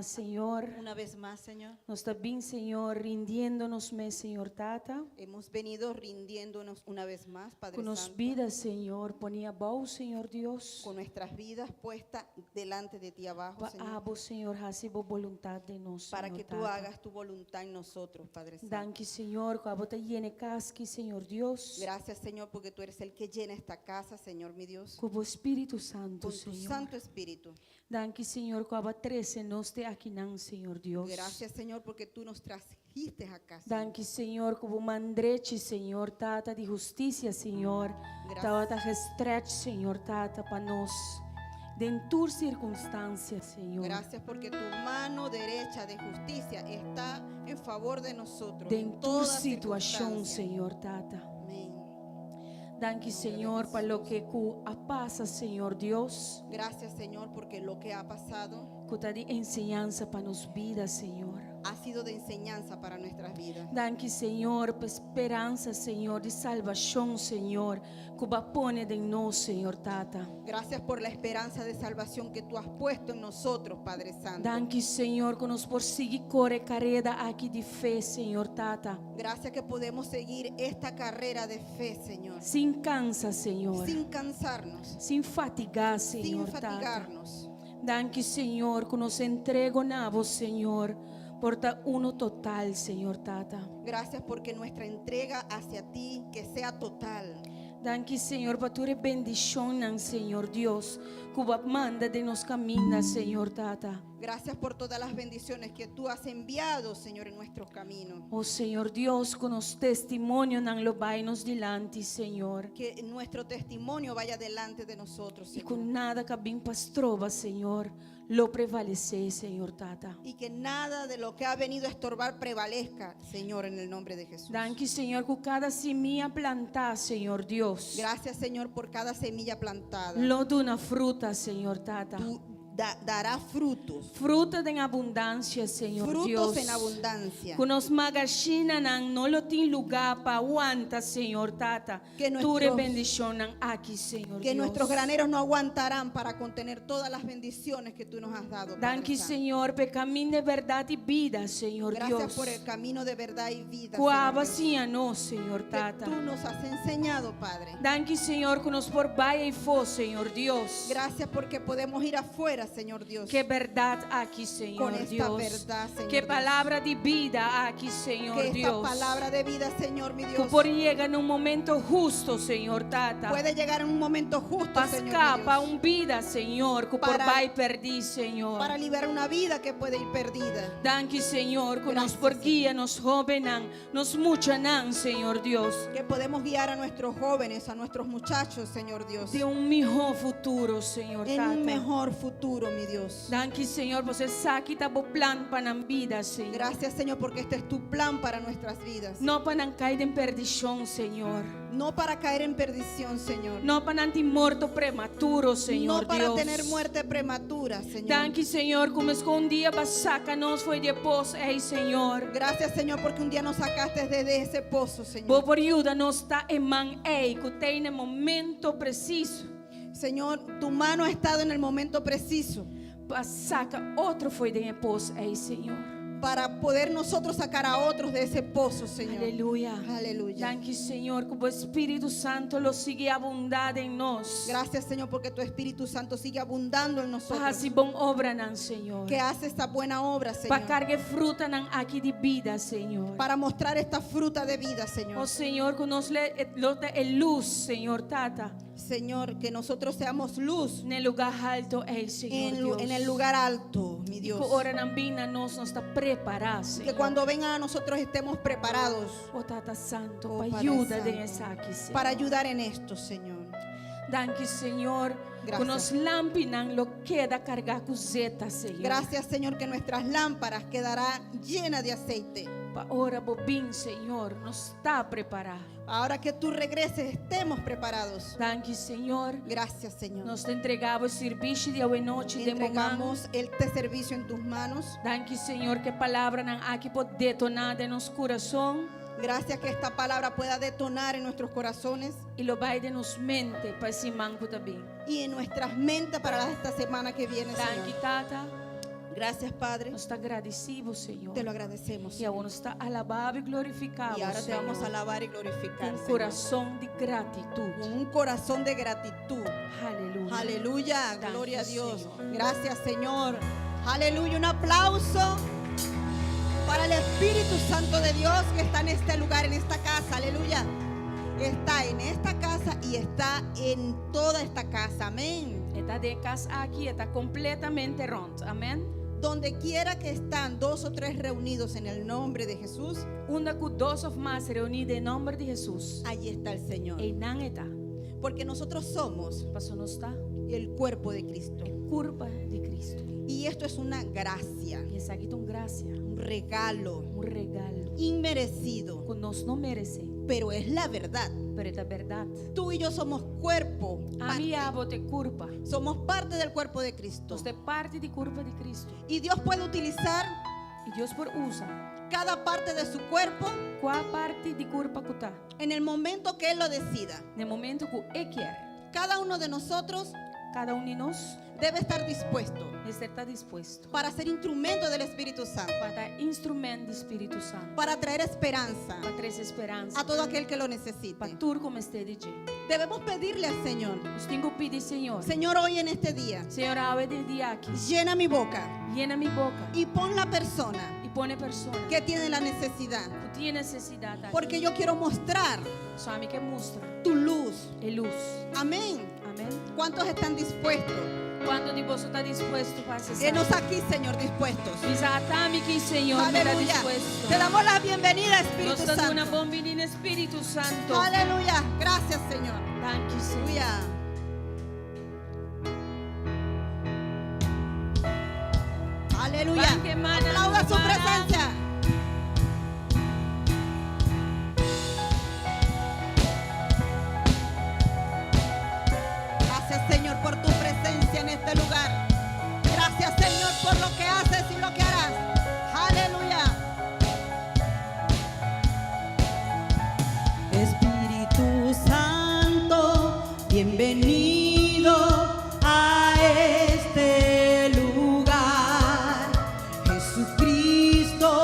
mas, Señor, Una vez más, Señor, nos ta bin, Señor, rindiendo nos mes, Señor Tata. Hemos venido rindiéndonos una vez más, Padre Ku nos Santo, bida, Señor, poní abou, Señor Dios. Con nuestras vidas puestas delante de ti abajo, Pa Señor, abo, Señor, hasi bo boluntat den nos, para Señor que tú Tata. Hagas tu voluntad en nosotros, Padre Santo. Danki, Señor, ku abo ta yena e kas aki, Señor Dios. Gracias, Señor, porque tú eres el que llena esta casa, Señor mi Dios, Ku bo Spiritu Santu, con tu Señor. Santo Espíritu. Danki, Señor, ku abo a trese nos te akinan, Señor Dios. Gracias, Señor, porque tú nos trajiste acá, Señor. Danki, Señor, ku bo man drechi, Señor Tata, di hustisia, Señor, Gracias. tabata gestretch, Señor Tata, pa nos den tur sirkunstansia, Señor. Gracias porque tu mano derecha de justicia está en favor de nosotros Den en tur toda situashon, circunstancia. Señor Tata. Amén. Danki, Señor, pa loke ku a pasa, Señor Dios. Gracias, Señor, porque lo que ha pasado Ku ta di enseñansa pa nos bida, Señor. Ha sido de enseñanza para nuestras vidas. Danki, Señor, pa speransa, Señor, di salbashon, Señor, ku bo a pone den nos, Señor Tata. Gracias por la esperanza de salvación que tú has puesto en nosotros, Padre Santo. Danki, Señor, ku nos por sigui kore e kareda aki di fe, Señor Tata. Gracias que podemos seguir esta carrera de fe, Señor. Sin kansa, Señor. Sin cansarnos, Sin fatigá, sin Señor Tata. Fatigarnos. Danki, Señor, ku nos entrega na bo, Señor, por ta uno total, Señor Tata. Gracias porque nuestra entrega hacia ti que sea total. Danki, Señor, pa tur e bendishonnan, Señor Dios, ku bo a manda den nos kaminda, Señor Tata. Gracias por todas las bendiciones que tú has enviado, Señor, en nuestros caminos. O Señor Dios, ku nos testimonionan lo bai nos dilanti, Señor. Que nuestro testimonio vaya delante de nosotros, I ku Señor. Nada ku a bin pa stroba, Señor, lo prevalesé, Señor Tata. Y que nada de lo que ha venido a estorbar prevalezca, Señor, en el nombre de Jesús. Danki, Señor, ku kada simia plantá, Señor Dios, Gracias, Señor, por cada semilla plantada. lo duna fruta, Señor Tata. Tú dará frutos. Fruta den abundansia, Señor Frutos Dios. En abundancia. Ku nos magashinanan no lo tin lugá pa wanta, Señor Tata. Que Tur e bendishonnan aki, Señor Que Dios. Nuestros graneros no aguantarán para contener todas las bendiciones que tú nos has dado, Padre Danki, Santo. Señor, pa e kaminda di bèrdat i bida, Señor Gracias Dios. por el camino de verdad y vida, Ku Señor abo Dios, a siña nos, Señor que Tata. tú nos has enseñado, Padre. Danki, Señor, ku nos por bai afó, Señor Dios. Gracias porque podemos ir afuera, Señor Dios. Ku e bèrdat aki, Señor Con esta Dios. Verdad, Señor Ku Dios. palabra di bida aki, Señor Que esta Dios. Palabra de vida, Señor mi Ku Dios, por yega na un momento hustu, Señor Tata. Puede llegar en un momento justo, Pa Señor mi skapa Dios, un bida, Señor, ku por bai pèrdí, Señor. Para liberar una vida que puede ir perdida. Danki, Señor, ku nos Gracias, por Señor. guia nos hóbennan, nos muchanan, Señor Dios. Que podemos guiar a nuestros jóvenes, a nuestros muchachos, Señor Dios, Den un mihó futuro, Señor En Tata. un mejor futuro, mi Dios. Danki, Señor, pasobra esaki ta bo plan pa nan bida, Señor. Gracias, Señor, porque este es tu plan para nuestras vidas. No pa nan kai den perdishon, Señor. No para caer en perdición, Señor. No pa nan tin morto prematuro, Señor No para Dios. Tener muerte prematura, Señor. Danki, Señor, ku un dia bo a saka nos for di e pos ei, Señor. Gracias, Señor, porque un día nos sacaste desde ese pozo, Señor. Bo por yuda nos ta e man ei, ku ta na momento presiso. Señor, tu mano ha estado en el momento preciso Pa saka otro for di e pos ei, Señor. Para poder nosotros sacar a otros de ese pozo, Señor. Aleluya. Aleluya. Danki, Señor, ku Spiritu Santu lo sigui abundá den nos. Gracias, Señor, porque tu Espíritu Santo sigue abundando en nosotros. Pa hasi bon obranan, Señor. Que hace esta buena obra, Pa Señor. karga frutanan aki di bida, Señor. Para mostrar esta fruta de vida, Señor. O Señor, ku nos lo ta e lus, Señor Tata. Señor, que nosotros seamos luz Na lugá haltu ei, Señor Dios. En el lugar alto, mi I Dios. ku ora nan bin na nos, nos ta prepará, Que Señor. cuando vengan a nosotros estemos preparados O Tata Santu, Oh, pa Padre yuda Santo, den esaki, Señor. Para ayudar en esto, Señor. Danki, Señor. Ku Gracias. nos lampinan lo keda kargá ku zeta, Señor. Gracias, Señor, que nuestras lámparas quedarán llenas de aceite. Pa ora bo bin, Señor, nos ta prepará. Ahora que tú regreses, estemos preparados. Danki, Señor. Gracias, Señor. Nos ta entregá e servisio di awe nochi den bo man. Entregamos este servicio en tus manos. Danki, Señor, ku e palabranan aki por detoná den nos kurason. Gracias que esta palabra pueda detonar en nuestros corazones I lo bai den nos mente pa e siman ku ta bin. Y en nuestras mentes para esta semana que viene, Danki, Señor. Tata. Gracias, Padre. Nos ta gradisí Bo, Señor. Te lo agradecemos. I awor nos ta alabá Bo i glorifiká Bo, Y ahora te vamos a Señor. alabar y glorificar, Ku un Señor. kurason di gratitut. Con un corazón de gratitud. Aleluya. Aleluya, Thank gloria a you, Dios. Señor. Gracias, Señor. Aleluya, un aplauso para el Espíritu Santo de Dios que está en este lugar, en esta casa. Aleluya. Está en esta casa y está en toda esta casa. Amén. E ta den e kas aki, e ta kompletamente rònt. Amèn. Donde quiera que están dos o tres reunidos en el nombre de Jesús, Unda ku dos òf mas reuní den nòmber di Hesus, allí está el Señor. Einan E ta. Porque nosotros somos Paso nos ta el cuerpo de Cristo. e kurpa di Kristu. Y esto es una gracia, I esaki ta un grasia, un regalo un regalo inmerecido, ku nos no meresé, pero es la verdad. pero e ta bèrdat. Tú y yo somos cuerpo. Ami parte. abo ta kurpa. Somos parte del cuerpo de Cristo. Nos ta parti di kurpa di Kristu. Y Dios puede utilizar I Dios por usa cada parte de su cuerpo kua parti di kurpa ku ta. en el momento que Él lo decida. Na momento ku E ke. Cada uno de nosotros Kada un di nos debe estar dispuesto mester ta dispuesto para ser instrumento del Espíritu Santo, pa ta instrumento di Spiritu Santu, para traer esperanza pa trese speransa, a todo aquel que lo pa necesite. tur ku mester di dje. Debemos pedirle al Señor, Nos tin ku pidi Señor. Señor, hoy en este día, Señor, awe den e dia aki, llena mi boca yena mi boka y pon la persona i pone e persona que tiene la necesidad, ku tin nesesidat aki. porque yo quiero mostrar So ami ke mustra tu luz. e lus. Amén. Amèn. ¿Cuántos están dispuestos? Kuantu di boso ta dispuesto pa hasi Henos aquí, Señor, dispuestos. Bisa ata mi aki, Señor, mi ta Aleluya. dispuesto. Te damos la bienvenida, Nos Espíritu ta duna Santo. bon biní, Spiritu Santu. Aleluya. Gracias, Señor. Danki, Señor. Aleluya. Aleluya. Ban mana, Aplauda su mana. presencia. Gracias, Señor, por tu presencia en este lugar. Gracias, Señor, por lo que haces y lo que harás. Aleluya. Espíritu Santo, bienvenido a este lugar. Jesucristo.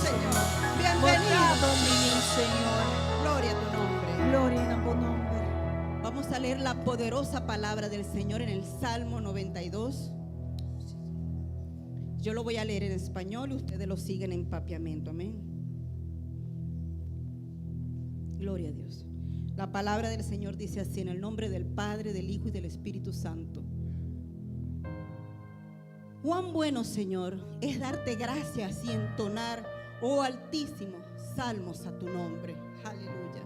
Señor. Bo ta Bienvenido. bon biní, Señor. Gloria a tu nombre. Gloria na bo nòmber. Vamos a leer la poderosa palabra del Señor en el Salmo 92. Yo lo voy a leer en español y ustedes lo siguen en papiamento. Amén. Gloria a Dios. La palabra del Señor dice así, en el nombre del Padre, del Hijo y del Espíritu Santo. Cuán bueno, Señor, es darte gracias y entonar, oh Altísimo, salmos a tu nombre. Aleluya.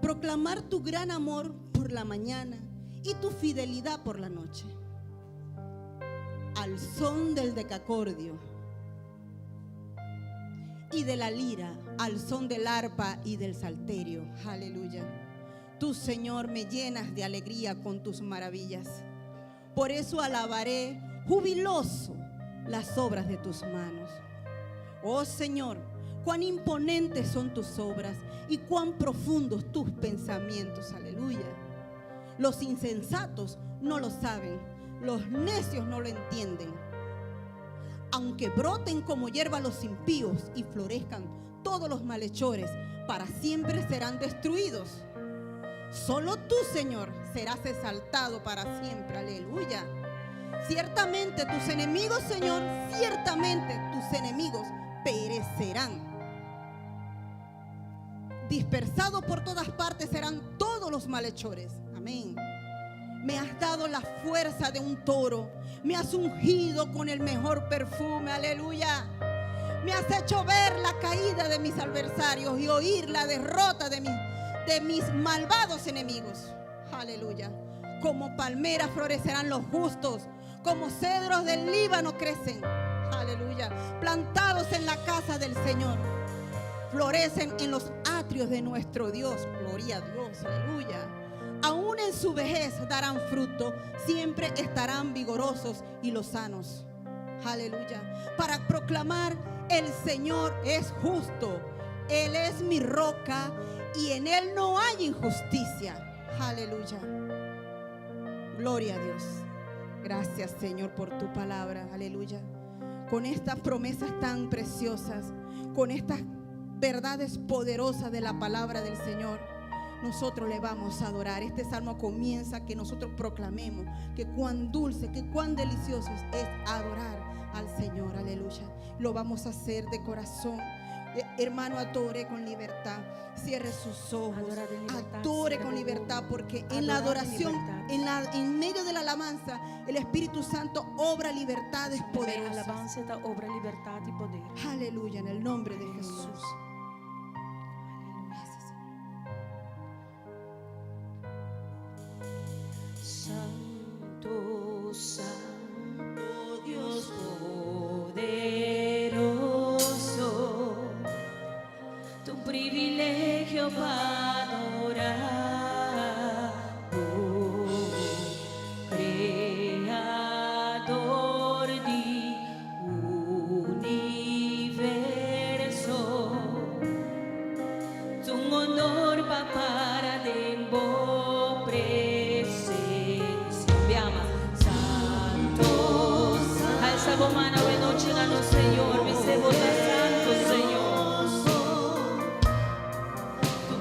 Proclamar tu gran amor por la mañana y tu fidelidad por la noche. Al son del decacordio y de la lira, al son del arpa y del salterio. Aleluya. Tú, Señor, me llenas de alegría con tus maravillas. Por eso alabaré jubiloso las obras de tus manos. Oh Señor, cuán imponentes son tus obras y cuán profundos tus pensamientos. Aleluya. Los insensatos no lo saben, los necios no lo entienden. Aunque broten como hierba los impíos y florezcan todos los malhechores, para siempre serán destruidos. Solo tú, Señor, serás exaltado para siempre. Aleluya. Ciertamente tus enemigos, Señor, ciertamente tus enemigos perecerán. Dispersados por todas partes serán todos los malhechores. Amén. Me has dado la fuerza de un toro. Me has ungido con el mejor perfume. Aleluya. Me has hecho ver la caída de mis adversarios y oír la derrota de mis malvados enemigos. Aleluya. Como palmeras florecerán los justos, como cedros del Líbano crecen. Aleluya. Plantados en la casa del Señor. Florecen en los atrios de nuestro Dios. Gloria a Dios. Aleluya. Aún en su vejez darán fruto. Siempre estarán vigorosos y lozanos. Aleluya. Para proclamar: el Señor es justo. Él es mi roca y en Él no hay injusticia. Aleluya. Gloria a Dios. Gracias, Señor, por tu palabra. Aleluya. Con estas promesas tan preciosas, con estas verdades poderosas de la palabra del Señor, nosotros le vamos a adorar. Este salmo comienza que nosotros proclamemos que cuán dulce, que cuán delicioso es adorar al Señor. Aleluya. Lo vamos a hacer de corazón. Hermano, adore con libertad. Cierre sus ojos. Adora de libertad, Adore cierra con tu libertad, boca. porque en la Adorar de adoración, libertad. en medio de la alabanza, el Espíritu Santo obra libertades poderosas. Alabansa ta obra libertat i poder. Aleluya, en el nombre de Aleluya. Jesús. Aleluya. Gracias, Señor. Santo, Santo Dios poderoso, ta un privilegio pa adorá, oh, Kreador di universo. Ta un honor pa para den bo presensia. Biama. Santo, Alsa bo man awe nochi na nos Señor. Bis'é bo ta santo, Señor. Tu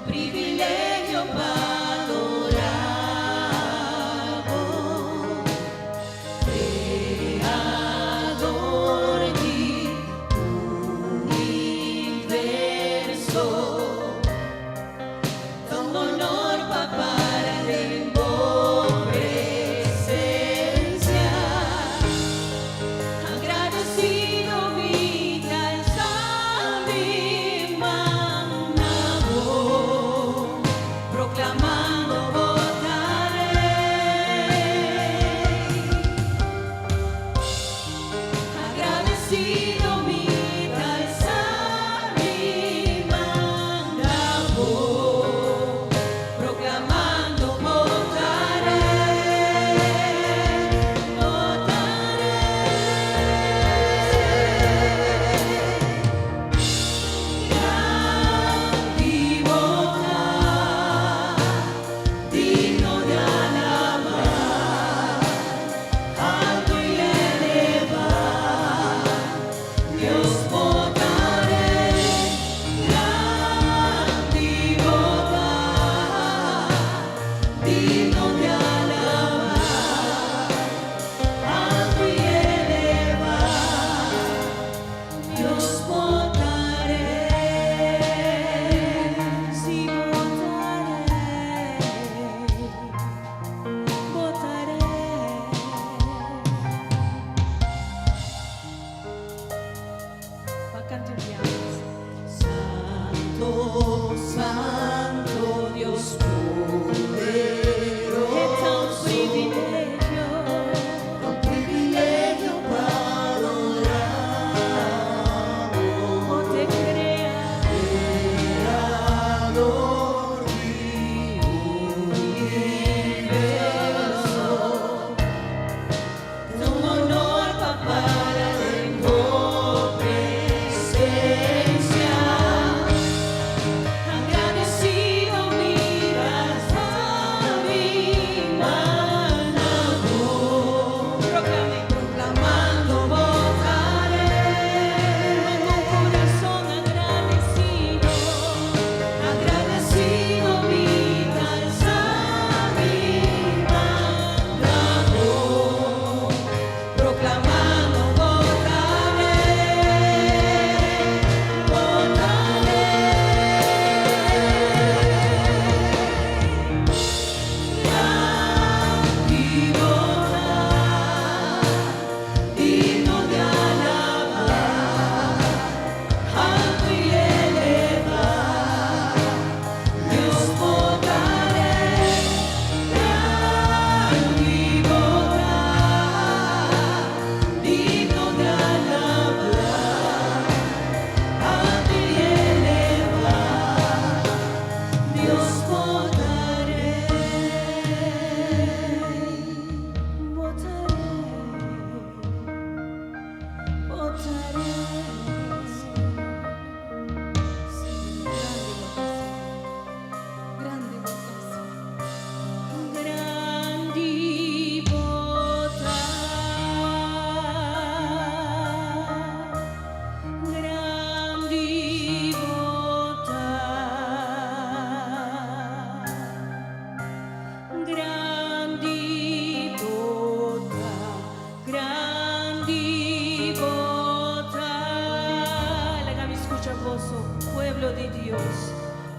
pueblo di Dios.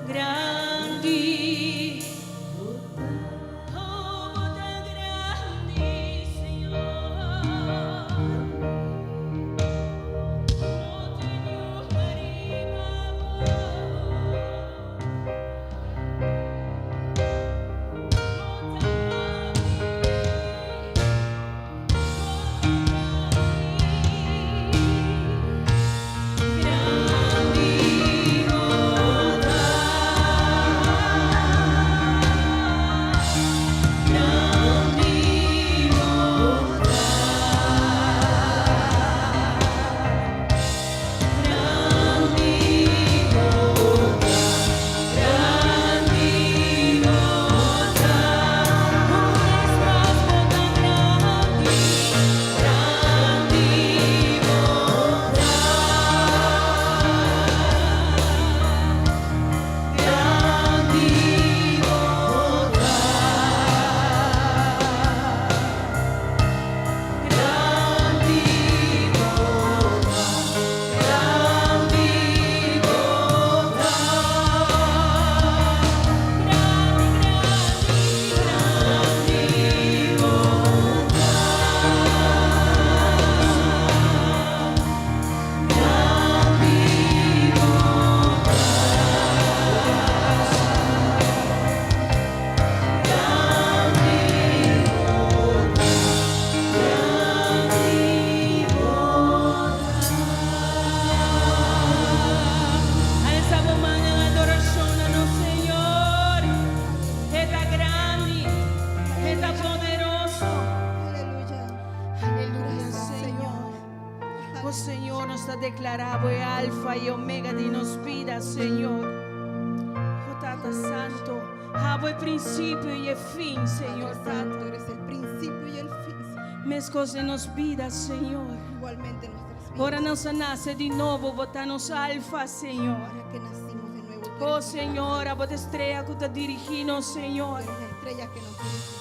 Grandi. Oh, bo ta grandi, Señor. No tin riba bo. Bo ta grandi. Grandi bo ta. Grandi bo ta. Grandi bo ta. Grandi bo ta. Un bes mas bo ta grandi. Grandi bo ta. Grandi bo ta. Grandi bo ta. Grandi bo ta. Grandi, grandi, grandi bo ta. Grandi bo ta. Grandi bo ta. Grandi bo ta. Alsa bo man den adorashon na nos Señor. E ta grandi, E ta poderoso. Aleluya. Aleluya, Gracias, Señor. Señor. Oh Señor, nos ta deklará bo e Alfa i Omega di nos bida, Señor. Oh Tata Santu, abo e prinsipio i e fin, Señor Padre Tata. Santo, eres el principio y el fin. Señor. Meskos den nos bida, Señor. Igualmente en nuestras vidas. Ora nos nase di nobo, bo ta nos Alfa, Señor. Ahora que nacimos de nuevo, tú Oh eres nuestra Señor, abo ta e strea ku ta dirigí nos, Señor. Tú eres la estrella que nos dirige.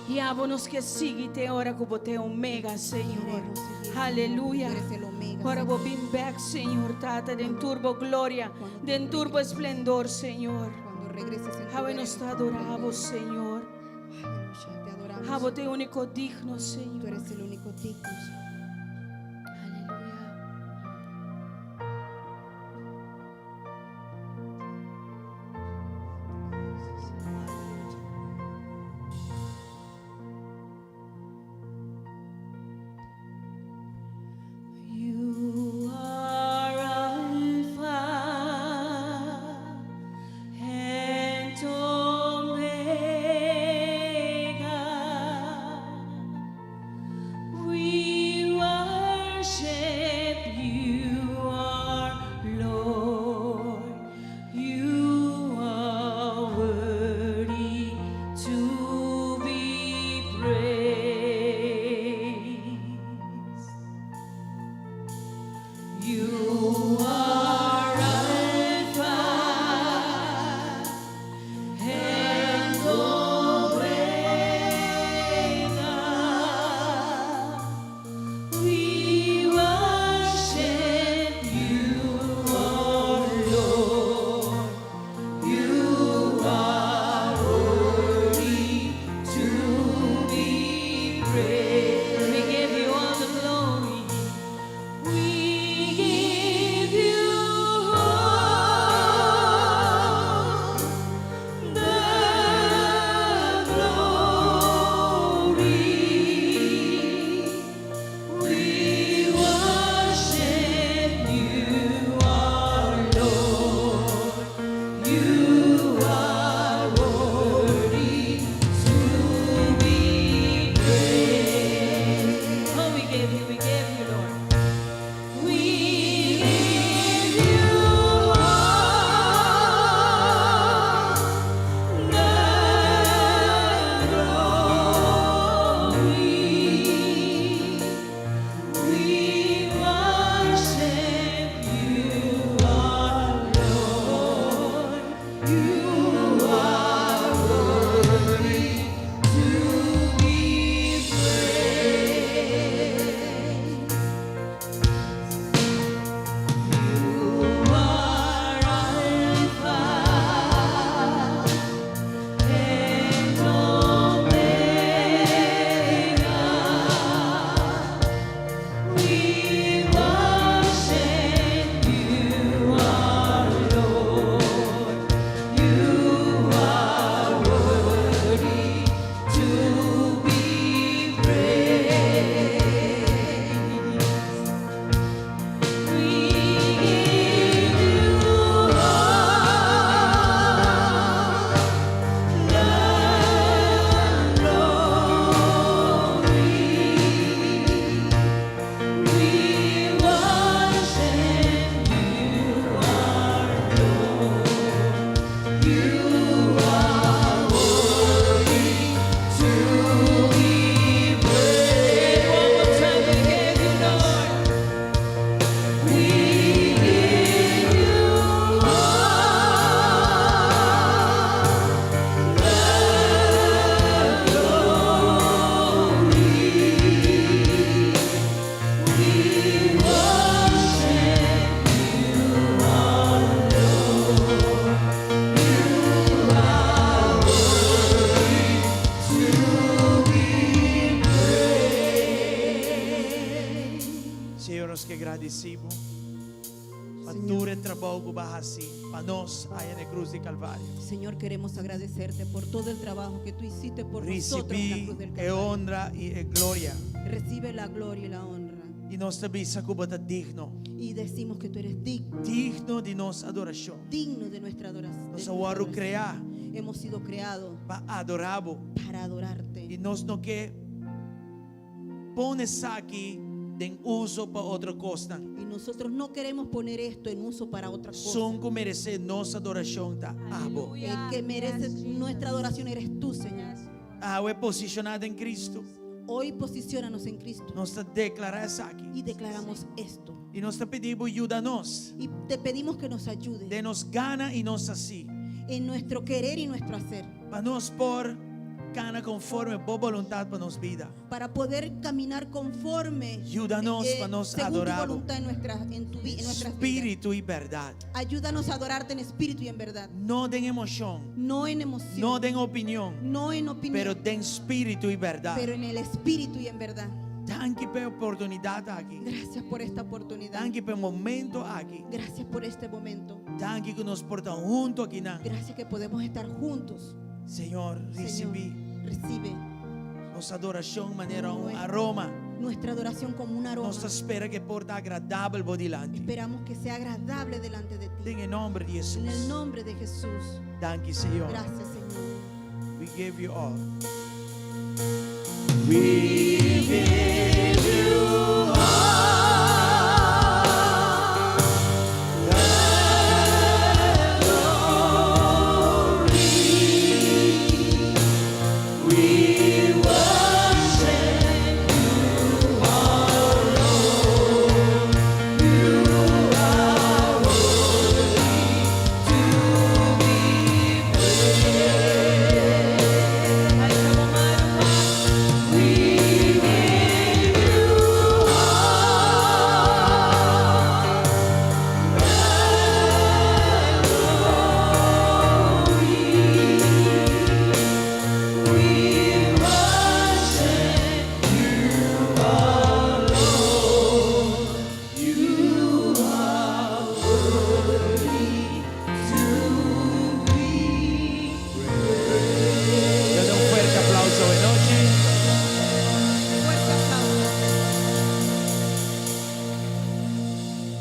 I abo nos ke sigui te ora ku bo ta Omega, Señor. Queremos seguir. Aleluya. Tú eres el Omega. Ora Señor. bo bin bèk, Señor, Tata, den tur bo gloria, den tur bo esplendor, Señor. Cuando regreses en tu Awe nos ta adorá bo, Señor. Aleluya, te adoramos. Abo ta e úniko digno, Tú Señor. eres el único digno. Señor. Aleluya. Aleluya. You are Alpha and Omega. We gradisí Bo pa tur e trabou ku Bo a hasi pa nos aya na e krus di Kalvario. Señor, queremos agradecerte por todo el trabajo que tú hiciste por nosotros en la Risibí cruz del e Calvario. honra i e gloria. Recibe la gloria y la honra. I nos ta bisa ku Bo ta digno. Y decimos que tú eres digno, Digno di nos adorashon. digno de nuestra adoración. Nos a wòrdu kreá Hemos sido creados pa adorá Bo. para adorarte. I nos no ke pone esaki den uso pa otro kosnan. Y nosotros no queremos poner esto en uso para otra cosa. Esun ku meresé nos adorashon ta abo. El que merece nuestra adoración eres tú, Señor. Awe posishoná den Kristu. Hoy posiciónanos en Cristo Nos ta deklará esaki. y declaramos esto. I nos ta pidi Bo yuda nos. Y te pedimos que nos ayudes Den nos gana i nos hasi. en nuestro querer y nuestro hacer Pa nos por kana konforme Bo boluntat pa nos bida. para poder caminar conforme Yuda nos pa nos según tu adorá Bo. voluntad en, nuestra, en, tu, vi- en nuestras vidas. Spiritu i bèrdat. Ayúdanos a adorarte en espíritu y en verdad. No den emoshon, No en emoción, no den opinion, no en opinión, pero den spiritu i bèrdat. pero en el espíritu y en verdad. Danki pa e oportunidat aki. Gracias por esta oportunidad. Danki pa e momento aki. Gracias por este momento. Danki ku nos por ta huntu akinan. Gracias que podemos estar juntos. Señor, risibí Señor, recibe nos adorashon manera un aroma. nuestra adoración como un aroma. Nos ta spera ku e por ta agradabel bo dilanti. Esperamos que sea agradable delante de ti. Den e nòmber di En el Hesus. nombre de Jesús. Danki, Señor. Gracias, Señor. We give you all. Dale un fuerte aplauso. Buenas noches. Fuerte aplauso.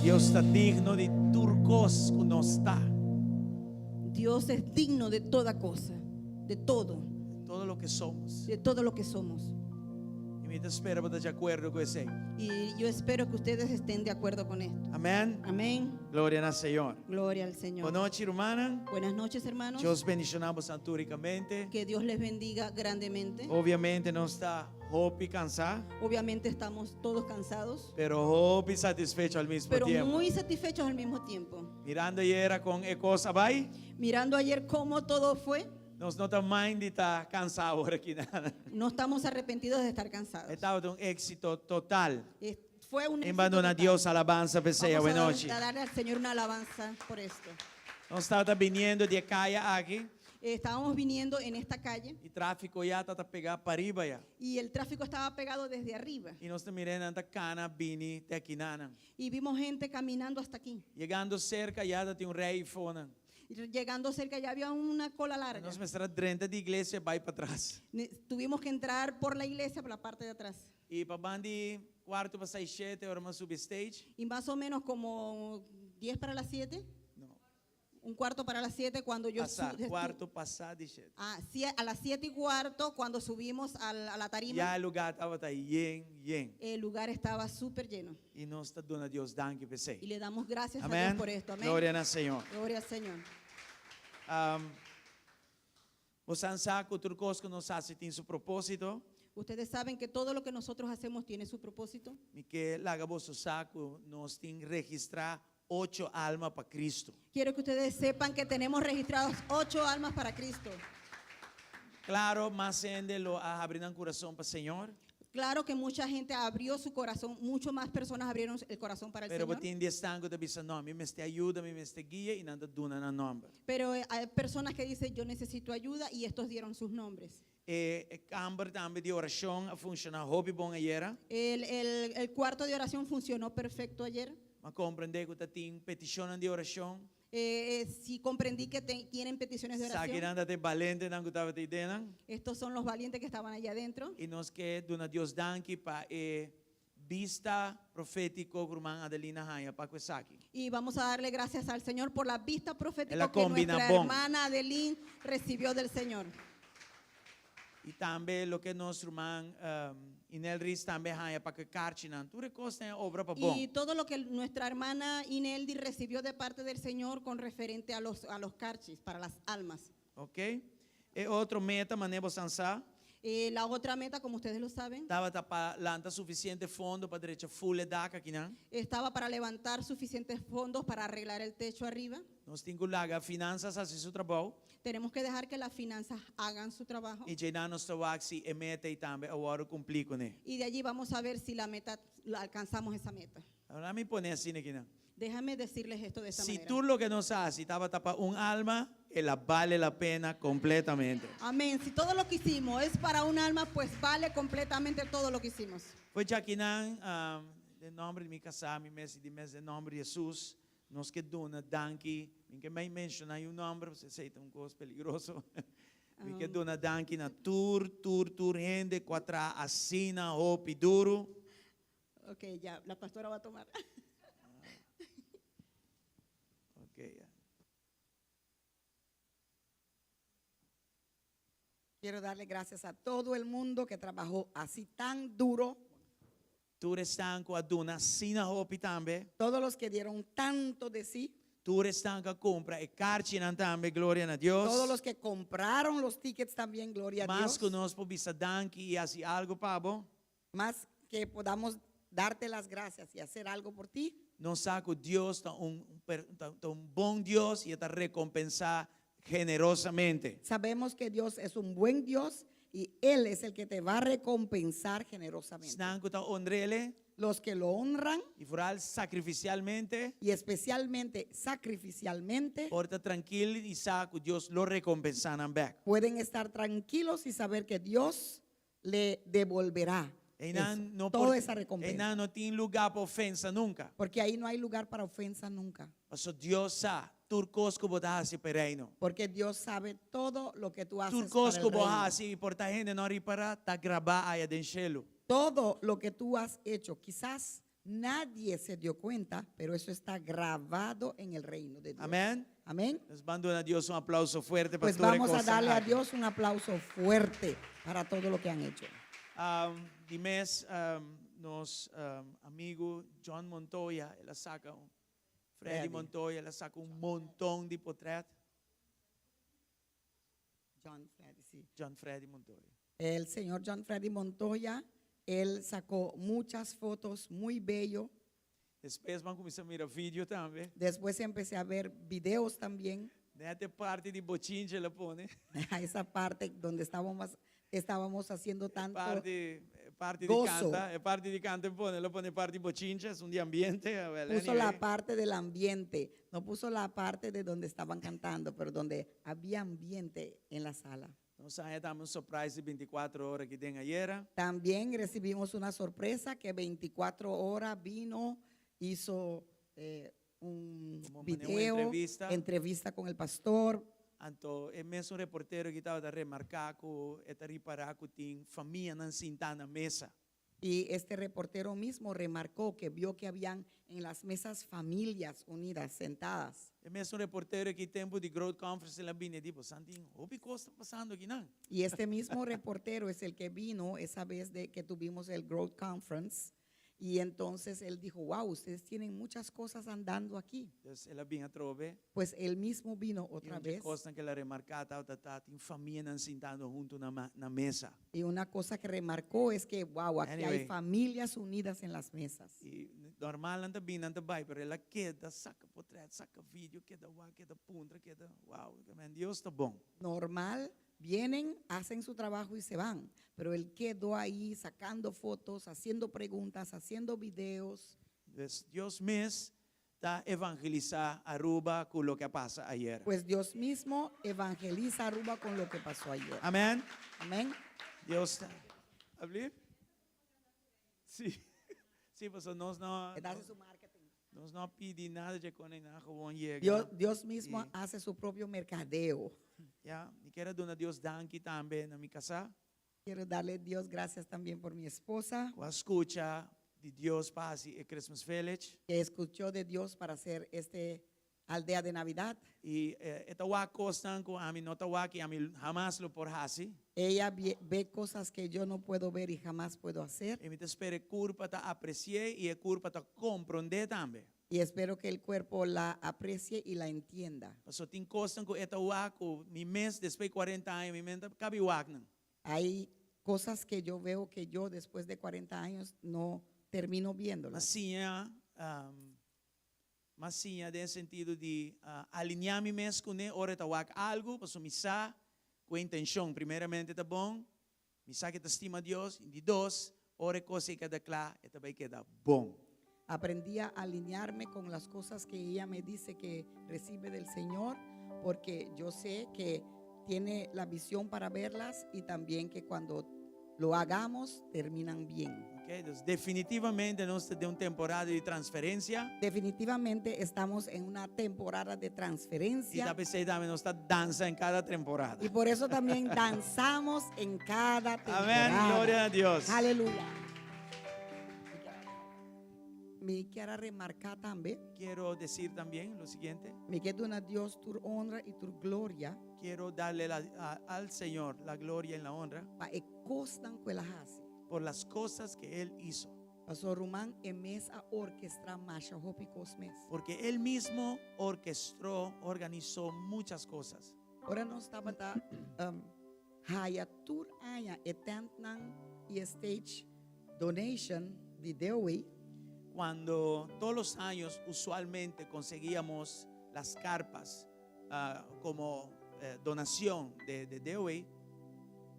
Dios ta digno di tur kos ku nos ta. Dios es digno de toda cosa, de todo, Todo loke somos. de todo lo que somos. I mi ta spera bo ta di akuerdo ku esei. Y yo espero que ustedes estén de acuerdo con esto. Amèn. Amén. Gloria na Señor. Gloria al Señor. Bon nochi, rumannan. Buenas noches, hermanos. Dios bendishoná boso rikamente. Que Dios les bendiga grandemente. Obviamente nos ta hopi kansá, Obviamente estamos todos cansados, pero hopi satisfecho al mismo pero tempu. muy satisfechos al mismo tiempo. Mirando ayera kon e kos a bai, Mirando ayer cómo todo fue, nos no ta mind di ta kansá awor akinan. no estamos arrepentidos de estar cansados. Tabata un éksito total. Fue un En éxito ban duna total. Dios alabansa p'esei. Vamos a Buenas noches. a darle al Señor una alabanza por esto. Nos tabata biniendo di e kaya aki Estábamos viniendo en esta calle i tráfiko ya tabata pegá pariba ya. y el tráfico estaba pegado desde arriba. I nos a mira hendenan ta kana bini te akinan. Y vimos gente caminando hasta aquí. Yegando serka ya tabatin un rei eifonan. Y llegando cerca ya había una cola larga. Nos mester a drenta di iglesia bai patras. Tuvimos que entrar por la iglesia, por la parte de atrás. I pa banda di kuartu pa 7, ora m'a subi stage. Y más o menos como 10 para las 7, No, un cuarto para las 7 cuando yo pasá, kuartu pasá di 7. Ah, a las 7:15 cuando subimos a la tarima, Ya e lugá tabata yen, yen. el lugar estaba súper lleno. I nos ta duna Dios danki p'esei. Y le damos gracias a Dios Amèn. por esto. Amén. Gloria na Señor. Gloria al Señor. Boso sa ku tur kos ku nos hasi tin su propósito. Ustedes saben que todo lo que nosotros hacemos tiene su propósito. Mi ke laga boso sa ku nos tin registrá ocho alma pa Kristu. Quiero que ustedes sepan que tenemos registrados ocho almas para Cristo. Klaro, mas hende lo a habri nan kurason pa Señor. Claro que mucha gente abrió su corazón, mucho más personas abrieron el corazón para el Pero Señor. bo tin di esnan ku ta bisa no, mi mester ayudo, mi mester guia i nan ta duna nan nòmber. Pero hay personas que dicen, yo necesito ayuda y estos dieron sus nombres. E, e kamber tambe di orashon a funshoná hopi bon ayera. El, el- el cuarto de oración funcionó perfecto ayer. M'a komprondé ku tatin petishon di orashon. Sí comprendí que tienen peticiones de oración. Esakinan ta e balentenan ku tabata einan. Estos son los valientes que estaban allá adentro. I nos ke duna Dios danki pa e bista profétiko ku ruman Adelina a haña pa ku esaki. Y vamos a darle gracias al Señor por la vista profética El a que combina nuestra bon. hermana Adeline recibió del Señor. I tambe loke nos ruman Inel Ries tambe a haña pa ku e karchinan. Tur e kosnan a obra pa bon. Y todo lo que nuestra hermana Ineldi recibió de parte del Señor con referente a los carchis para las almas. Ok? E otro meta, manera boso sa, La otra meta, como ustedes lo saben, tabata pa lanta sufisiente fondo pa drecha full e dak akinan. Estaba para levantar suficientes fondos para arreglar el techo arriba. Nos tin ku laga finansas hasi su trabou. Tenemos que dejar que las finanzas hagan su trabajo. I djeinan nos ta wak si e meta ei tambe a wòrdu kumplí kuné. Y de allí vamos a ver si la meta, la alcanzamos esa meta. Laga mi pone asina akinan. Déjame decirles esto de esta Si manera. tur loke nos a hasi tabata pa un alma, el a bale la pena kompletamente. Amén. Si todo lo que hicimos es para un alma, pues vale completamente todo lo que hicimos. Pues djakinan, den nòmber di mi kasá, mi mes i di mes den nòmber di Hesus, nos ke duna danki, mi n' ke menshoná un nòmber, esei ta un kos peligroso. Mi ke duna danki na tur, tur, tur hende ku a traha asina, hopi duru. Ok, ya, la pastora va a tomar. Ok, ya. Quiero darle gracias a todo el mundo que trabajó así tan duro, Tur esnan ku a duna asina hopi tambe. Todos los que dieron tanto de sí, Tur esnan ku a kumpra e karchinan tambe, gloria na Dios. Todos los que compraron los tickets también, gloria a Mas Dios. ku nos por bisa danki i hasi algu pa bo. Más que podamos darte las gracias y hacer algo por ti. Nos sa ku Dios ta un, ta un bon Dios i ta rekompensá generosamente. Sabemos que Dios es un buen Dios y Él es el que te va a recompensar generosamente. Esnan ku ta honr'é Los que lo honran i vooral sakrifisialmente, y especialmente sacrificialmente por ta trankil i sa ku Dios lo rekompensá nan bèk. Pueden estar tranquilos y saber que Dios le devolverá Einan eso, no toda por, esa recompensa. Einan no tin lugá pa ofensa nunka. Porque ahí no hay lugar para ofensa nunca. Paso Dios sa, tur kos ku bo ta hasi pa reino. Porque Dios sabe todo lo que tú haces Tur kos para el ku bo reino. hasi i por ta hende no ripará, ta grabá aya den shelu. Todo lo que tú has hecho, quizás nadie se dio cuenta, pero eso está grabado en el reino de Dios. Amèn. Amén. Nos ta bai duna Dios un aplouso fuerte pa Pues tur vamos a kos. darle a Dios un aplauso fuerte para todo lo que han hecho. Di mes, nos amigu John Montoya, el a saka un, Freddy Freddy. Montoya, el a saka un monton di potrèt. John Freddy, sí. John Freddy Montoya. El señor John Freddy Montoya, él sacó muchas fotos muy bello. Despues m'a kuminsá mira video tambe. Después empecé a ver videos también. Net e parti di bochinche el a pone. A esa parte donde estábamos haciendo tanto Parti di gozo. kanta, e parti di kanta pone, el a pone parti di bochinche, un di ambiente. Well, Puso anyway. la parte del ambiente, no puso la parte de donde estaban cantando, pero donde había ambiente en la sala. Nos a haña tambe un surprise di 24 ora ku tin ayera. También recibimos una sorpresa que 24 horas vino, hizo un Como una video, entrevista. Entrevista con el pastor. Anto, e mesun reportero ku tabata remarká ku e ta ripará ku tin famianan sintá na mesa. Y este reportero mismo remarcó que vio que habían en las mesas familias unidas, sentadas. E mesun reportero ku tempu di Growth Conference el a bini di, "Boso tin hopi kos ta pasando akinan." Y este mismo reportero es el que vino esa vez de que tuvimos el Growth Conference. Y entonces él dijo: "Wow, ustedes tienen muchas cosas andando aquí". Anto, el a bin atrobe. Pues él mismo vino otra I un vez. kos ku el a remarká, ta, tin famianan sintá huntu na mesa. Y una cosa que remarcó es que, wow, aquí Anyway. hay familias unidas en las mesas. I normal nan ta bin, nan ta bai, pero el a keda, saka potrèt, saka video, keda wow, keda puntra, keda wow, man, Dios ta bon. Normal, vienen, hacen su trabajo y se van. Pero él quedó ahí sacando fotos, haciendo preguntas, haciendo videos. Dus Dios mes. ta evangelisá Aruba ku loke a pasa ayera. Pues Dios mismo evangeliza Aruba con lo que pasó ayer. Amèn. Amén. Dios ta. Alsjeblieft? Sí. Sí, pasobra nos no. E ta hasi su marketing. Nos no a pidi nada dje kone nan gewoon yega. Dios, Dios mismo Y- hace su propio mercadeo. Ya, mi kier a duna Dios danki tambe na mi kasá. Quiero darle Dios gracias también por mi esposa, Ku a skucha di Dios pa hasi e Christmas Village. que escuchó de Dios para hacer este aldea de Navidad. I e ta wak kosnan ku ami no ta wak i ami hamas lo por hasi. Ella ve cosas que yo no puedo ver y jamás puedo hacer. I mi ta spera e kurpa ta apresi'é i e kurpa ta komprondé tambe. Y espero que el cuerpo la aprecie y la entienda. Pasobra tin kosnan ku e ta wak ku mi mes despues di kuarenta aña mi mes no ta kabi wak nan. Hay cosas que yo veo que yo después de 40 años no termino viéndolas. M'a siña, m'a siña den e sentido di alineá mi mes kuné ora e ta wak algu, pasobra mi sa ku e intenshon primeramente ta bon, mi sa ku e ta stima Dios, i di dos, ora e kos ei keda kla, e ta bai keda bon. Aprendí a alinearme con las cosas que ella me dice que recibe del Señor, porque yo sé que tiene la visión para verlas y también que cuando lo hagamos terminan bien. Ok, dus definitivamente nos ta den un temporada di transferencia. Definitivamente estamos en una temporada de Y transferencia. ta p'esei tambe nos ta danza en cada temporada. Y por eso también danzamos en cada temporada. Amén, gloria a Dios. Aleluya. Mi kier a remarca tambe. Quiero decir también lo siguiente. Mi ke duna Dios tur honra y tur gloria. Quiero darle la, a, al Señor la gloria y la honra. Pa e cosnan cu el a haci. Por las cosas que Él hizo. Paso ruman e mes a orquestra masha hopi cos mes. Porque Él mismo orquestró, organizó muchas cosas. Ora nos tabata um, haya tur aña e tentnan y e stage donation di Dewey. Cuando todos los años usualmente conseguíamos las carpas ah, como eh, donación de, de Dewey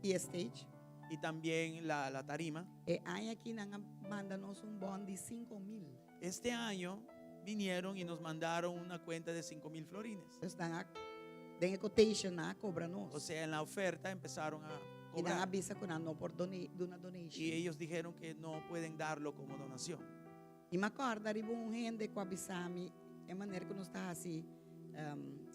Y e stage. y también la, la tarima. E aña aki nan a manda nos un bon di 5000. Este año vinieron y nos mandaron una cuenta de 5 mil florines. Dus nan a den e quotation nan a cobra nos. O sea, en la oferta empezaron a Y nan a cobrar. bisa cu nan no por done, duna donation. Y ellos dijeron que no pueden darlo como donación. Y mi a corda riba un hende cu a bisa mi e manera cu nos ta haci um,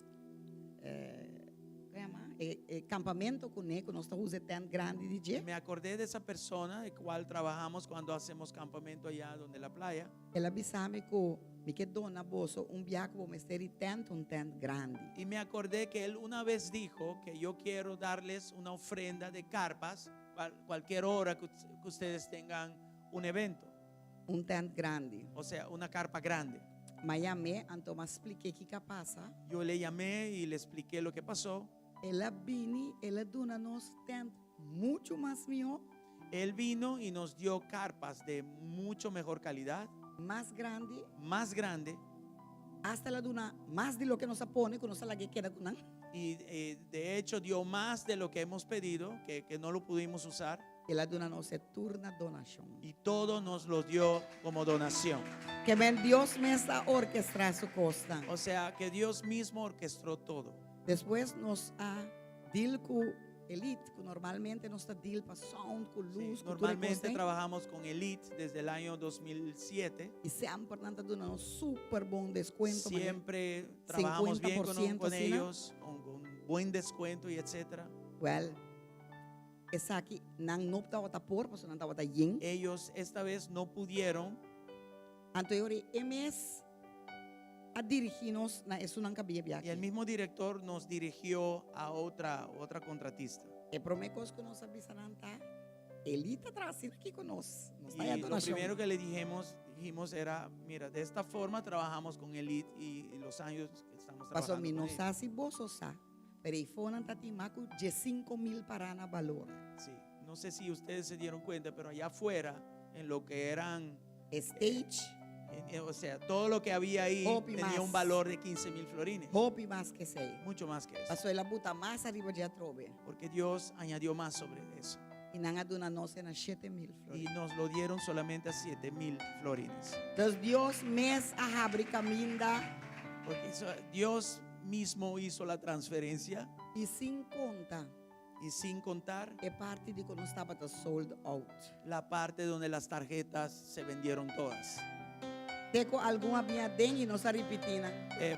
eh, con yama? E, e campamento cune, cu nos ta usa e tent grandi di dje. Me acordé de esa persona de cual trabajamos cuando hacemos campamento allá donde la playa. El a bisa mi cu mi ke dona boso un bia cu bo mester di tent, un tent grandi. Y me acordé que él una vez dijo que yo quiero darles una ofrenda de carpas cual, cualquier hora que, que ustedes tengan un evento. Un tent grandi. O sea, una carpa grande. M'a yam'é, anto m'a splik'é kiko a pasa. Yo le llamé y le expliqué lo que pasó. El a bini, el a duna nos tent muchu mas mihó. Él vino y nos dio carpas de mucho mejor calidad. Mas grandi. Mas grande. Hasta el a duna mas di loke nos a pone, ku nos a lag'é keda ku nan. Y eh, de hecho dio más de lo que hemos pedido, que, que no lo pudimos usar. El a duna nos e tur na donashon. Y todo nos lo dio como donación. Ke men Dios mes a orkestrá su kosnan. O sea que Dios mismo orquestó todo. Despues nos a deal ku Elite, ku normalmente nos ta deal pa sound, ku Sí, luz, ku tur e normalmente kosnan. trabajamos con Elite desde el año 2007. I semper nan ta duna nos super bon deskuento. manera Siempre trabajamos bien con, 50% con asina. ellos, con, con buen descuento y etcétera. Well, esaki nan no tabata por, pasobra nan tabata yen. Ellos esta vez no pudieron. Anto e ora e mes a dirigí nos na esunnan ku a bia Y el biaha. mismo director nos dirigió a otra, otra contratista. E promé kos ku nos a bisa nan ta, Elí ta traha asina aki ku nos. Nos ta Y haya lo donashon. primero que le dijimos, dijimos era, mira, de esta forma trabajamos con Elite y, y los años que estamos Paso trabajando mi con no ellos. sa si boso sa, pero eifonan ta tin mas ku 15,000 pará na balor. Sí, no sé si ustedes se dieron cuenta, pero allá afuera, en lo que eran, E stage, en- en- o sea, todo lo que había ahí Hopi tenía mas. un valor de 15 mil florines. Hopi mas ku esei. Mucho más que eso. Paso el a buta mas ariba dje atrobe. Porque Dios añadió más sobre eso. I nan a duna nos na 7 mil Y florin. nos lo dieron solamente a 7 mil florines. Anto Dios mes a habri kaminda Porque Dios mismo hizo la transferencia i sin konta y sin contar e parti di ku nos tabata sold out. La parte donde las tarjetas se vendieron todas. Te ku algun a bin aden i nos a ripití nan.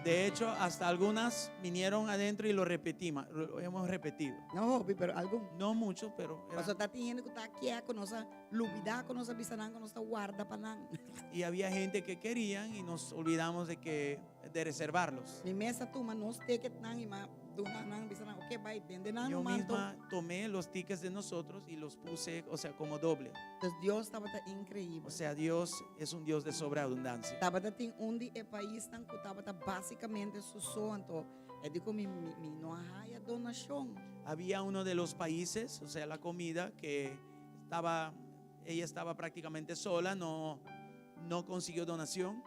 De hecho, hasta algunas vinieron adentro y lo repetimos, lo hemos repetido. No hopi, pero algun. No mucho, pero Paso tabatin hende ku ta ke ku nos a lubidá ku nos a bisa nan ku nos ta warda pa nan. Y había gente que querían y nos olvidamos de reservarlos. Mi mes a tuma nos ticket nan i m'a duna nan bisa nan, ok, bai bende nan Yo no manto. Misma tomé los tickets de nosotros y los puse, o sea, como doble. Anto Dios tabata inkreibel. O sea, Dios es un Dios de sobreabundancia. Tabatin un di e paisnan ku tabata básikamente su so anto e di ku mi mi, mi no a haya donashon. Había uno de los países, o sea, la comida, que ella estaba prácticamente sola, no, no consiguió donación.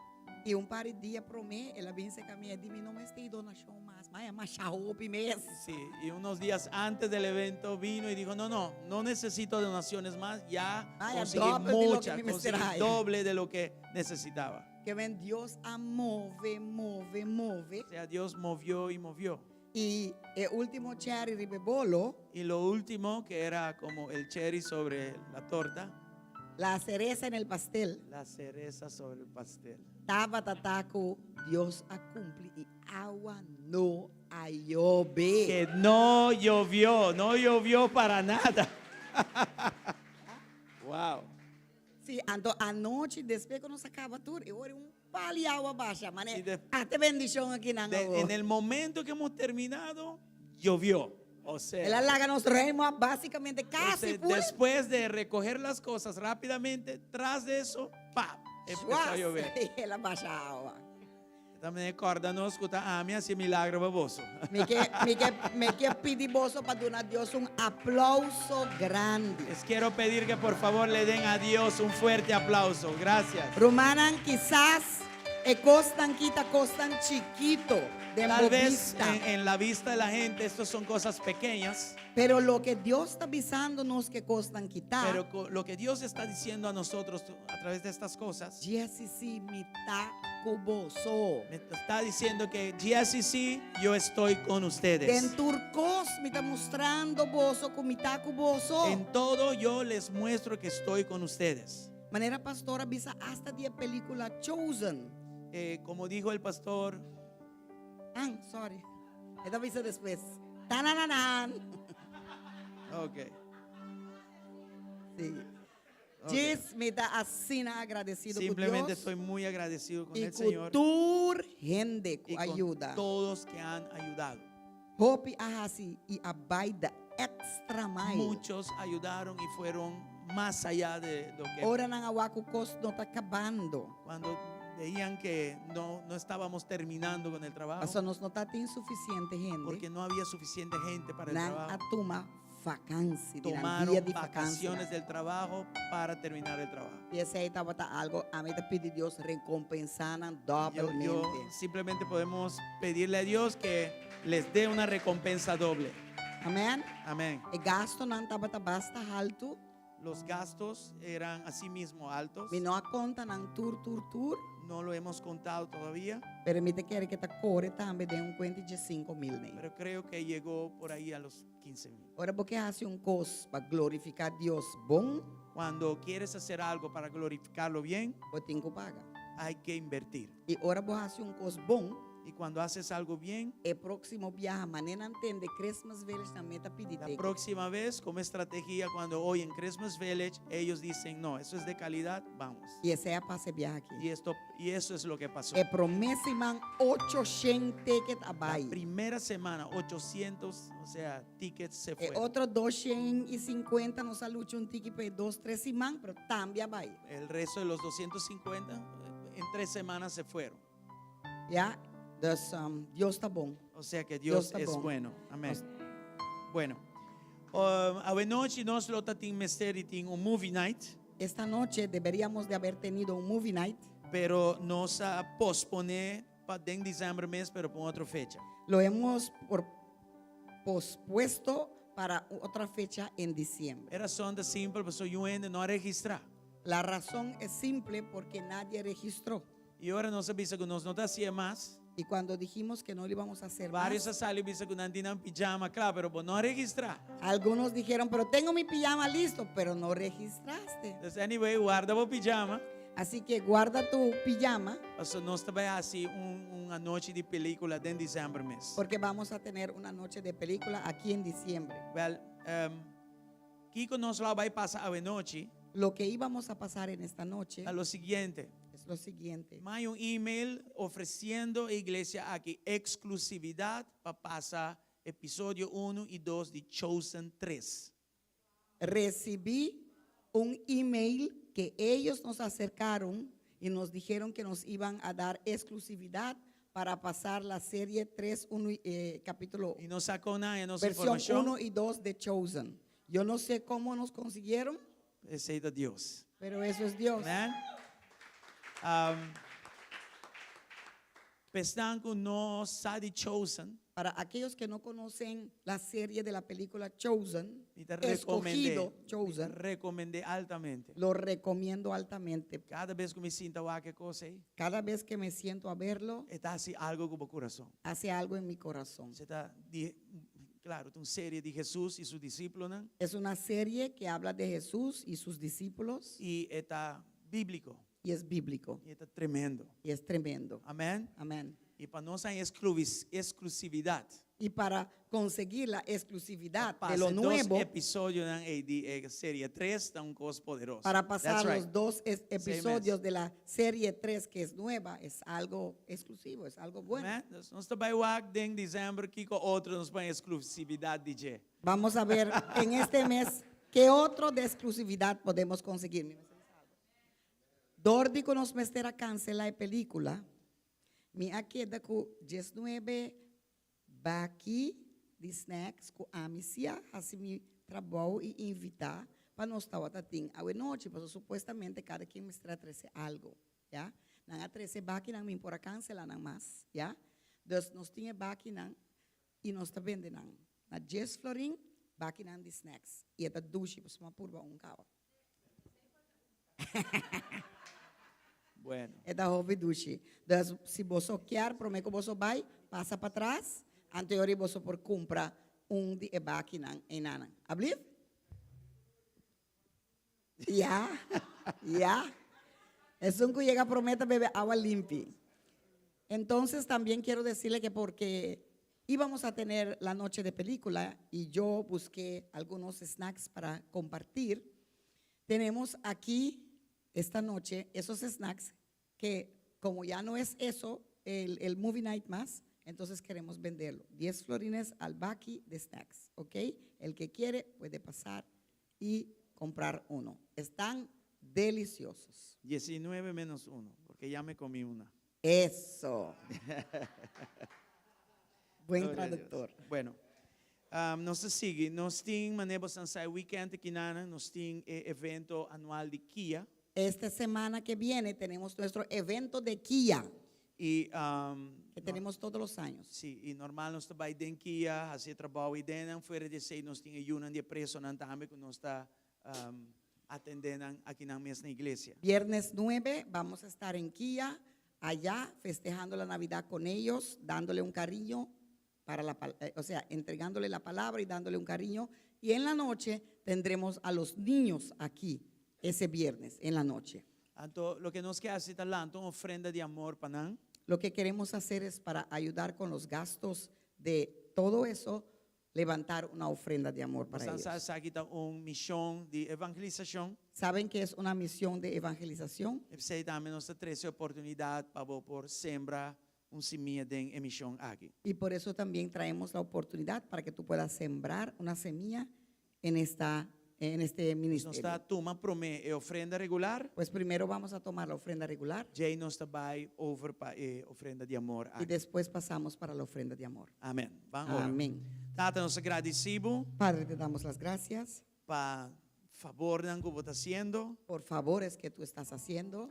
I un par di dia promé, el a bin serka mi e di mi no mester donashon mas, m'a masha hopi mes. Sí, y unos días antes del evento vino y dijo: "No, no, no necesito donaciones más, ya Ah, ya conseguí doble de lo que mucha, me conseguí trae. Doble de lo que necesitaba". Ke men Dios a move, move, move. O sea, Dios movió y movió. I e último cherry riba e bolo, Y lo último, que era como el cherry sobre la torta, la cereza en el pastel, la cereza sobre el pastel. Tabata ta ku Dios a kumpli i awa no a yobe. Que no llovió, no llovió para nada. Wow. Sí, anto anochi, despues ku nos a kaba tur, i ora un pal'i awa basha, mané, ata bendishon aki nan. En el momento que hemos terminado, llovió. O sea, El a laga nos ruim básicamente casi entonces, full. Después de recoger las cosas rápidamente, tras de eso, ¡pam! Empezó a llover. El a basha awa. Tambe kòrda nos ku ta ami a hasi milager pa boso. Mi ke pidi boso pa duna Dios un aplouso grandi. Les quiero pedir que por favor le den a Dios un fuerte aplauso. Gracias. Rumannan, kisas e kosnan aki ta kosnan chikitu, di Tal vez vista. en la vista de la gente estos son cosas pequeñas, Pero loke Dios ta bisando nos ku e kosnan aki ta, pero lo que Dios está diciendo a nosotros a través de estas cosas, GSC mi ta ku boso. Me está diciendo que GSCC, yo estoy con ustedes. Den tur kos mi ta mustrando boso ku mi ta ku boso. En todo yo les muestro que estoy con ustedes. Manera pastor a bisa hasta di e pelíkula Chosen. Como dijo el pastor, Ah, sorry. E ta bisa despues. Tanananan. Ok. Sí. Ok. Dios mi ta asina agradesido ku Simplemente Dios estoy muy agradecido con i el ku Señor tur hende y ku con ayuda. Todos que han ayudado. Hopi a hasi i a bai the extra mile. Muchos ayudaron y fueron más allá de lo que Ora nan a wak ku kos no ta kabando. Cuando veían que no, no estábamos terminando con el trabajo, Paso nos no tabatin suficiente hende. Porque no había suficiente gente para el Nan trabajo. a tuma vakansi, di nan Tomaron dia di vakansi. Vacaciones del trabajo para terminar el trabajo. I esei tabata algu, ami ta pidi Dios rekompensá nan Yo doblemente. Simplemente podemos pedirle a Dios que les dé una recompensa doble. Amèn. Amén. E gastonan tabata basta haltu. Los gastos eran asimismo altos. Mi no a konta nan tur tur tur. No lo hemos contado todavía, Pero mi ta kere ku ta kore tambe den un kuenta di 5 mil. Ne. Pero creo que llegó por ahí a los 15 mil. Ora bo ke hasi un kos pa glorifiká Dios bon, Cuando quieres hacer algo para glorificarlo bien, bo tin ku paga. Hay que invertir. I ora bo hasi un kos bon, Y cuando haces algo bien, e próksimo biaha, manera nan tende Christmas Village tambe ta pidi La ticket. Próxima vez, como estrategia, cuando hoy en Christmas Village, ellos dicen: "No, eso es de calidad, vamos". I esei a pasa e biaha aki. Y eso es lo que pasó. E promé siman 800 ticket La a bai. Primera semana, 800, o sea, tickets se E fueron. otro 250 nos a lucha un tiki pa 2, 3 siman, pero tambe a bai. El resto de los 250, en 3 semanas se fueron. Ja, dus Dios ta bon. O sea que Dios Dios está es bon. Bueno. Amén. Bueno, awe nochi nos lo tatin mester di tin un movie night, Esta noche deberíamos de haber tenido un movie night. Pero nos a posponé pa den desèmber mes, pero pa otro fecha. Lo hemos pospuesto. para otra fecha en diciembre. E rason ta simpel, pasobra niun hende no a registrá. La razón es simple porque nadie registró. I ora nos a bisa ku nos no ta hasié mas, Y cuando dijimos que no lo íbamos a hacer vários más, a sali bisa ku nan tin nan pijama kla, pero bo no a registrá. algunos dijeron, pero tengo mi pijama listo, pero no registraste. Dus anyway, warda bo pijama. Así que guarda tu pijama. Paso nos ta bai hasi un un anochi di pelíkula den desèmber mes. Porque vamos a tener una noche de película aquí en diciembre. Wèl, kiko nos lo a bai pasa awenochi? Lo que íbamos a pasar en esta noche Ta lo siguiente. es lo siguiente. Mi a un email ofresiendo e iglesia aki eksklusividat pa pasa episodio unu i dos di Chosen tres. Recibí un email que ellos nos acercaron y nos dijeron que nos iban a dar exclusividad para pasar la serie 3, 1, eh, capítulo Y no sa con nan nos versión informacion. 1 y 2 de Chosen. Yo no sé cómo nos consiguieron. Esey ta Dios. Pero eso es Dios. Amen. Um, P'esnan cu no sa di Chosen. Para aquellos que no conocen la serie de la película Chosen, Mi ta recomend'é. escogido Mi ta Chosen, recomend'é altamente. lo recomiendo altamente. Cada bes cu mi sinta wak e cos ey. Cada vez que me siento a verlo, E ta haci algo cu bo curason. hace algo en mi corazón. Se ta di, claro, ta un serie di Jesus y su discípulonan. Es una serie que habla de Jesús y sus discípulos. Y e ta bíblico. Y es bíblico. Y e ta tremendo. Y es tremendo. Amén. Amén. Y pa nos haña exclusividad. Y para conseguir la exclusividad Pa de lo pasa dos nuevo. episodionan ey di e serie 3 ta un cos poderoso. Para pasar That's right. los dos episodios mes. de la serie 3 que es nueva, es algo exclusivo, es algo bueno. Amén. Dus nos ta bay wak den december kico otro nos por haña exclusividad di dje. Vamos a ver en este mes qué otro de exclusividad podemos conseguir. Dor di ku nos mester a kanselá e pelíkula, mi a keda ku diesnuebe baki di snacks ku ami si a hasi mi trabou i invitá pa nos tabata tin awenochi, pasobra supuestamente kada ken mester a trese algu, ya. Nan a trese bakinan, mi por a kanselá nan mas, ya. Dus nos tin e bakinan i nos ta bende nan na dies florin, bakinan di snacks, i e ta dushi, pasobra mi a purba un kawa. Bueno. E ta hopi dushi. Dus si boso kier prome ku boso bai, pasa patras, anto yori boso por kumpra un di e bakinan einanan. Ablief? Ya, ya. Esun ku yega prome ta bebe awa limpi. Entonces también quiero decirle que porque íbamos a tener la noche de película y yo busqué algunos snacks para compartir, tenemos aquí esta noche esos snacks que como ya no es eso, el, el movie night más, entonces queremos venderlo. 10 florines al baki de snacks, ¿ok? El que quiere puede pasar y comprar uno. Están deliciosos. 19 menos uno, porque ya me comí una. Eso. Buen Gloria a Dios. traductor. Bueno, um, nos ta sigui. Nos tin, manera boso sa, e weekend akinan, nos tin e evento anual di Kia. Esta semana que viene tenemos nuestro evento de Kia. Y, um, Que tenemos todos los años. Sí, y normal nos ta bai den Kia, haci e trabou y den nan. Fuera di esey nos tin e yunan di e presonan tambe cu nos ta um, atende nan aki nan mes na iglesia. Viernes 9 vamos a estar en Kia, allá festejando la Navidad con ellos, dándole un cariño para la, eh, o sea, entregándole la palabra y dándole un cariño. Y en la noche tendremos a los niños aquí ese viernes en la noche. Anto, loke nos ke hasi ta lanta un ofrenda di amor pa nan. Lo que queremos hacer es para ayudar con los gastos de todo eso, levantar una ofrenda de amor para Bosan ellos. sa esaki ta un mishon di evangelisashon. Saben que es una misión de evangelización? P'esei tambe nos ta trese oportunidat pa bo por sembra un simia den e mishon aki. Y por eso también traemos la oportunidad para que tú puedas sembrar una semilla en esta en este Nos ministerio. ta tuma promé e ofrenda regular. Pues primero vamos a tomar la ofrenda regular. Djei nos ta bai over pa e ofrenda di amor Y aki. después pasamos para la ofrenda de amor. Amén. Ban ora. Amén. Tata, nos ta gradisí bo. Padre, te damos las gracias. Pa fabornan ku bo ta hasiendo. Por favores que tú estás haciendo.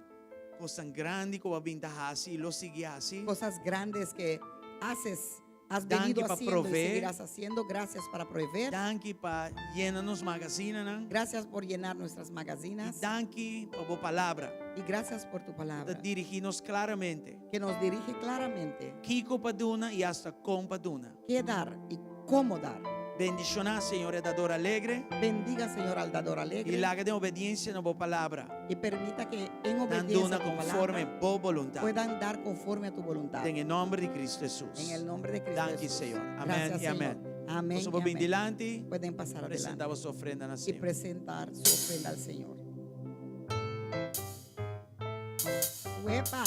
Kosnan grandi ku bo a bin ta hasi i lo sigui hasi. Cosas grandes que haces. Has Danki venido pa haciendo y provee. seguirás haciendo. Gracias para proveer. Danki pa yena nos magazinanan. Gracias por llenar nuestras I magazinas. danki pa bo palabra. Y gracias por tu Ta palabra dirigí nos klaramente. que nos dirige claramente Kiko pa duna i asta kon pa duna. qué dar y cómo dar. Bendishoná, Señor, e dador alegre. Bendiga, Señor, al dador I alegre laga den obediensia na bo palabra. y permita que en Nan obediencia duna a tu konforme palabra bo boluntat. puedan dar conforme a tu voluntad. Den e nòmber di Cristo Hesus. En el nombre de Cristo Danki, Jesús. Señor. Amén Gracias, i amén. Señor. Amén. Boso y por bin amén. dilanti, Pueden pasar adelante presentá boso ofrenda na y Señor. presentar su ofrenda al Señor. ¡Uepa!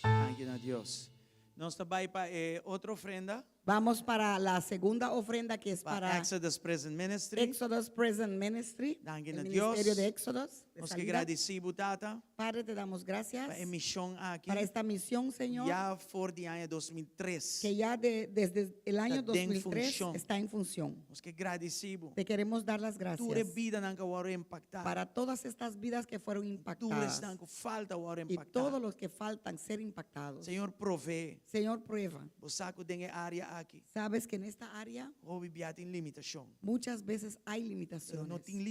Danki na Dios. Nos ta bai pa e otro ofrenda. Vamos para la segunda ofrenda que es Pa para Exodus Prison Ministry. Exodus Prison Ministry. Danki El na Dios. ministerio de Exodus. de Nos ke salida. gradisí bo Tata Padre, te damos gracias pa e mishon aki. para esta misión, Señor, Ya for di aña 2003. que ya de- desde el año Está den 2003 función. está en función. Nos ke gradisí bo. Te queremos dar las Tur e gracias bidanan ku a wòrdu impaktá. para todas estas vidas que fueron Tur impactadas esnan ku falta wòrdu y impaktá. todos los que faltan ser impactados. Señor provee. Señor, prueba. Bo sa ku den e área aki. Sabes que en esta área Hopi bia tin limitashon. muchas veces hay Pero no limitaciones, tin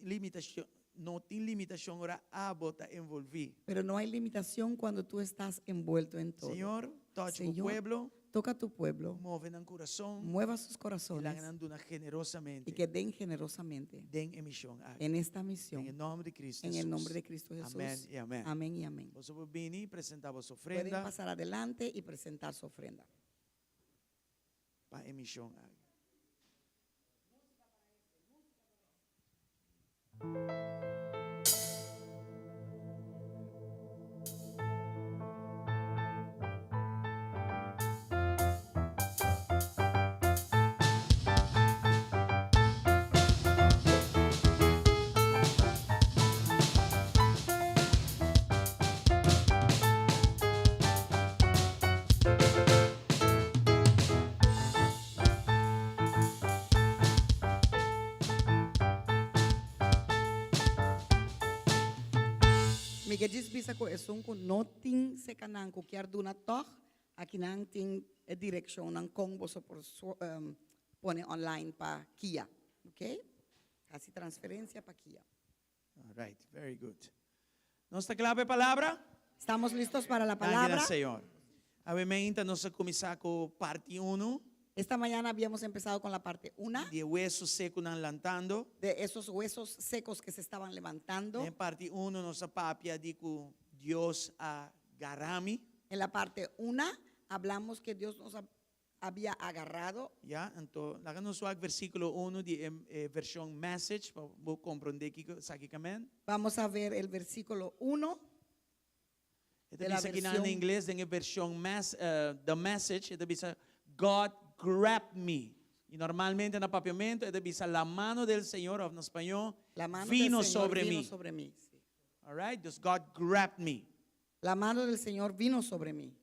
limitashon, no tin limitashon ora abo ta envolví. pero no hay limitación cuando tú estás envuelto en todo. Señor, touch bo Señor, pueblo, Toca a tu pueblo, move nan kurason, mueva sus i laga corazones nan duna generosamente y que den generosamente den e mishon aki. en esta Den e misión. nòmber di Cristo En el Hesus. nombre de Cristo Jesús. Amén i amén. Amén y amén. Boso por bini presentá boso Pueden ofrenda pasar adelante y presentar su ofrenda. pa e mishon aki. Mi ke djis bisa ku esun ku no tin sekanan ku kier duna tòg, akinan tin e direkshonnan kon boso por pone online pa kia. Ok? Hasi transferensia pa kia. All right, very good. Nos ta kla pa e palabra? Estamos listos para la Danki na palabra? Señor. Awe meinta nos a kuminsá ku parti uno. Esta mañana habíamos empezado con la parte 1 Di e weso sekunan lantando. de esos huesos secos que se estaban levantando. Den parti uno nos a papia di ku Dios a gara mi. En la parte 1 hablamos que Dios nos había agarrado. Ya, anto laga nos wak versíkulo uno di e e vershon Message pa bo komprondé kiko esaki ke men. Vamos a ver el versículo 1 E ta de la bisa kinan na versión ingles den e vershon Mass, The Message, e ta bisa God grabbed me. I normalmente na papiamento e ta bisa la mano del Señor of na spañó La mano del vino Señor sobre vino mi. sobre mí. Sí. All right, dus God grabbed me. La mano del Señor vino sobre mí.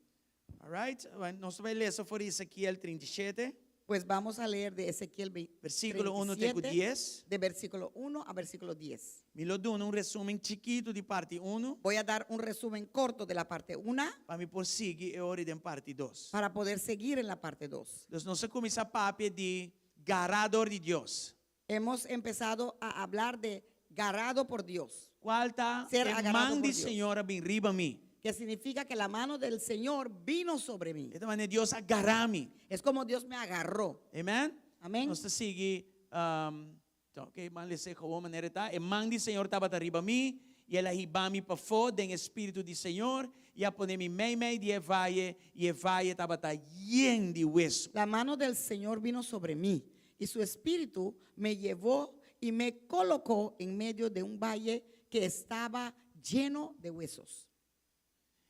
All right, bueno, nos ta bai lesa for di Ezequiel 37. Pues vamos a leer de Ezequiel Versíkulo uno te ku 37, dies. de versículo 1 a versículo 10. Mi lo duna un resumen chikitu di parti uno. Voy a dar un resumen corto de la parte 1 Pa mi por sigui e ora den parti dos. para poder seguir en la parte 2. Dus nos a kuminsá papia di gará dor di Dios. Hemos empezado a hablar de garado por Dios. Kual ta Ser e agarrado man por di Dios. Señor a bin riba mi. Que significa que la mano del Señor vino sobre mí. E ta manera Dios a gará mi. Es como Dios me agarró. Amen? Amén. Nos ta sigui, Ok, ban les'é gewoon manera e ta. E man di Señor tabata riba mi, i el a hiba mi pafó den e spiritu di Señor, i a pone mi meimei di e vaye, i e vaye tabata yen di wesu. La mano del Señor vino sobre mí, y su espíritu me llevó y me colocó en medio de un valle que estaba lleno de huesos.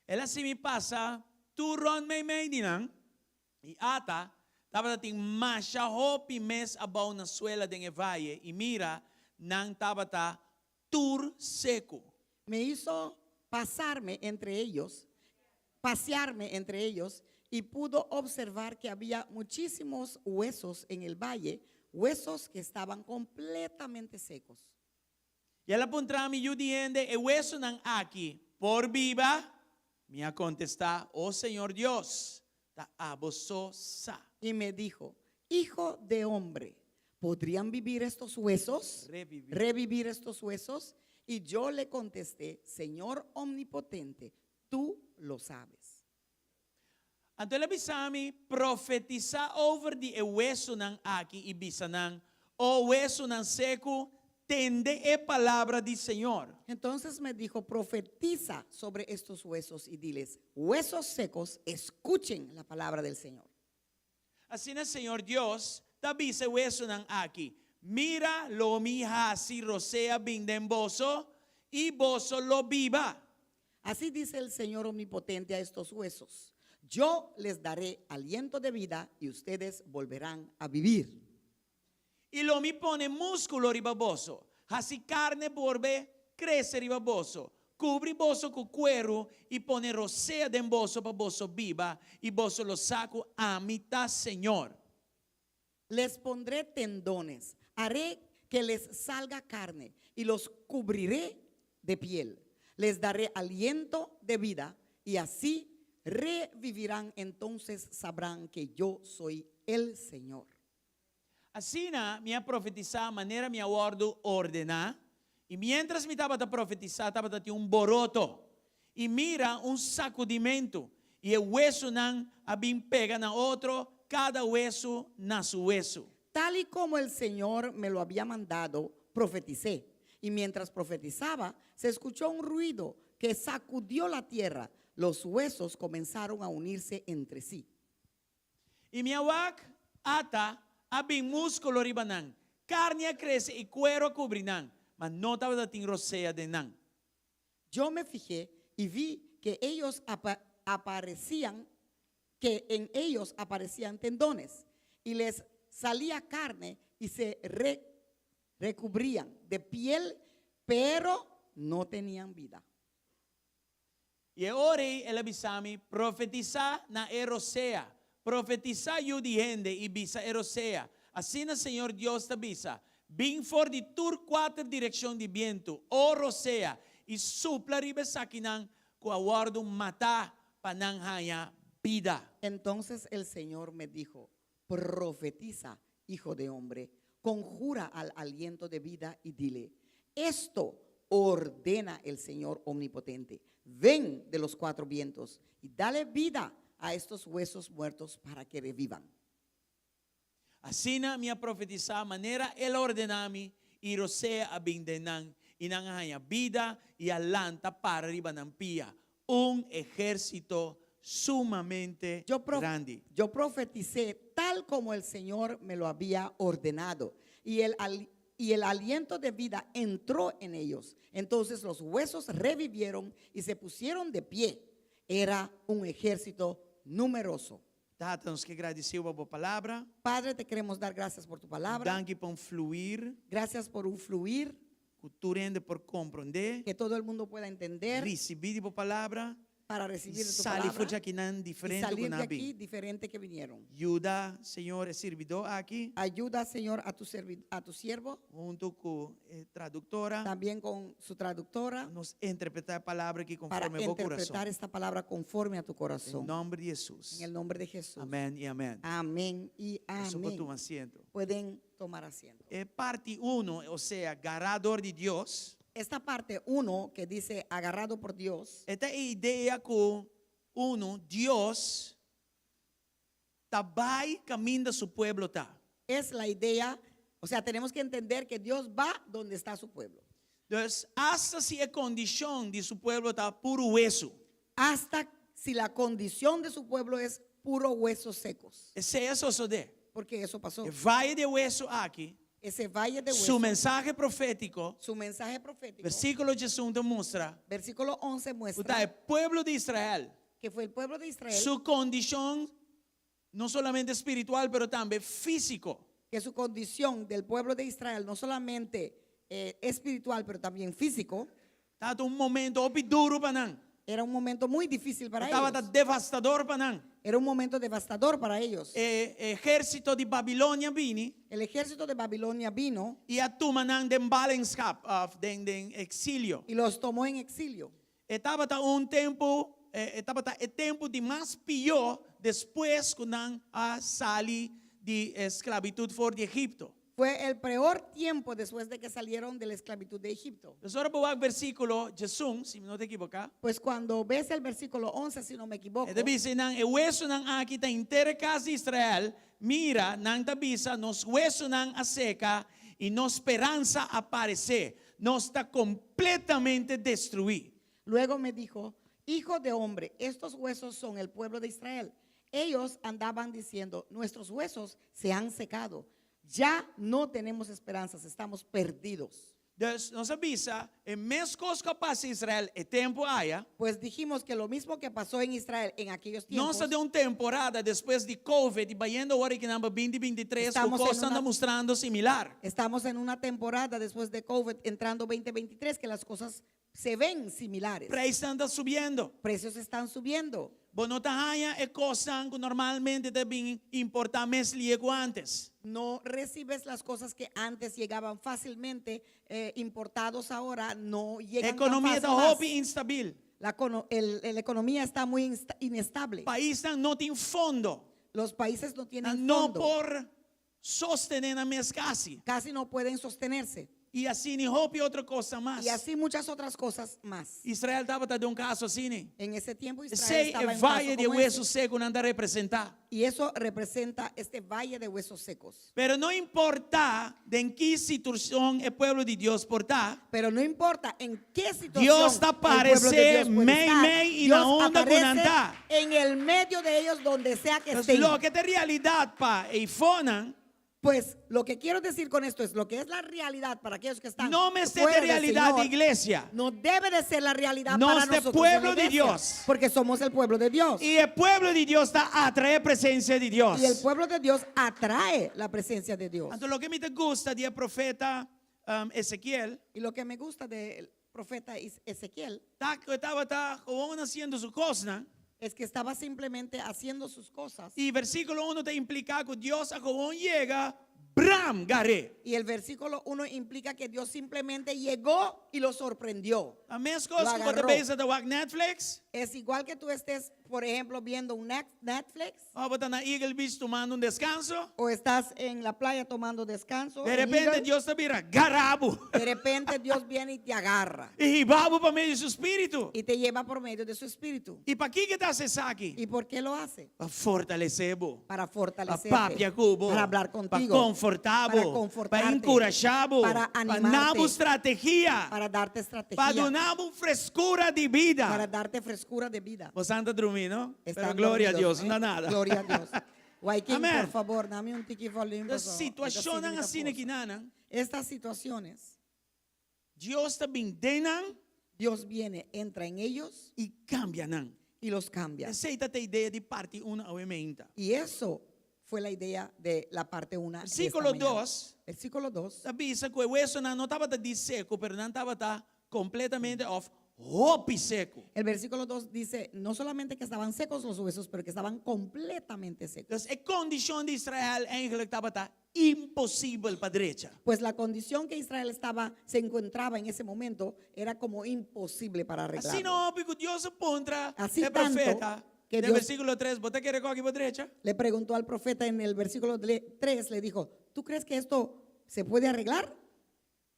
El a hasi mi pasa tur rònt meimei di nan, i ata, tabata tin masha hopi mes abou na suela den e vaye, i mira, nan tabata tur seku. Me hizo pasarme entre ellos, pasearme entre ellos, y pudo observar que había muchísimos huesos en el valle, huesos que estaban completamente secos. I el a puntra mi, Yu di hende, e wesunan aki por biba? Mi a kontestá, O Señor Dios, ta abo so sa. Y me dijo, Hijo de hombre, podrían vivir estos huesos? Revivir. Revivir estos huesos? Y yo le contesté, Señor omnipotente, tú lo sabes. Anto el a bisa mi, Profetisá over di e wesunan aki i bisa nan, O wesunan seku, tende e palabra di Señor. Entonces me dijo, Profetiza sobre estos huesos y diles, Huesos secos, escuchen la palabra del Señor. Asina Señor Dios ta bisa e wesunan aki, Mira, lo mi hasi rosea bin den boso, i boso lo biba. Así dice el Señor omnipotente a estos huesos, Yo les daré aliento de vida y ustedes volverán a vivir. I lo mi pone múskulo riba boso, hasi karne bolbe krese riba boso, kubri boso ku kueru i pone rosea den boso pa boso biba, i boso lo sa ku ami ta Señor. Les pondré tendones, haré que les salga carne y los cubriré de piel. Les daré aliento de vida y así revivirán, entonces sabrán que yo soy el Señor. Asina mi a profetisá manera mi a wòrdu ordená, i miéntras mi tabata profetisá tabata tin un boroto, i mira un sakudimentu, i e wesunan a bin pega na otro, kada wesu na su wesu. Tal y como el Señor me lo había mandado, profeticé. Y mientras profetizaba, se escuchó un ruido que sacudió la tierra. Los huesos comenzaron a unirse entre sí. I mi a wak, ata, a bin múskulo riba nan, karni a krese i kueru a kubri nan, ma no tabata tin rosea den nan. Yo me fijé y vi que ellos aparecían, que en ellos aparecían tendones, y les salía carne y se recubrían de piel, pero no tenían vida. I e ora ei el a bisa mi, Profetisá na e rosea, profetisá, yu di hende, i bisa e rosea, Asina Señor Dios ta bisa, Bin for di tur kuater direkshon di bientu, o rosea, i supla riba esakinan ku a wòrdu matá pa nan haña bida. Entonces el Señor me dijo, Profetiza, hijo de hombre, conjura al aliento de vida y dile, Esto ordena el Señor omnipotente, Ven de los cuatro vientos y dale vida a estos huesos muertos para que revivan. Asina mi a profetisá manera El a ordená mi, i rosea a bin den nan, i nan a haña bida i a lanta para riba nan pia, un ehérsito sumamente grandi. Yo profeticé tal como el Señor me lo había ordenado, y el, y el aliento de vida entró en ellos. Entonces los huesos revivieron y se pusieron de pie. Era un ejército numeroso. Tata, nos ke gradisí bo pa bo palabra. Padre, te queremos dar gracias por tu palabra. Danki pa un fluir. Gracias por un fluir. Ku tur hende por komprondé. Que todo el mundo pueda entender. Risibí di bo palabra. Para recibir de tu Sali palabra. for di akinan diferente Y ku salir nan de a bin. aquí diferente que vinieron. Yuda, Señor, e sirbidó aki. Ayuda, Señor, a tu servi- a tu siervo. Huntu ku e traduktora. También con su traductora. Nos interpretá e palabra aki Para konforme bo kurason. interpretar esta palabra conforme a tu corazón. Den nòmber di Hesus. En el nombre de Jesús. Amèn i amèn. Amén y Boso por amén. tuma asiento. Pueden tomar asiento. E parti uno, osea, gará dor di Dios. Esta parte uno que dice agarrado por Dios. E ta e idea ku uno, Dios ta bai kaminda su pueblo ta. Es la idea O sea, tenemos que entender que Dios va donde está su pueblo. Dus, asta si e kondishon di su pueblo ta puru wesu. Hasta si la condición de su pueblo es puro huesos secos. Esei a sosodé. Porque eso pasó. E vaye di wesu aki, Ese valle de su huesos, mensahe profétiko, su mensaje profético, versíkulo 11 ta mustra, versículo 11 ku muestra ta e pueblo di Israel, que fue el pueblo de Israel, su kondishon no solamente spiritual, pero tambe físiko. que su condición del pueblo de Israel, no solamente espiritual, pero también físico, Tabata un momento hopi duru pa nan. era un momento muy difícil para Tabata ellos. devastador pa nan. Era un momento devastador para ellos. E ehérsito di Babilonia a bini. El ejército de Babilonia vino I a tuma nan den ballingschap, òf den eksilio. y los tomó en exilio. E tabata un tempu, e tabata e tempu di mas pió despues ku nan a sali di esklabitut for di Egipto. Fue el peor tiempo después de que salieron de la esclavitud de Egipto. Pues ora bo wak versíkulo 11, si mi no ta ekiboká. Pues cuando ves el versículo 11, si no me equivoco. E ta bisa nan, e wesunan aki ta henter e kas di Israel, mira, nan ta bisa, nos wesunan a seka i nos speransa a paresé, nos ta kompletamente destruí. Luego me dijo, Hijo de hombre, estos huesos son el pueblo de Israel. Ellos andaban diciendo, nuestros huesos se han secado, ya no tenemos esperanzas, estamos perdidos. Dus nos a bisa, e mes kos ku a pasa Israel e tempu aya. Pues dijimos que lo mismo que pasó en Israel en aquellos tiempos. Nos ta den un temporada despues di Covid i bayendo awor aki nan pa binti bintitres ku Estamos en kosnan ta una- mustrando similar. Estamos en una temporada después de COVID entrando 2023 que las cosas se ven similares. Prijsnan ta subiendo. Precios están subiendo. Bo no ta haña e kosnan ku normalmente ta bin importá mes lie ku ántes. No recibes las cosas que antes llegaban fácilmente, importados ahora no llegan tan Ekonomia ta fácil más. hopi instabil. La cono-, el, el economía está muy inestable. Paisnan no tin fondo. Los países no tienen Nan no fondo. por sostené nan mes kasi. Casi no pueden sostenerse. I asina hopi otro kosnan mas. Y así muchas otras cosas más. Israel tabata den un kaso asina. En ese tiempo Israel Esei estaba e en un caso valle di como hueso ese. sekunan ta representá. Y eso representa este valle de huesos secos. Pero no importá den ki situashon e pueblo di Dios por ta. Pero no importa en qué situación Dios ta el pueblo de aparesé Dios puede mei estar, mei i na Dios unda ku nan aparece ta. en el medio de ellos donde sea que Pues estén. loke ta realidat pa eifonan. Pues lo que quiero decir con esto es lo que es la realidad para aquellos que están No mester fuera ta del realidad Señor, di iglesia. No debe de ser la realidad Nos para ta nosotros pueblo en la di iglesia, Dios. Porque somos el pueblo de Dios. Y e pueblo di Dios ta atraé presencia di Dios. Y el pueblo de Dios atrae la presencia de Dios. Anto loke mi ta gusta di e profeta Ezekiel. Y lo que me gusta del profeta Ezequiel Ta ku e tabata gewoon hasiendo su kosnan. es que estaba simplemente haciendo sus cosas. Y versículo uno ta impliká ku Dios a gewoon yega, bram, gar'é. Y el versículo 1 implica que Dios simplemente llegó y lo sorprendió. Ta meskos Lo ku bo ta agarró. bezig ta wak Netflix. Es igual que tú estés, por ejemplo, viendo un Netflix. Òf bo ta na Eagle Beach tumando un deskanso. O estás en la playa tomando descanso. De en repente Eagle. Dios ta bira gara bo. De repente Dios viene y te agarra. I hiba bo pa medio di su spiritu. Y te lleva por medio de su espíritu. I pakiko e ta hasi esaki? ¿Y por qué lo hace? Pa fortalesé bo. Para Pa fortalecerte. papia ku bo. Para hablar Pa contigo. konfortá bo. Para confortarte. Pa enkurashá bo. Para Pa animarte. duna bo strategia. Para darte estrategia. Pa duna bo freskura di bida. Para darte frescura de vida. Bo ta drumí, no? Están Pero gloria a dormidos, Dios, ¿eh? no nada. Gloria a Dios. Guayquín, Amén. por favor, dame un tiki volumen. E situashonnan asina akinan. Estas situaciones. Dios ta bin den nan. Dios viene, entra en ellos. I kambia nan. Y los cambia. Esei ta e idea di parti 1 awe mainta. Y eso fue la idea de la parte 1. Versíkulo 2. Versículo 2. Ta bisa ku e wesonan no tabata djis seku, pero nan tabata kompletamente òf hopi seku. El versículo 2 dice, no solamente que estaban secos los huesos, pero que estaban completamente secos. Dus e kondishon di Israel eigenlijk tabata imposibel pa drecha. Pues la condición que Israel estaba, se encontraba en ese momento era como imposible para arreglar. Asina hopi ku Dios a puntra Así e tanto profeta. que Den Dios versíkulo 3, bo ta kere e kos aki por drecha? Le preguntó al profeta en el versículo 3, le dijo, ¿tú crees que esto se puede arreglar?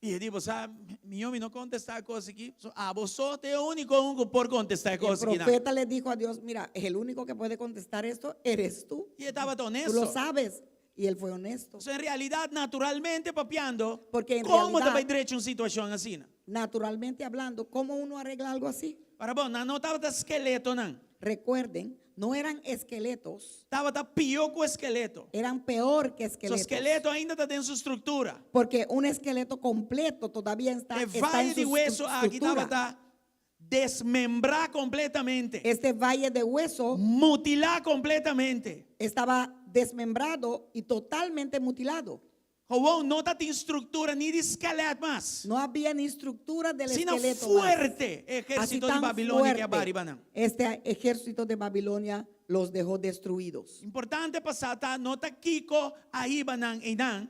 I e di, bo sa, mihó mi no kontestá e kos aki. So, abo so ta e úniko un ku por kontestá e El kos aki. profeta le dijo a Dios, mira, el único que puede contestar esto eres tú. I e tabata Tú honesto. lo sabes. Y él fue honesto. So, en realidat, naturalmente papiando, Porque en kon bo ta realidad- bai drecha un situashon asina? Naturalmente hablando, ¿cómo uno arregla algo así? Para bon, nan no tabata eskeletonan. Recuerden, no eran esqueletos, Tabata pió ku eskeleto. eran peor que So esqueletos. eskeleto ainda ta den su struktura. Porque un esqueleto completo todavía está, E está valle en di su weso aki estructura. tabata desmembrá kompletamente. Este valle de hueso Mutilá kompletamente. estaba desmembrado y totalmente mutilado. Gewoon no tabatin struktura ni di skelet mas. No había ni estructura del Sino esqueleto. más. fuerte Así ehérsito di tan Babilonia ku a fuerte, bai riba nan. Este ejército de Babilonia los dejó destruidos. Importante pa sa ta no ta kiko a hiba nan einan.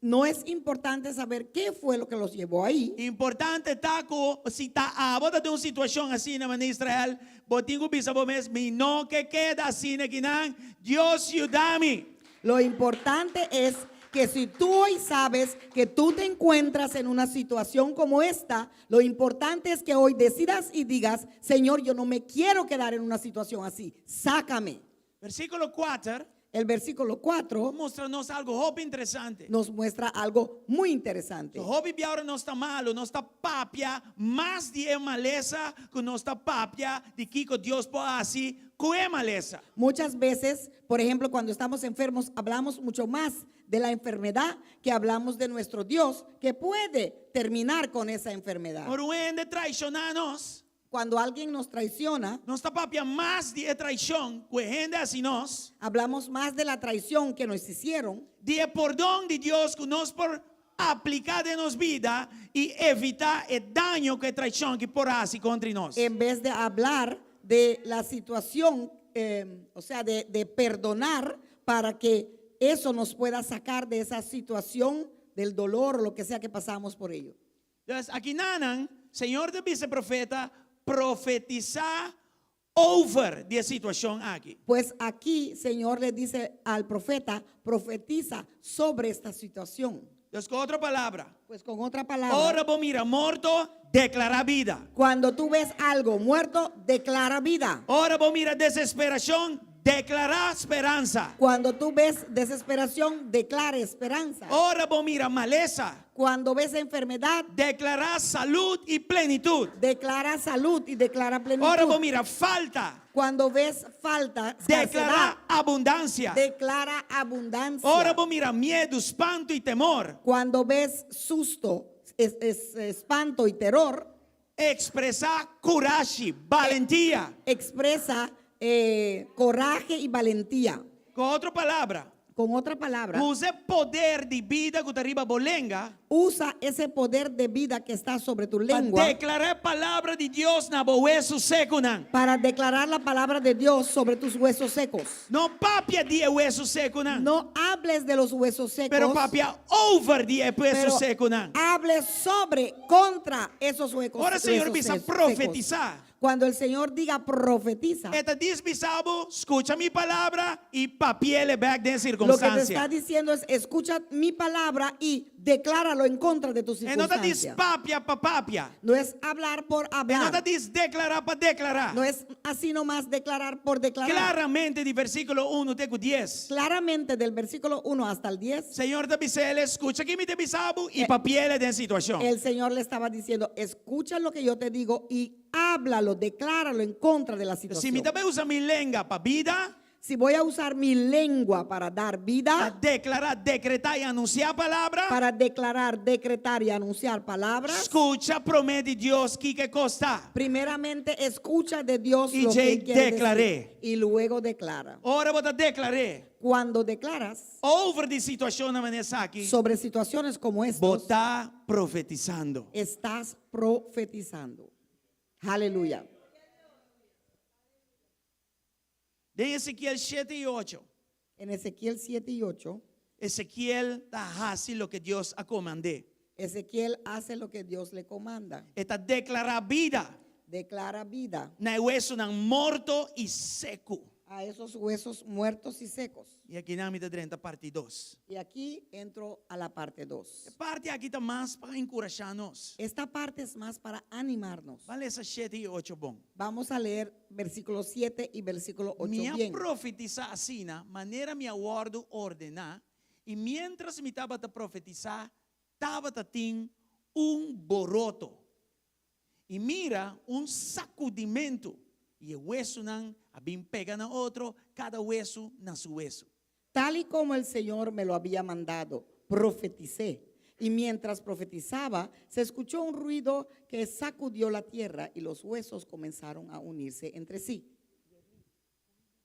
No es importante saber qué fue lo que los llevó ahí. Importante ta ku si ta abo ta den un situashon asina manera Israel, bo tin ku bisa bo mes, mi no ke keda asina akinan, Dios yuda mi. Lo importante es que si tú hoy sabes que tú te encuentras en una situación como esta, lo importante es que hoy decidas y digas, Señor, yo no me quiero quedar en una situación así, sácame. Versíkulo kuater El versículo 4 mustra nos algu hopi interesante. nos muestra algo muy interesante. Hopi bia ora nos ta malu, nos ta papia mas di e malesa ku nos ta papia di kiko Dios por hasi ku e malesa. Muchas veces, por ejemplo, cuando estamos enfermos, hablamos mucho más de la enfermedad que hablamos de nuestro Dios que puede terminar con esa enfermedad. Ora un hende traishoná nos, Cuando alguien nos traiciona, nos ta papia mas di e traishon ku e hende a hasi nos, hablamos más de la traición que nos hicieron, di e pordon di Dios ku nos por apliká den nos bida i evitá e daño ku e traishon ki por hasi kontra nos. en vez de hablar de la situación, eh, o sea, de, de perdonar para que eso nos pueda sacar de esa situación del dolor o lo que sea que pasamos por ello. Dus akinanan, Señor ta bisa e profeta, profetisá over di e situashon aki. Pues aquí, Señor le dice al profeta, profetiza sobre esta situación. Dus ku otro palabra, Pues con otra palabra, ora bo mira morto, deklará bida. cuando tú ves algo muerto, declara vida. Ora bo mira desesperashon, deklará speransa. Cuando tú ves desesperación, declara esperanza. Ora bo mira malesa, Cuando ves enfermedad, deklará salú i plenitut. declara salud y declara plenitud. Ora bo mira falta, Cuando ves falta, escasedad, deklará abundansia. declara abundancia. Ora bo mira miedu, spantu i temor, Cuando ves susto, es- es- espanto y terror, ekspresá kurashi, balentia. expresa eh, coraje y valentía. Ku otro palabra, Con otra palabra, usa e poder di bida ku ta riba bo lenga usa ese poder de vida que está sobre tu pa lengua deklará e palabra di Dios na bo wesu sekunan. para declarar la palabra de Dios sobre tus huesos secos. No papia di e wesu sekunan, No hables de los huesos secos, pero papia over di e wesu pero sekunan. hables sobre, contra esos huecos. Ora Señor huesos bisa secos. profetisá. Cuando el Señor diga profetiza, E ta djis bisa bo, skucha mi palabra i papi'é bèk den lo que te sirkunstansia. está diciendo es escucha mi palabra y decláralo en contra de tu E no ta djis circunstancia. papia pa papia. No es hablar por E no ta hablar. djis deklará pa deklará. No es así nomás declarar por declarar. Klaramente di versíkulo unu te ku dies. Claramente del versículo 1 hasta el 10, Señor ta bis'é, skucha kiko mi ta bisa bo i papi'é den situashon. el Señor le estaba diciendo, escucha lo que yo te digo y háblalo, decláralo en contra de la Si mi situación. ta bai usa mi lenga pa bida, Si voy a usar mi lengua para dar pa vida, deklará, dekretá i anunsiá palabra, para declarar, decretar y anunciar palabras, skucha promé di Dios kiko e kos ta. primeramente escucha de Dios Y lo que djei él quiere decir deklar'é. y luego declara. Ora bo ta deklar'é Cuando declaras over di situashonnan manera esaki, sobre situaciones como bo estas, ta profetisando. estás profetizando. Aleluya. Den Ezekiel shete i ocho, En Ezequiel 7 y 8, Ezekiel ta hasi loke Dios a komand'é. Ezequiel hace lo que Dios le comanda. E ta deklará bida Declara vida na e wesunan morto i seku. A esos huesos muertos y secos. I akinan mi ta drenta parti 2. Y aquí entro a la parte 2. E parti aki ta mas pa enkurashá nos. Esta parte es más para animarnos. Ban lesa 7 i 8 bon. Vamos a leer versículo 7 y versículo 8 Mi a bien. profetisá asina, manera mi a wòrdu ordená, i miéntras mi tabata profetisá, tabata tin un boroto. I mira, un sakudimentu, i e wesunan a bin pega na otro, kada wesu na su wesu. Tal y como el Señor me lo había mandado, profeticé. Y mientras profetizaba, se escuchó un ruido que sacudió la tierra y los huesos comenzaron a unirse entre sí.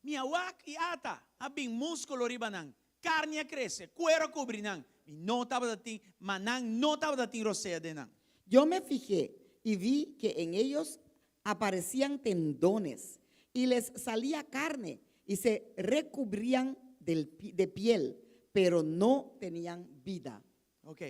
Mi a wak i ata, a bin múskulo riba nan, karni a krese, kueru a kubri nan, mi no tabata tin, ma nan no tabata tin rosea den nan. Yo me fijé y vi que en ellos aparecían tendones y les salía carne y se recubrían del de piel, pero no tenían vida. Ok.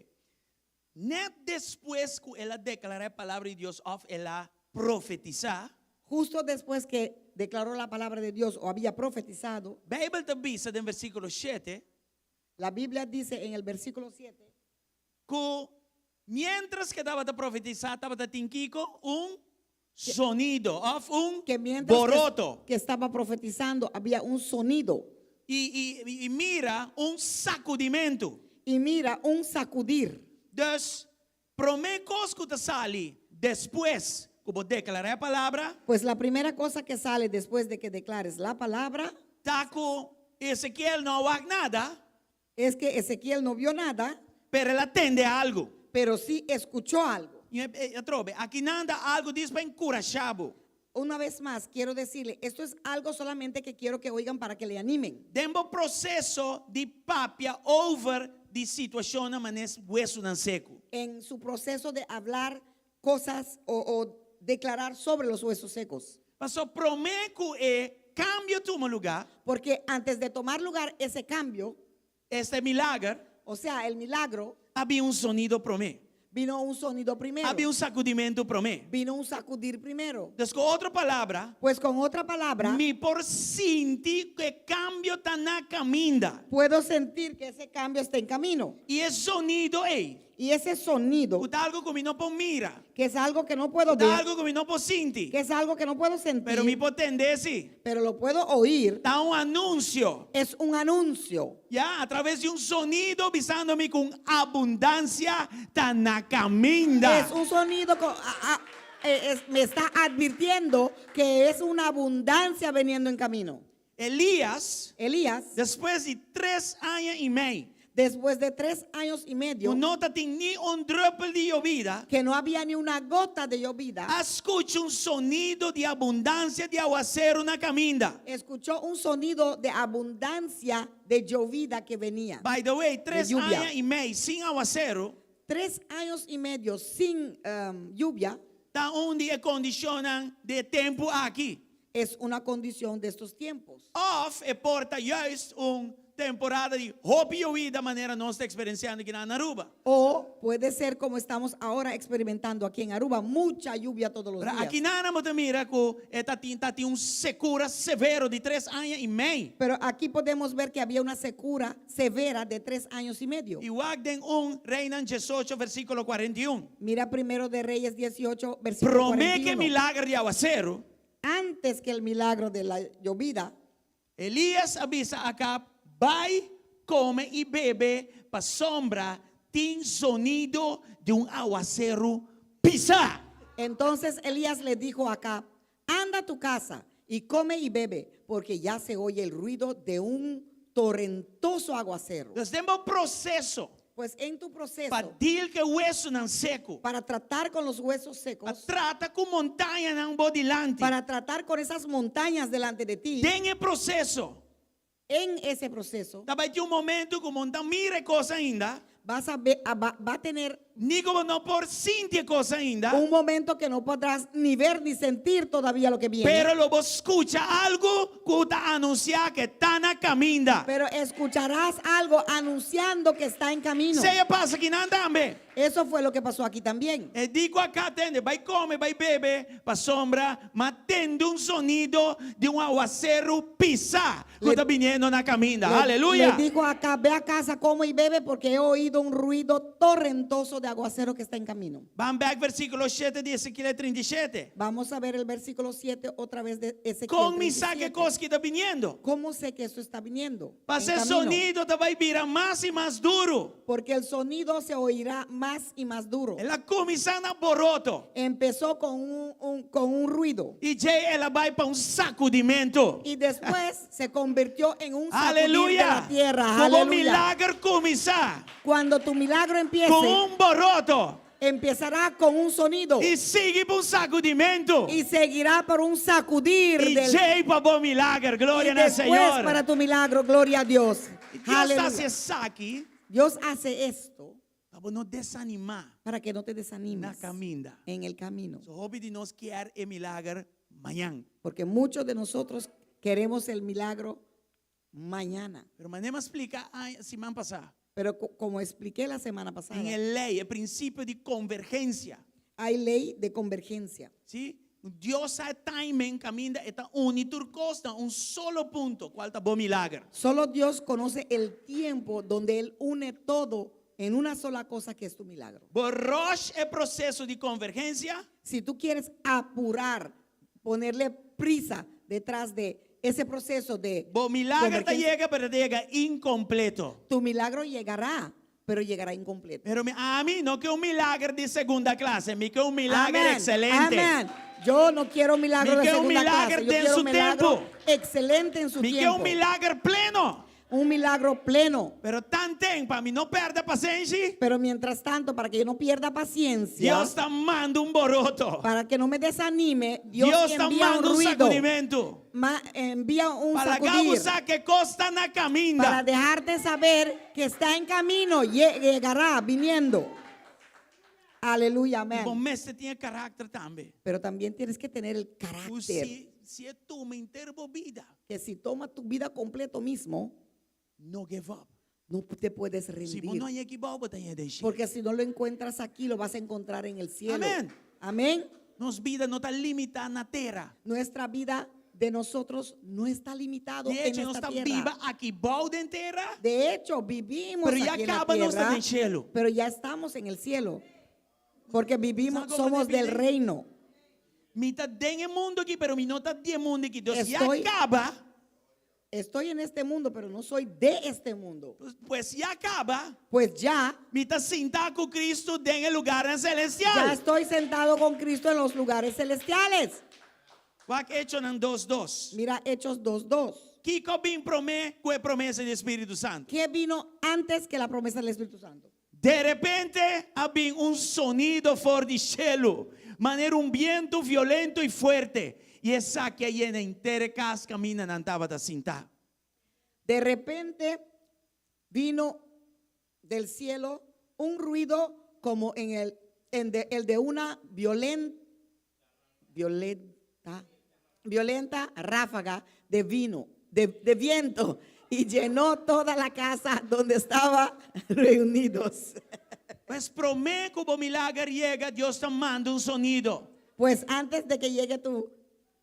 Net despues ku el a deklará e palabra di Dios òf el a profetisá. Justo después que declaró la palabra de Dios o había profetizado. Beibel ta bisa den versíkulo shete. La Biblia dice en el versículo 7. Ku miéntras ku e tabata profetisá tabata tin kiko? Un sonido òf un Que mientras boroto. que estaba profetizando había un sonido. I, i, i mira un sakudimentu. Y mira un sacudir. Dus, promé kos ku ta sali despues ku bo deklará e palabra. Pues la primera cosa que sale después de que declares la palabra. Ta ku Ezekiel no a wak nada. Es que Ezequiel no vio nada. Pero el a tende algu. Pero sí escuchó algo. I atrobe, akinan ta algu djis pa enkurashá bo. Una vez más, quiero decirle, esto es algo solamente que quiero que oigan para que le animen. Den bo proseso di papia over di situashonnan manera wesunan seku. En su proceso de hablar cosas o, o declarar sobre los huesos secos. Paso promé ku e kambio tuma lugá. Porque antes de tomar lugar ese cambio, Esta e milager. O sea, el milagro. A bin un sonido promé. Vino un sonido primero. A bin un sakudimentu promé. Vino un sacudir primero. Dus ku otro palabra. Pues con otra palabra. Mi por sinti ku e kambio ta na kaminda. Puedo sentir que ese cambio está en camino. I e sonido ei. Y ese sonido. Ku ta algu ku mi no por mira. Que es algo que no puedo Ku ta ver. algu ku mi no por sinti. Que es algo que no puedo sentir. Pero mi por tende sí. Pero lo puedo oír. Ta un anunsio. Es un anuncio. Ya, a traves di un sonido bisando mi ku abundansia ta na kaminda. Es un sonido con, a, a, eh, es, me está advirtiendo que es una abundancia veniendo en camino. Elías, Elías, despues di tres aña i mei, después de tres años y medio, ku no tatin ni un drùpel di yobida, que no había ni una gota de llovida, a skucha un sonido di abundansia di awaseru na kaminda. Escuchó un sonido de abundancia de llovida que venía. By the way, tres De lluvia. aña i mei sin awaseru. Tres años y medio sin lluvia. Ta un di e kondishonnan di e tempu aki. Es una condición de estos tiempos. Òf e por ta juist un temporada di hopi yobida manera nos ta eksperensiando aki na Aruba. O puede ser como estamos ahora experimentando aquí en Aruba, mucha lluvia todos los Pero días. akinan bo ta mira ku e ta tin ta tin un sekura severo di tres aña i mei. Pero aquí podemos ver que había una secura severa de tres años y medio. I wak den un Reinan 18 versíkulo 41. Mira primero de Reyes 18, versículo Promé ku 41. milager di awaseru. Antes que el milagro de la llovida. Elías a bisa Acab, Bai, kome i bebe, pasobra tin zonido di un awaseru pisá. Entonces Elías le dijo a Acab, anda a tu casa y come y bebe, porque ya se oye el ruido de un torrentoso aguacero. Dus den bo proseso. Pues en tu proceso. Pa deal ku e wesunan seku. Para tratar con los huesos secos. Pa trata ku montañanan bo dilanti. Para tratar con esas montañas delante de ti. Den e proseso. En ese proceso. Ta bai tin un momento ku bo no ta mira e kos ainda. Vas a ver, a, va, va a tener, Ni ku bo no por sinti e kos ainda. Un momento que no podrás ni ver ni sentir todavía lo que viene. Pero lo bo skucha algu ku ta anunsiá ku e ta na kaminda. Pero escucharás algo anunciando que está en camino. Esei a pasa akinan tambe. Eso fue lo que pasó aquí también. E di ku Akab tende, Bai kome, bai bebe, pasobra m'a tende un sonido di un awaseru pisá ku ta biniendo na kaminda. Aleluya! Le dijo a Acab, Ve a casa, come y bebe, porque he oído un ruido torrentoso de aguacero que está en camino. Ban bèk versíkulo shete di Ezekiel 37. Vamos a ver el versículo 7 otra vez de Ezequiel Kon mi sa ku e 37. kos ki ta biniendo? ¿Cómo sé que esto está viniendo? En Pas'e camino. sonido ta bai bira mas i mas duru. Porque el sonido se oirá más y más duro. El a kuminsá na boroto. Empezó con un, un- con un ruido. I djei el a bai pa un sakudimentu. Y después se convirtió en un sacudir de Aleluya! la tierra. Ku bo Aleluya. milager kuminsá Cuando tu milagro empiece, ku un boroto empezará con un sonido i sigui pa un sakudimentu. y seguirá por un sacudir I del djei pa bo milager. y Gloria na después Señor. para tu milagro. Gloria a Dios. Dios ta Aleluya. hasi esaki Dios hace esto pa bo no desanimá para que no te na desanimes kaminda. en el camino. So hopi di nos kier e milager mañan. Porque muchos de nosotros queremos el milagro mañana. Pero manera m'a splika siman pasá. Pero como expliqué la semana pasada, Tin e lei, e prinsipio di konvergensia. hay ley de convergencia. Sí? Dios sa e timing kaminda e ta uni tur kos na un solo punto, kual ta bo milager. Solo Dios conoce el tiempo donde Él une todo en una sola cosa que es tu milagro. Bo rush e proseso di konvergensia, Si tú quieres apurar, ponerle prisa detrás de ese proceso de bo milager ta convergencia, yega, pero ta yega inkompleto. tu milagro llegará, pero llegará incompleto. Pero mi, ami no ke un milager di segunda klase, mi ke un milager Amén, ekselente. Amén. Yo no quiero un milagro Mi de ke un segunda milager clase. Yo den quiero su un milagro tempo. excelente en su Mi ke tiempo. un milager pleno. Un milagro pleno. Pero tanten, pa mi no pèrdè pasenshi, Pero mientras tanto, para que yo no pierda paciencia, Dios ta manda un boroto. para que no me desanime, Dios, Dios ta envía un manda un ruido. sakudimentu. Envía un Pa laga bo sacudir. sa ku e kos ta na kaminda. Para dejarte saber que está en camino, llegará viniendo. Aleluya, amén. Bo mester tin e karakter tambe. Pero también tienes que tener el Ku carácter. si, si e tuma henter bo bida. Que si toma tu vida completo mismo, No give up. no te puedes Si rendir. bo no hañ'é aki bou, bo ta hañ'é den shelu. Porque si no lo encuentras aquí, lo vas a encontrar en el cielo. Amén. Amén. Nos bida no ta limitá na tera. Nuestra vida de nosotros no está limitado De en hecho, nos esta ta tierra. biba aki bou den tera. De hecho, vivimos Pero ya aquí en la kaba nos ta tierra, den shelu. pero ya estamos en el cielo. Porque vivimos, ¿Sabe cómo somos te del pide? reino. Mi ta den e mundu aki, pero mi no ta di e mundu aki. Dios ya Estoy kaba. Estoy en este mundo, pero no soy de este mundo. Pues ya kaba. Pues ya. Mi ta sintá ku Kristu den e lugarnan selestial. Ya estoy sentado con Cristo en los lugares celestiales. Wak Echonan 2:2. Mira Hechos 2:2. Kiko a bin promé ku e promesa di Spiritu Santu? ¿Qué vino antes que la promesa del Espíritu Santo? De repente a bin un sonido for di shelu, manera un bientu violento i fuerte, i esaki a yena henter e kas kaminda nan tabata sintá. De repente vino del cielo un ruido como en el, en de, el de una violen, violenta, violenta ráfaga de vino, de, de viento, y llenó toda la casa donde estaba reunidos. Pues promé ku bo milager yega, Dios ta manda un sonido. Pues antes de que llegue tu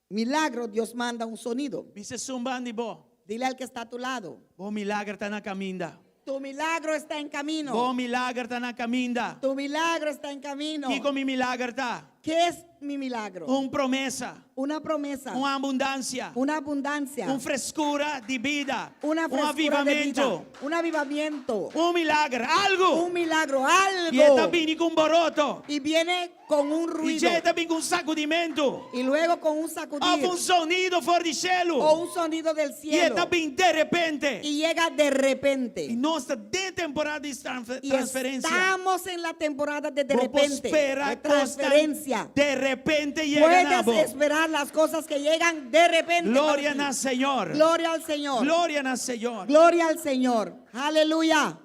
milagro, Dios manda un sonido. Bisa esun banda di bo. Dile al que está a tu lado. Bo milager ta na kaminda. Tu milagro está en camino. Bo milager ta na kaminda. Tu milagro está en camino. Kiko mi milager ta? ¿Qué es mi milagro? Un promesa. Una promesa. Un abundansia. Una abundancia. Un freskura di bida. Una Un frescura de vida. avivamentu. Un avivamiento. Un milager, algu. Un milagro, algo. I e ta bini ku un boroto. Y viene con un I ruido. djei e ta bini ku un sakudimentu. Y luego con un sacudir. Òf un sonido for di shelu. O un sonido del I e cielo. ta bini de repente. Y llega de repente. I nos ta den temporada di Y transferensia. estamos en la temporada de de Bo por repente. spera De transferencia. kosnan de repente yega na bo. Puedes esperar las cosas que llegan de repente. Gloria para ti. na Señor. Gloria al Señor. Gloria na Señor. Gloria al Señor. Aleluya.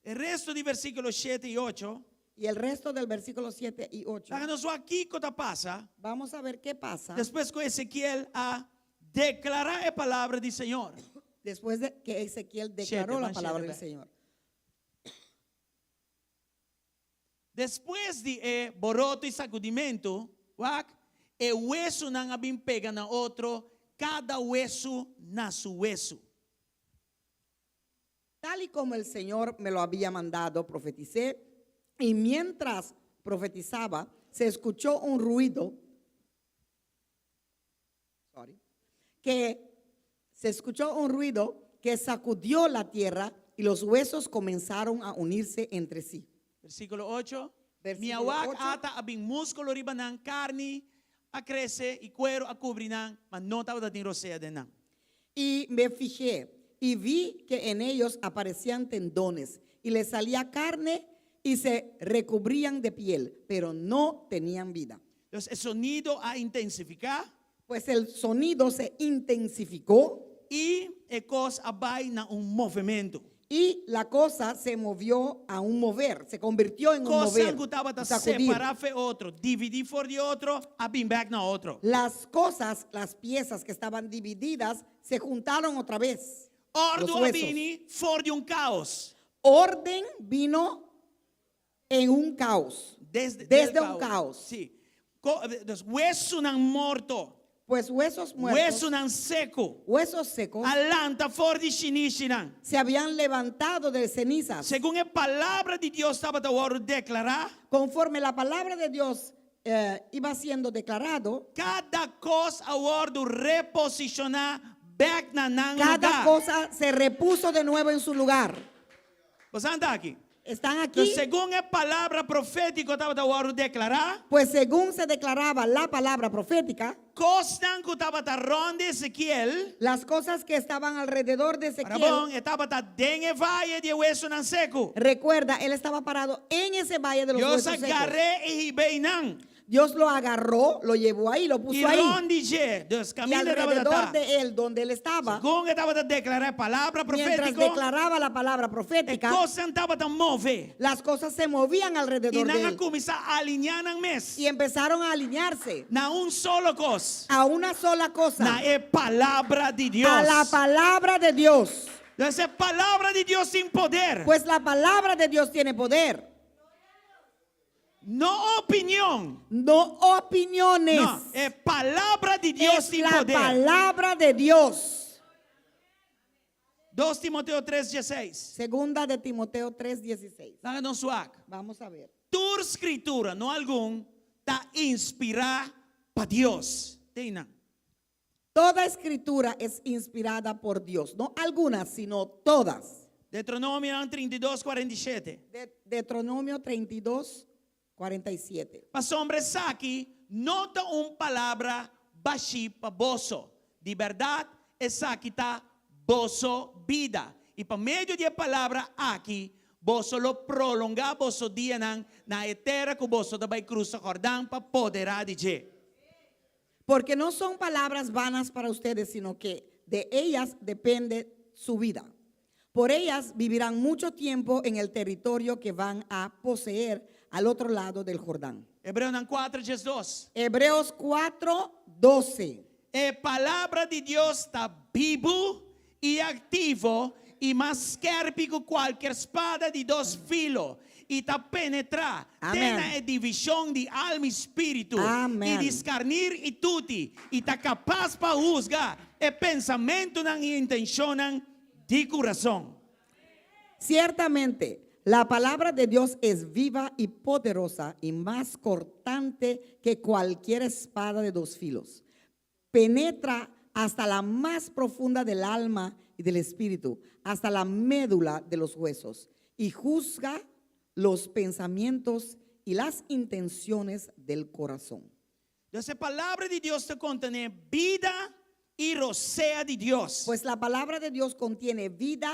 E resto di versíkulo 7 i 8. Y el resto del versículo 7 y 8. Laga nos wak kiko ta pasa Vamos a ver qué pasa despues ku Ezekiel a deklará e palabra di Señor. después de que Ezequiel declaró Siete, la van palabra siete, del ve. Señor. Despues di e boroto i sakudimentu, wak, e wesunan a bin pega na otro, kada wesu na su wesu. Tal y como el Señor me lo había mandado, profeticé, y mientras profetizaba, se escuchó un ruido, sorry, que se escuchó un ruido que sacudió la tierra y los huesos comenzaron a unirse entre sí. Versíkulo 8. Mi Versíkulo a wak 8. ata a bin múskulo riba nan, karni a krese i kueru a kubri nan, ma no tabatin rosea den nan. Y me fijé y vi que en ellos aparecían tendones y les salía carne y se recubrían de piel, pero no tenían vida. Entonces, e sonido a intensifiká. Pues el sonido se intensificó. I e kos a bai na un movementu. Y la cosa se movió a un mover, se convirtió en un Kosnan mover, ku tabata sacudir. separá fe otro, dividí for di otro, a bin bèk na otro. Las cosas, las piezas que estaban divididas, se juntaron otra vez. Òrdu Los a huesos. bini for di un káos. Orden vino en un caos. Desde, Desde del un caos. Sí. Ko, dus wesunan morto. Pues huesos muertos, Wesunan seku. huesos secos, A lanta for di shinishinan. se habían levantado de cenizas. Segun e palabra di Dios tabata wòrdu deklará. Conforme la palabra de Dios eh, iba siendo declarado, Kada kos a wòrdu reposishoná bèk na nan cada lugá. cosa se repuso de nuevo en su lugar. Boso ta aki? ¿Están aquí? Entonces, segun e palabra profétiko tabata wòrdu deklará, Pues según se declaraba la palabra profética, kosnan ku tabata rònt di Ezekiel, las cosas que estaban alrededor de para bon, Ezequiel, e tabata den e vaye di e wesunan seku. recuerda, él estaba parado en ese valle de los Dios huesos a secos. gar'é i hib'é einan. Dios lo agarró, lo llevó ahí, lo I puso ahí. rònt di dje, dus Y kaminda e tabata alrededor ta. de él, donde él estaba, Segun e tabata deklará e palabra mientras profétiko, declaraba la palabra e profética, kosnan tabata move. las cosas se movían I alrededor nan de a él. kuminsá alineá nan mes. Y empezaron a alinearse Na un solo kos. a una sola cosa, Na e palabra di Dios. a la palabra de Dios. Entonces, e palabra di Dios tin poder. Pues la palabra de Dios tiene poder, No opinion. no opiniones. No, e palabra di Dios es tin la poder. palabra de Dios. 2 Timoteo 3:16. Segunda de Timoteo 3:16. Laga nos wak. Vamos a ver. Tur skritura, no algun, ta inspirá pa Dios. Teina. Toda escritura es inspirada por Dios, no algunas, sino todas. Deuteronomio 32, 47. De Deuteronomio 32, 47. Pasobra esaki no ta un palabra bashí pa boso. Di bèrdat, esaki ta boso bida. I pa medio di e palabra aki, boso lo prolongá boso dianan na e tera ku boso ta bai krusa Hordan pa poderá di dje. Porque no son palabras vanas para ustedes, sino que de ellas depende su vida. Por ellas vivirán mucho tiempo en el territorio que van a poseer al otro lado del Jordán. Hebreonan 4, 12. Hebreos 4, 12. E palabra di Dios ta bibu i aktivo i mas skèrpi ku kualke spada di dos filo i ta penetrá te Amèn. na e divishon di alma i spiritu Amèn. i diskarnir i tuti i ta kapas pa husga e pensamentunan i intenshonnan di kurason. Ciertamente, la palabra de Dios es viva y poderosa y más cortante que cualquier espada de dos filos. Penetra hasta la más profunda del alma y del espíritu, hasta la médula de los huesos, y juzga los pensamientos y las intenciones del corazón. Entonces, e palabra di Dios ta kontené bida i rosea di Dios. Pues la palabra de Dios contiene vida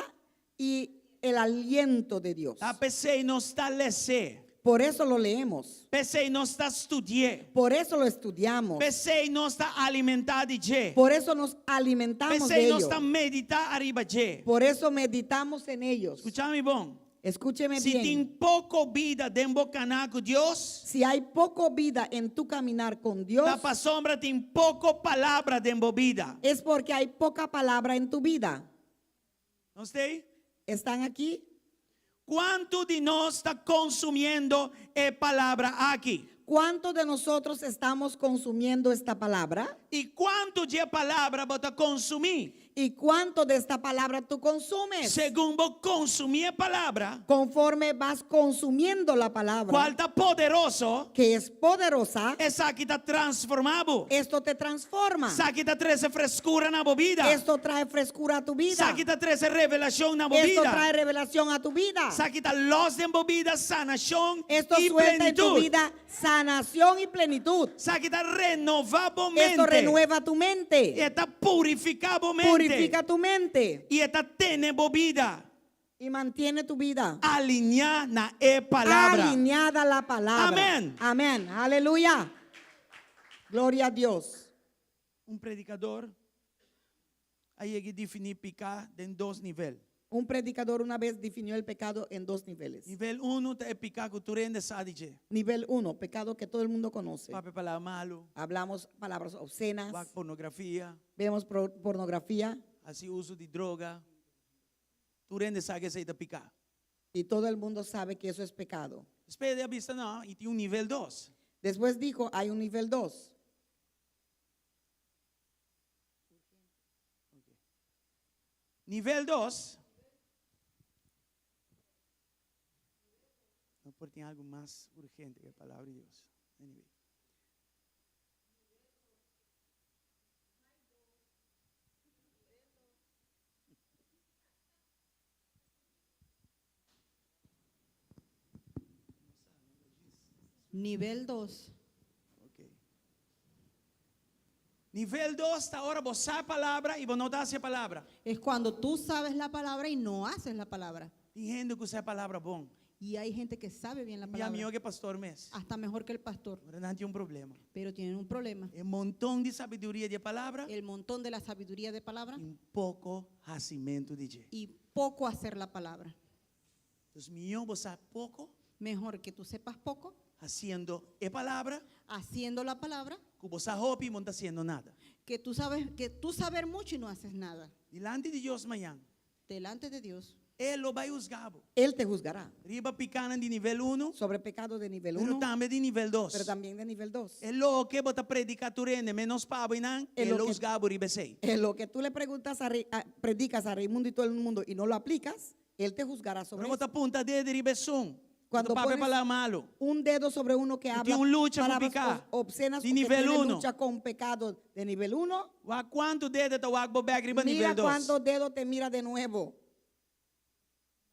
y el aliento de Dios. Ta p'esei nos ta les'é. Por eso lo leemos. P'esei nos ta studi'é. Por eso lo estudiamos. P'esei nos ta alimentá di dje. Por eso nos alimentamos de P'esei nos ello. ta meditá ariba dje. Por eso meditamos en ellos. Skucha mi bon. Escúcheme Si bien. tin poko bida den bo kana ku Dios, Si hay poco vida en tu caminar con Dios, ta pasobra tin poko palabra den bo bida. es porque hay poca palabra en tu vida. Nos t'ei? ¿Están aquí? Kuantu di nos ta konsumiendo e palabra aki? ¿Cuántos de nosotros estamos consumiendo esta palabra? I kuantu di e palabra bo ta konsumí? ¿Y cuánto de esta palabra tú consumes? Segun bo konsumí e palabra, Conforme vas consumiendo la palabra, kual ta poderoso, que es poderosa, esaki ta transformá bo. esto te transforma. Esaki ta trese freskura na bo bida. Esto trae frescura a tu vida. Esaki ta trese revelashon na bo Esto bida. trae revelación a tu vida. Esaki ta lòs den bo bida sanashon Esto i suelta en tu plenitud. vida sanación y plenitud. Esaki ta renová bo Esto mente. renueva tu mente. E ta purifiká bo mente. Purifica tu mente I e ta tene bo bida y mantiene tu vida alineá na e palabra. alineada a la palabra. Amén. Amén. Aleluya. Gloria a Dios. Un predikador a yega di definí piká den dos nivel. Un predicador una vez definió el pecado en dos niveles. Nivel unu ta e piká ku tur hende sa di dje. Nivel uno, pecado que todo el mundo conoce. Papia palabra malu, Hablamos palabras obscenas, wak pornografia, vemos pornografía hasi uso di droga. Tur hende sa ku esei ta piká. y todo el mundo sabe que eso es pecado. Despues el a bisa no, i tin un nivel dos. Después dijo, hay un nivel dos. Nivel dos. No por tin algo mas urgente ku e palabra di Dios. Anyway. Nivel dos. Ok. Nivel dos ta ora bo sa e palabra i bo no ta hasi e palabra. Es cuando tú sabes la palabra y no haces la palabra. Tin hende ku sa e palabra bon. Y hay gente que sabe bien la Bia palabra. mihó ku e pastor mes. Hasta mejor que el pastor. Pero nan tin un problema. Pero tienen un problema. E monton di sabiduria di e palabra El montón de la sabiduría de palabra i un poko hasimentu di dje. y poco hacer la palabra. Entonces, mihó bo sa poko Mejor que tú sepas poco hasiendo e palabra haciendo la palabra ku bo sa hopi i bo no ta hasiendo nada. que tú sabes que tú saber mucho y no haces nada. Dilanti di Dios mañan, Delante de Dios. E lo bai husga bo. Él te juzgará. Riba pikánan di nivel uno, Sobre pecado de nivel pero 1, tambe di nivel dos. pero también de nivel 2. E loke bo ta prediká tur hende, menos pa bo einan, E e lo loke husga bo riba esei. E lo que tú le preguntas a Rey, a, predicas a Raimundo y todo el mundo y no lo aplicas, él te juzgará sobre Ora bo eso. ta punta dede riba esun, Cuando ku ta papia pones palabra malo. un dedo sobre uno que Ku habla tin un lucha ku palabras piká obscenas di o que nivel tiene uno. lucha con pecado de nivel 1, Wak kuantu dede ta wak bo bèk riba mira nivel dos. cuántos dedos te mira de nuevo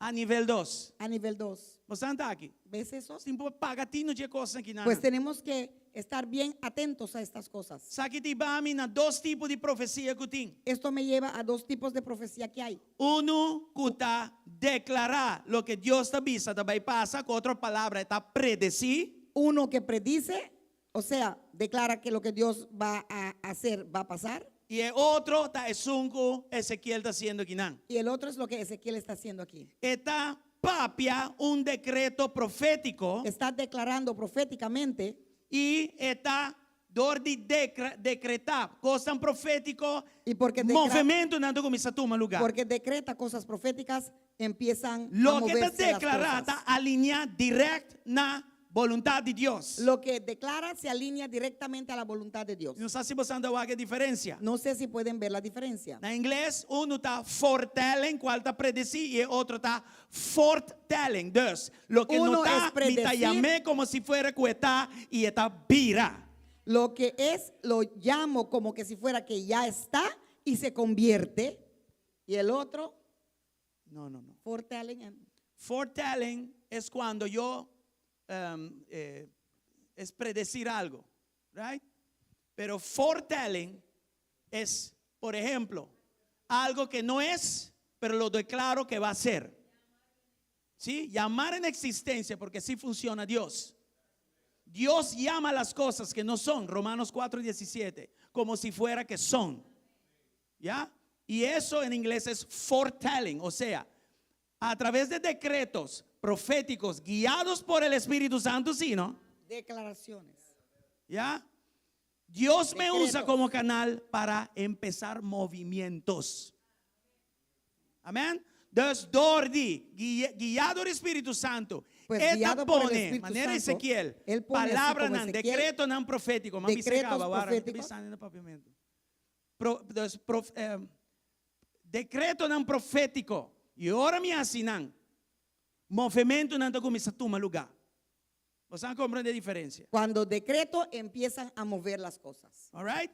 A nivel dos. a nivel 2. Bo sa ta aki. ¿Ves eso? Nos tin por paga tino dje kosnan aki nan. Pues tenemos que estar bien atentos a estas cosas. Esaki ta hiba mi na dos tipo di profesia ku tin. Esto me lleva a dos tipos de profecía que hay. Uno ku ta deklará loke Dios ta bisa ta bai pasa, ku otro palabra e ta predesí. Uno que predice, o sea, declara que lo que Dios va a hacer va a pasar. I e otro ta esun ku Ezekiel ta hasiendo akinan. Y el otro es lo que Ezequiel está haciendo aquí. E ta papia un dekreto profétiko. Está declarando proféticamente. I e ta dor di dekretá kosnan profétiko, Y porque decra- movementunan ta kuminsá tuma lugá. Porque decreta cosas proféticas, empiezan a Loke ta moverse las deklará cosas. ta alineá dirèkt na boluntat di Dios. Lo que declara se alinea directamente a la voluntad de Dios. No sa si boso ta wak e diferencia. No sé si pueden ver la diferencia. Na ingles, uno ta foretelling, cual ta predeci, y e otro ta forthtelling. Dus, loke no Uno ta, es mi ta predecir. yam'é como si fuera cu e ta, y e ta bira. Lo que es, lo llamo como que si fuera que ya está y se convierte. Y el otro, No, no, no. foretelling. And Foretelling es cuando yo, es predecir algo, right? Pero foretelling es, por ejemplo, algo que no es, pero lo declaro que va a ser. ¿Sí? Llamar en existencia, porque así funciona Dios. Dios llama las cosas que no son, Romanos 4:17, como si fuera que son. ¿Ya? Y eso en inglés es foretelling, o sea, A través de decretos proféticos guiados por el Espíritu Santo, sí, no? Declaraciones. ¿Ya? Dios me usa Decretos. como canal para empezar movimientos. Amén. Dus door di, guiado por Spiritu Santo, Pues E ta guiado por el pone, Espíritu manera Santo, Ezequiel, él pone así palabra como nan, Ezequiel, decreto nan profético. Mami decretos se acaba, ahora, proféticos. bisando na papiamento. Pro, dus, prof, decreto nan profético. Y ora mi hasi nan, movimento nan ta cuminsa tuma lugar. Bo a comprende e diferencia? Cuando decreto empiezan a mover las cosas. All right?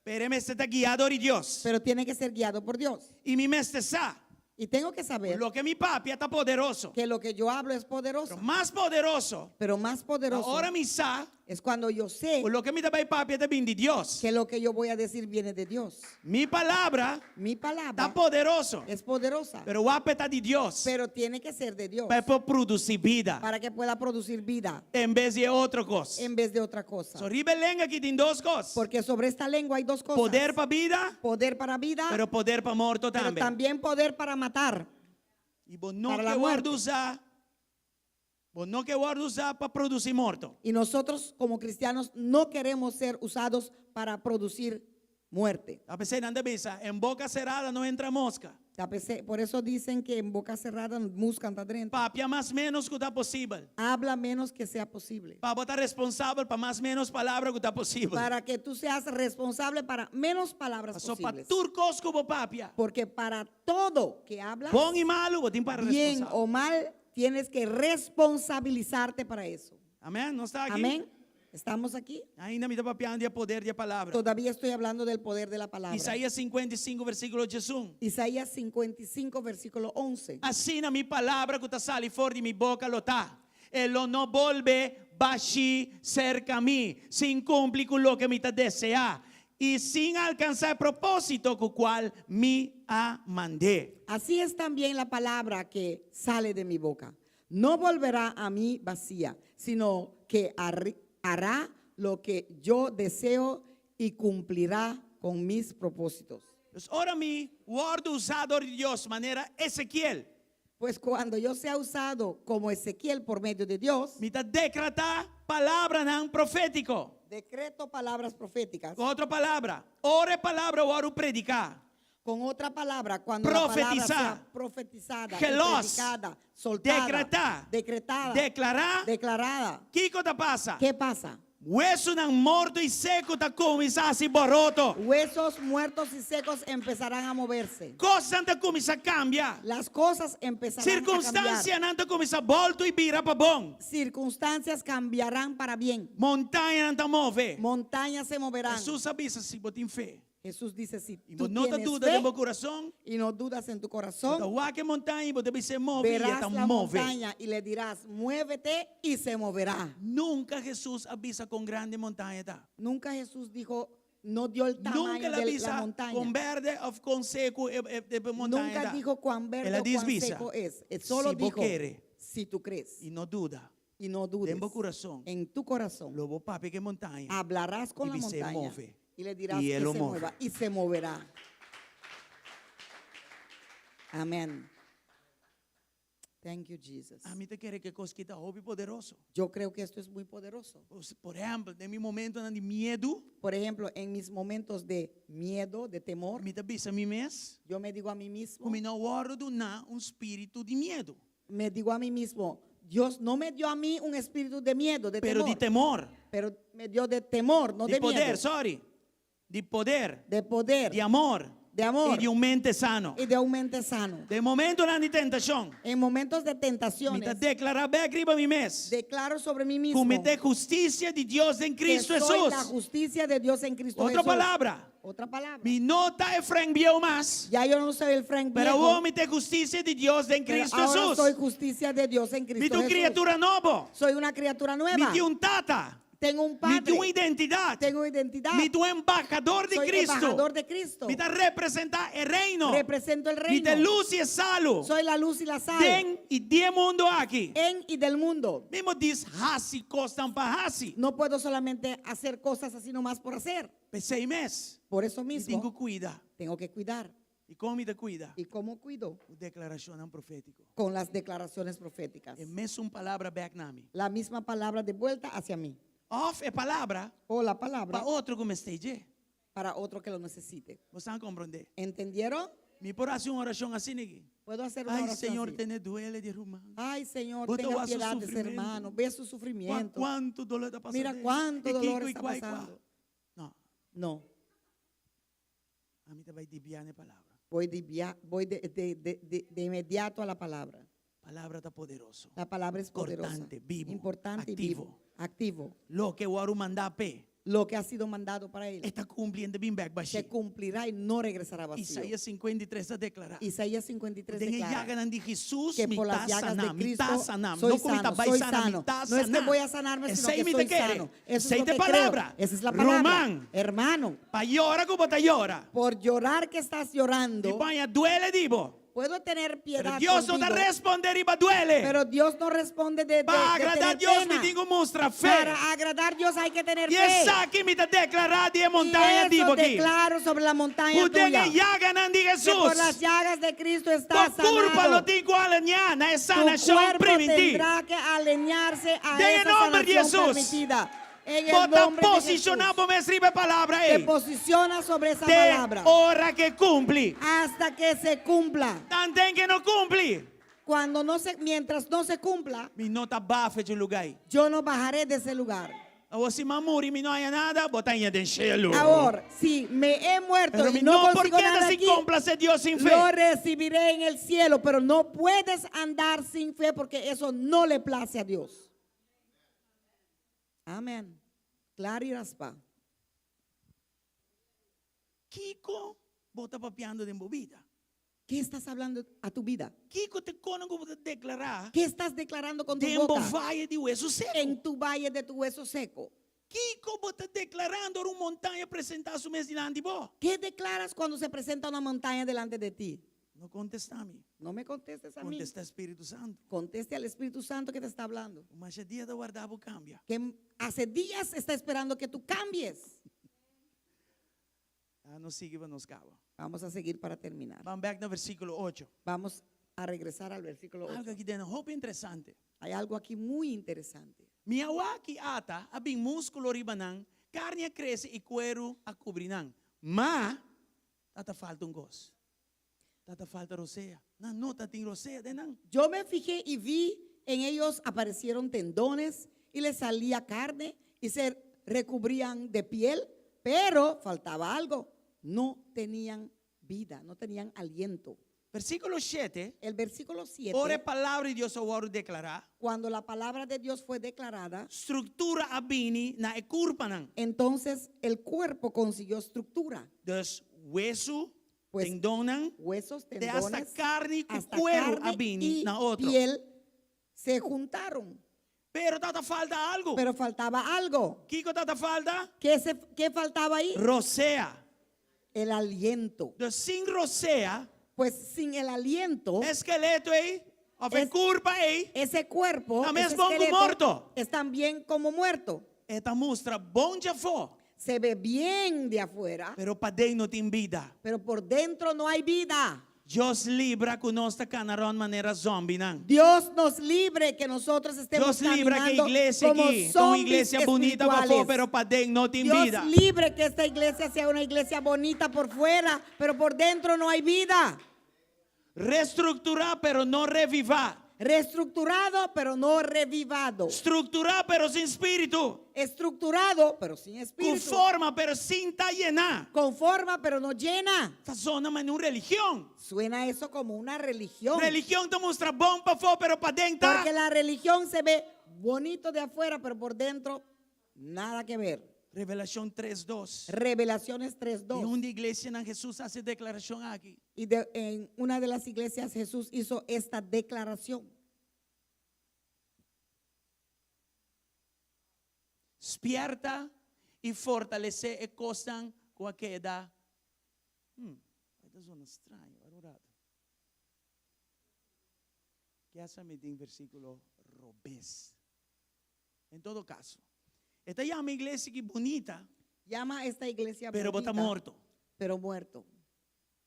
Pero mester ta guiá door di Dios. Pero tiene que ser guiado por Dios. Y mi mester sa. Y tengo que saber Loke mi papia ta poderoso. que lo que yo hablo es poderoso. Pero mas poderoso. Pero más poderoso Ora mi sa es cuando yo sé ku loke mi ta bai papia ta bin di Dios. que lo que yo voy a decir viene de Dios. Mi palabra Mi palabra ta poderoso. es poderosa. Pero wak p'e ta di Dios. Pero tiene que ser de Dios. Pa e por produsí bida. Para que pueda producir vida. En bes di otro kos. En vez de otra cosa. So riba e lenga aki tin dos kos. Porque sobre esta lengua hay dos cosas. Poder pa bida. Poder para vida. Pero poder pa morto Pero tambe. también poder para matar. Y bo no Para la ke muerte. wòrdu usá, bo no ke wòrdu usá pa produsí morto. Y nosotros como cristianos no queremos ser usados para producir muerte. A pesar nan ta bisa, en boca cerrada no entra mosca. A pesar, por eso dicen que en boca cerrada mosca anda dentro. Papia mas menos ku ta posibel. Habla menos que sea posible. Pa bo ta responsabel pa mas menos palabra ku ta posibel. Para que tú seas responsable para menos palabras Paso pa posibles. tur kos ku bo papia. Porque para todo que hablas, Bon i malu, bo tin pa bien responsabel. o mal, tienes que responsabilizarte para eso. Amén? Nos ta aki? Amén. ¿Estamos aquí? Ainda mi ta papiando di e poder di e palabra. Todavía estoy hablando del poder de la palabra. Isaías 55, versíkulo 11. Isaías 55, versículo 11. Asina mi palabra ku ta sali for di mi boka lo ta. E lo no bolbe bashí serka mi, sin kumpli ku loke mi ta deseá i sin alkansá e propósito ku kual mi a mand'é. Así es también la palabra que sale de mi boca. No volverá a mí vacía, sino que hará lo que yo deseo y cumplirá con mis propósitos. Pues ora mi wòrdu usá dor di Dios manera Ezekiel. Pues cuando yo sea usado como Ezequiel por medio de Dios, Mi ta dekretá palabranan profétiko. Decreto palabras proféticas. Ku otro palabra, ora e palabra wòrdu prediká. Con otra palabra, cuando la palabra Profetisá. sea profetizada, y Gelos. predicada, soltada, Dekretá. decretada, Deklará. declarada. Kiko ta pasa? ¿Qué pasa? Wesunan morto i seku ta kuminsá hasi boroto. Huesos muertos y secos empezarán a moverse. Kosnan ta kuminsá kambia. Las cosas empezarán a cambiar. Sirkunstansianan ta kuminsá bòltu i bira pa bon. Circunstancias cambiarán para bien. Montañanan ta move. Montañas se moverán. Hesus a bisa si bo tin fe. Jesús dice, si I tú bo no ta tienes duda fe den bo kurason, y no dudas en tu bo corazón, ta wak e montaña i bo ta bis'é move i e verás ta la move. montaña y le dirás, muévete y se moverá. Nunka Hesus a bisa kon grandi e montaña ta. Nunca Jesús dijo, no dio el Nunka tamaño el a de la bisa montaña. kon bèrdè òf kon seku e, e, e montaña Nunca ta. dijo cuán verde El a o dis cuán bisa, seco es. Él solo si bo dijo, kere si tú crees i no duda y no dudes den bo kurason, en tu corazón, lo bo papia ku e montaña hablarás con i la bis'é montaña move. y le dirás I que e lo se move. mueva y se moverá. Amén. Thank you, Jesus. Ami ta kere ku e kos aki ta hopi poderoso. Yo creo que esto es muy poderoso. Por ehèmpel, den mi momentonan di miedu, Por ejemplo, en mis momentos de miedo, de temor, mi ta bisa mi mes, yo me digo a mí mismo, ku mi no a wòrdu duná un spiritu di miedu, me digo a mí mismo, Dios no me dio a mí un espíritu de miedo, de pero temor, di temor, pero me dio de temor, no di de poder, miedo. sorry, di poder, De poder, di amor, de amor i di un mente sano. y de un mente sano. Den momentonan di tentashon, En momentos de mi tentaciones, ta deklará bèk riba mi mes, declaro sobre mí mismo ku mi ta e hustisia di Dios den que Cristo soy Hesus. la justicia de Dios en Cristo Otro Jesús. palabra. Otra palabra. Mi no ta e Frank bieu mas. Ya yo no soy el Frank Pero viejo, awor mi ta e hustisia di Dios den pero Cristo ahora Hesus. soy justicia de Dios en Mi Cristo ta un Jesús. kriatura nobo. Soy una criatura nueva. Mi tin un tata. Tengo un Mi padre. tin un identidat. Tengo identidad. Mi ta un embahador di Soy Cristo. embajador de Cristo. Mi ta representá e reino. Represento el Mi ta reino. lus i e salu. Soy la luz y la sal. Den i di e mundu aki. En y del mundo. Mi no por djis hasi kosnan pa hasi. No puedo solamente hacer cosas así nomás por hacer. P'esei mes. Por eso Mi mismo tin ku kuida. tengo que cuidar. I kon mi ta kuida? ¿Y cómo cuido? Ku deklarashonnan profétiko. Con las declaraciones proféticas. E mesun palabra bèk na mi. La misma palabra de vuelta hacia mí. Òf e palabra O la palabra pa otro ku mester dje. para otro que lo necesite. Boso a komprondé? ¿Entendieron? Mi por hasi un orashon asina aki. Puedo hacer una Ay, oración Señor, así. tene duele di ruman. Ay, Señor, Bo ta tenga wak su piedad de ese sufrimentu. hermano. Ve su Wak sufrimiento. kuantu dolor ta pasa Mira den. cuánto I dolor kiko i está kua i kua. pasando. No, No, ami ta bai di bia na e palabra. voy de, via- voy de, de- de- de- de inmediato a la palabra. Palabra ta poderoso. La palabra es poderosa. Importante, vivo, Importante y activo. vivo. Activo. Loke a wòrdu mandá p'e. Lo que ha sido mandado para él E ta kumpli i n' ta bin bèk bashí. se cumplirá y no regresará vacío. Isaías 53 ta deklará. Isaías 53 Den e declara yaganan di Hesus, que mi por ta las llagas de saná, mi ta Cristo saná. soy No ku mi ta sano, bai soy sana, mi sano. ta No es que saná. voy a sanarme, sino Esei que mi ta soy kere. sano. Eso es Esei lo ta que palabra. creo. Esa es la palabra. Ruman, Hermano, pa yora ku bo ta yora. por llorar que estás Mi llorando, paña duele di bo. puedo tener Pero piedad Dios no ta contigo, respondé riba duele. pero Dios no responde de, de, Pa de agradá tener Dios mi pena. tin ku mustra fe. Para agradar a Dios hay que tener I fe. esaki mi ta deklará di e Y montaña eso di bo aki. declaro sobre la montaña Ku den tuya. e yaganan di Que por Hesus. las llagas de Cristo está Bo kurpa lo sanado. tin ku alineá na e Tu sanashon cuerpo primintí. tendrá que alinearse a Den e esa nòmber di sanación Hesus. permitida. En el Bo ta nombre de posishoná Jesús. bo mes riba e palabra Te ei. posiciona sobre esa Te palabra ora ku e kumpli. hasta que se cumpla. Tanten ku e no kumpli. Cuando no se, mientras no se cumpla, Mi no ta baha for di e lugá ei. yo no bajaré de ese lugar. Awor si m'a muri mi no haña nada, bo ta haña den shelu. Ahora, si me he muerto Pero y mi no no por consigo keda nada sin aquí, komplasé Dios sin fe. lo recibiré en el cielo. Pero no puedes andar sin fe porque eso no le place a Dios. Amén. Claro y raspa. Kiko bo ta papiando den bo bida? ¿Qué estás hablando a tu vida? Kiko ta e kosnan ku bo ta deklará ¿Qué estás declarando con tu den bo boca? vaye di wesu seku? En tu valle de tu hueso seco. Kiko bo ta deklarando ora un montaña presentá su mes dilanti bo? ¿Qué declaras cuando se presenta una montaña delante de ti? No kontestá mi. No me contestes a mí. Kontestá Spiritu Santu. Conteste al Espíritu Santo que te está hablando. Masha dia ta warda bo kambia. Que hace días está esperando que tú cambies. Ah, nos sigui pa nos kaba. Vamos a seguir para terminar. Ban bèk na versíkulo ocho. Vamos a regresar al versículo 8. Algu aki den hopi interesante. Hay algo aquí muy interesante. Mi a wak i ata a bin múskulo riba nan, karni a krese i kueru a kubri nan. Ma tabata falta un kos. Tabata falta rosea. Nan no tatin rosea den nan. Yo me fijé y vi en ellos aparecieron tendones y les salía carne y se recubrían de piel, pero faltaba algo. No tenían vida, no tenían aliento. Versíkulo shete, El versículo 7, Ora e palabra di Dios a wòrdu deklará, cuando la palabra de Dios fue declarada, struktura a bini na e kurpanan. entonces el cuerpo consiguió estructura. Dus wesu, Pues, tendonnan, Huesos, te hasta tendones, karni ku hasta kueru a carne bini y na otro. piel se juntaron. Pero tabata falta algu. Pero faltaba algo. Kiko tabata falta? ¿Qué, se, qué faltaba ahí? Rosea. El aliento. Dus sin rosea, Pues sin el aliento, e eskeleto ei, òf e Es- kurpa ei, ese cuerpo Ta ese mes bon ku esqueleto, morto. es también como muerto. E ta mustra bon djafó, Se ve bien de afuera, pero paden no tin bida. pero por dentro no hay vida. Dios libra ku nos ta kana rònt manera zòmbinan. Dios nos libre que nosotros estemos Dios libra ku e caminando iglesia como aki, ta un zombies iglesia bunita pafó, espirituales. pero paden no tin Dios bida. libre que esta iglesia sea una iglesia bonita por fuera, pero por dentro no hay vida. Restrukturá, pero no revivá. Reestructurado, pero no revivado. Strukturá, pero sin spiritu. Estructurado, pero sin Ku espíritu. forma, pero sin ta yená. Con forma, pero no llena. Ta zona manera un religion. Suena eso como una religión. Religion ta mustra bon pafó, pero paden ta. Porque la religión se ve bonito de afuera, pero por dentro nada que ver. Revelashon tres dos. Revelaciones Den un 3.2. di iglesianan Hesus a hasi e deklarashon aki. Y de- en una de las iglesias Jesús hizo esta declaración. Spièrta i fortalesé e kosnan ku a keda. Hmm, e ta zona straño, wak un rato. Kiasa mi tin versíkulo robes. En todo kaso, e ta yama iglesia ki bunita, Llama a esta iglesia pero bo ta bonita, morto. pero muerto.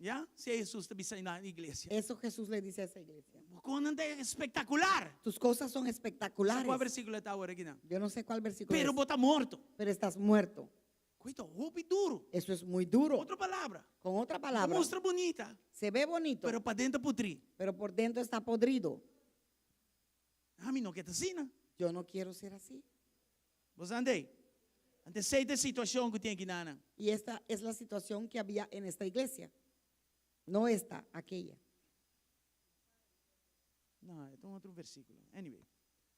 Ya? Esei Hesus ta bisa na iglesia. Eso Jesús le dice a esa iglesia. Bo kosnan ta espektakular. Tus cosas son Sa espectaculares. kua versíkulo e ta awor akinan? Yo no sé cuál versículo Pero es, bo ta morto. pero estás muerto. Ku ta hopi duru. Eso es muy duro. Otro palabra. Con otra Ta palabra, mustra bunita, se ve bonito, pero paden ta putrí. pero por dentro está podrido. Ami no ke ta asina. Yo no quiero ser así. Bo sa andei? Anto esei ta e situashon ku tin akinanan. Y esta es la situación que había en esta iglesia. No esta, aquella. No, e ta un otro versíkulo. Anyway,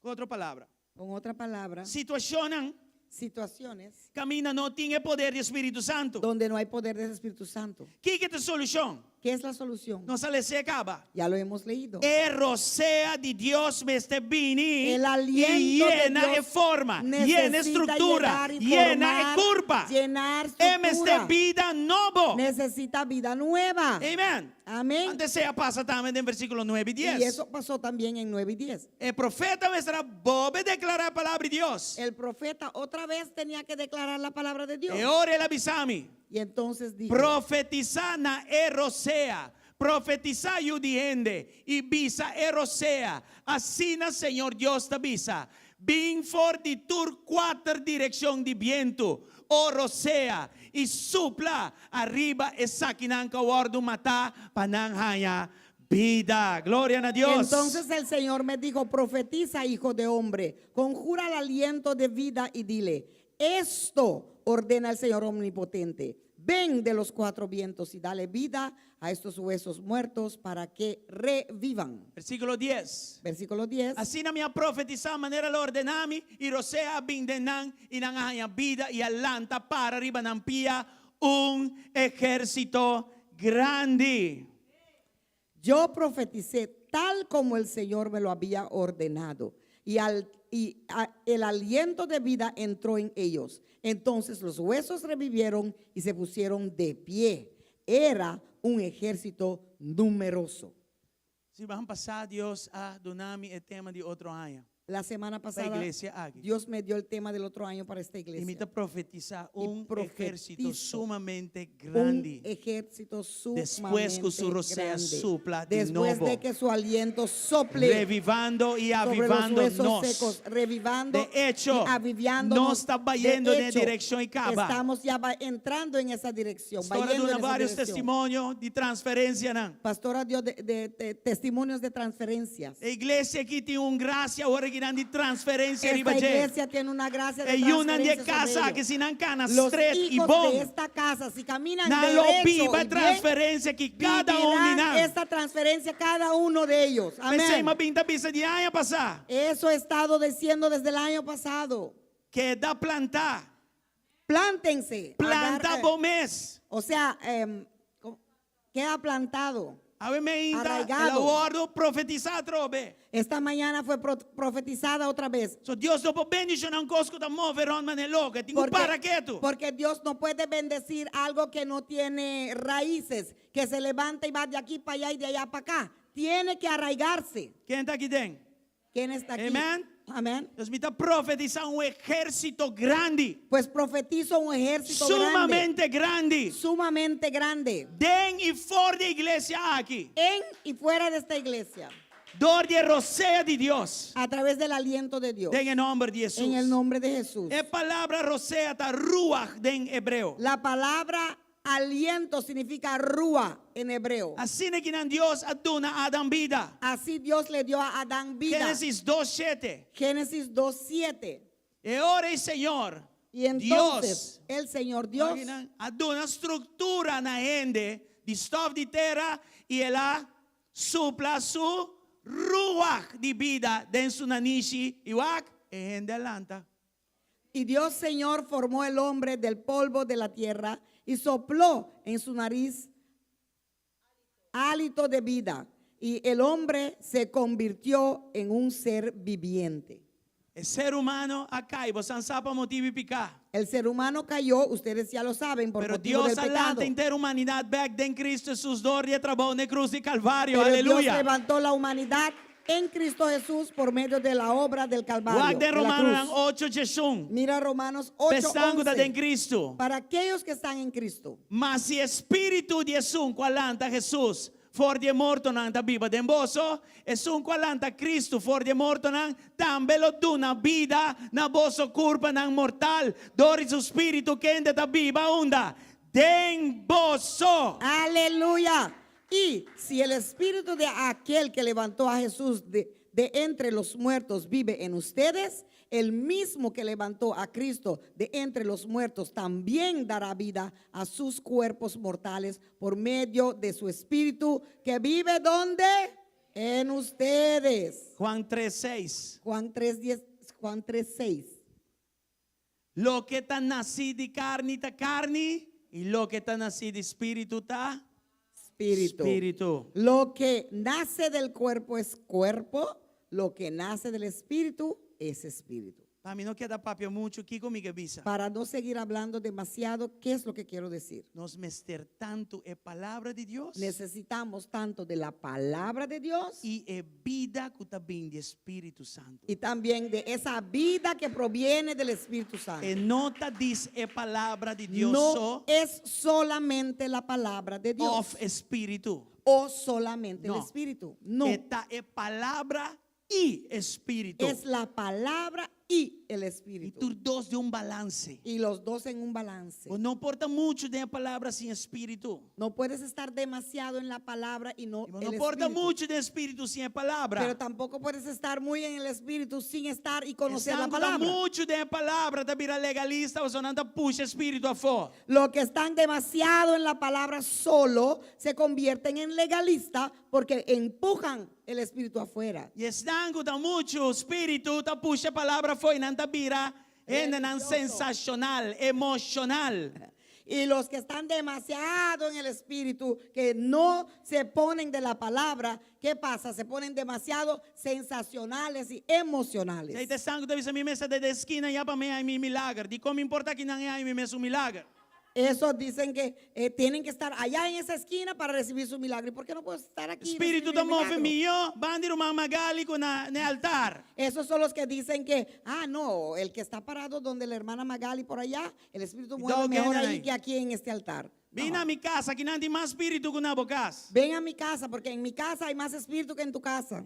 ku otro palabra. Con otra palabra, Situashonnan situaciones kaminda no tin e poder di e Spiritu Santu. donde no hay poder del Espíritu Santo. Kiko ta e solushon? ¿Qué es la solución? Nos a les'é kaba. Ya lo hemos leído. E rosea di Dios mester bini El i aliento de yena Dios e forma, yena e necesita struktura, llegar y yena e formar, kurpa. llenar E mester estructura. bida nobo. Necesita vida nueva. Amen. Amén. Anto esei a pasa tambe den versíkulo nuebe i dies. Y eso pasó también en 9 y 10. E profeta mester a bolbe deklará e palabra di Dios. El profeta otra vez tenía que declarar la palabra de Dios. E ora el a bisa mi, Y entonces dijo, Profetisá na e rosea, profetisá yu di hende, i bisa e rosea, Asina Señor Dios ta bisa, Bin for di tur kuater direkshon di bientu, o rosea, i supla ariba esakinan ku a wòrdu matá pa nan haña bida. Gloria na Dios! Entonces el Señor me dijo, profetiza, hijo de hombre, conjura el aliento de vida y dile, esto ordena el Señor omnipotente, ven de los cuatro vientos y dale vida a estos huesos muertos para que revivan. Versíkulo dies. Versículo 10. Asina mi a profetisá manera el a ordená mi, i rosea a bin den nan, i nan a haña bida i a lanta para riba nan pia, un ehérsito grandi. Yo profetisé tal como el Señor me lo había ordenado, y al y el aliento de vida entró en ellos. Entonces los huesos revivieron y se pusieron de pie. Era un ejército numeroso. Siman pasá Dios a duna mi e tema di otro aña. La semana Pa pasada iglesia aki. Dios me dio el tema del otro año para esta I mi iglesia. ta profetisá Y un ejército profetizo sumamente Un grandi. ejército Despues ku su sumamente rosea grande. supla di Después nobo. de que su aliento sople Revivando i sobre los avivando huesos nos. secos, revivando De hecho, y aviviándonos. nos ta bayendo De den e hecho, direkshon ei kaba. Estamos ya entrando en esa dirección. Pastora bayendo duna en esa varios dirección. testimonio di transferensianan. Pastora dio de testimonios de transferencias. E iglesia aki tin un grasia awor akinan di transferensia Esta riba dje. iglesia tiene una gracia de E yunan di e transferencia kas sobre aki ellos. si nan kana Los stret i hijos bon, de esta casa, si caminan nan lo derecho biba y e bien, transferensia aki kada un di vivirán nan. esta transferencia cada uno de ellos. P'esei Amén. m'a bin ta bisa di aña pasá. Eso he estado diciendo desde el año pasado. Keda plantá. Plántense. Planta Agarra- bo mes. O sea, queda plantado. Awe meinta, el a Arraigado. wòrdu profetisá atrobe. Esta mañana fue profetizada otra vez. So Dios no por bendishoná un kos ku ta move rònt manera loko. E tin ku para ketu. Porque Dios no puede bendecir algo que no tiene raíces, que se levanta y va de aquí para allá y de allá para acá. Tiene que arraigarse. Ken ta aki den? ¿Quién está aquí? Amén. Amén. Dus mi ta profetisá un ehérsito grandi. Pues profetizo un ejército grande. Sumamente grandi. Sumamente grande. Den i for di e iglesia aki. En y fuera de esta iglesia. Dor di e rosea di Dios. A través del aliento de Dios. Den e nòmber di Hesus. En el nombre de Jesús. E palabra rosea ta ruach den hebreo. La palabra aliento significa rúa en hebreo. Asina kinan Dios a duna Adam bida. Así Dios le dio a Adán vida. Génesis 2.7. Génesis 2.7. E ora ei Señor, Y entonces Dios, el Señor Dios Imagina, a duna struktura na hende di stof di tera i el a supla su ruach di bida den su nanishi i wak e hende a lanta. Y Dios Señor formó el hombre del polvo de la tierra y sopló en su nariz hálito de vida. Y el hombre se convirtió en un ser viviente. E ser humano a kai, bosan sa pa motibu di piká. El ser humano cayó, ustedes ya lo saben, por Pero motivo Dios del a lanta pecado. henter humanidat bèk den Cristo Hesus dor di e trabou na e krus di Kalvario. Pero Dios Aleluya. levantó la humanidad. En Cristo Jesús por medio de la obra del Calvario. Wak den de la Romanonan cruz. ocho djesun. Mira Romanos 8, Pa esnan ku ta den 11. Kristu. Para aquellos que están en Cristo. Ma si e spiritu di esun ku a lanta Hesus for di e mortonan ta biba den boso, esun ku a lanta Kristu for di e mortonan tambe lo duna bida na boso kurpanan mortal dor di su spiritu kende ta biba unda? Den boso! Aleluya! Y si el espíritu de aquel que levantó a Jesús de, de entre los muertos vive en ustedes, el mismo que levantó a Cristo de entre los muertos también dará vida a sus cuerpos mortales por medio de su espíritu que vive donde? En ustedes. Juan tres seis. Juan 3, 10, Juan 3, 6. Loke ta nasí di karni ta karni, i loke ta nasí di spiritu ta Spiritu. spiritu. Lo que nace del cuerpo es cuerpo, lo que nace del espíritu es espíritu. Pa mi no keda papia muchu, kiko mi ke bisa? Para no seguir hablando demasiado, ¿qué es lo que quiero decir? Nos mester tantu e Palabra di Dios Necesitamos tanto de la palabra de Dios i e bida ku ta bin di e Spiritu Santu. y también de esa vida que proviene del Espíritu Santo. E no ta dis e Palabra di Dios No so es solamente la palabra de Dios òf e Spiritu. o solamente el No. Espíritu. No, E ta e Palabra i e Spiritu. es la palabra y el I Espíritu. tur dos den un balanse. Y los dos en un balance. Bo no por ta muchu den e Palabra sin e Spiritu. No puedes estar demasiado en la palabra y no I bo el no por ta Espíritu. muchu den e Spiritu sin e Palabra. Pero tampoco puedes estar muy en el Espíritu sin estar y conocer la Esnan ku ta palabra. muchu den e Palabra ta bira legalista, pasobra nan ta pusha e Spiritu afó. Los que están demasiado en la palabra solo se convierten en legalista porque empujan el Espíritu afuera. I esnan ku ta muchu spiritu ta pusha e palabra afó i nan ta bira hendenan sensashonal, emoshonal. Y los que están demasiado en el Espíritu, que no se ponen de la palabra, ¿qué pasa? Se ponen demasiado sensacionales y emocionales. Esei ta esnan ku ta bisa mi mester ta den eskina ya pa mi haña mi milager. Dikon mi importa kinan e haña mi mesun milager? Esos dicen que eh, tienen que estar allá en esa esquina para recibir su milagro. ¿Y por qué no puedo estar aquí? y Spiritu recibir ta mi move milagro? mihó banda di ruman Magali ku na e altar. Esos son los que dicen que, ah, no, el que está parado donde la hermana Magali por allá, el espíritu Y mueve todo mejor queda ahí ahí. que aquí en este altar. Bin No. na mi kas, akinan tin mas spiritu ku na bo kas. Ven a mi casa, porque en mi casa hay más espíritu que en tu casa.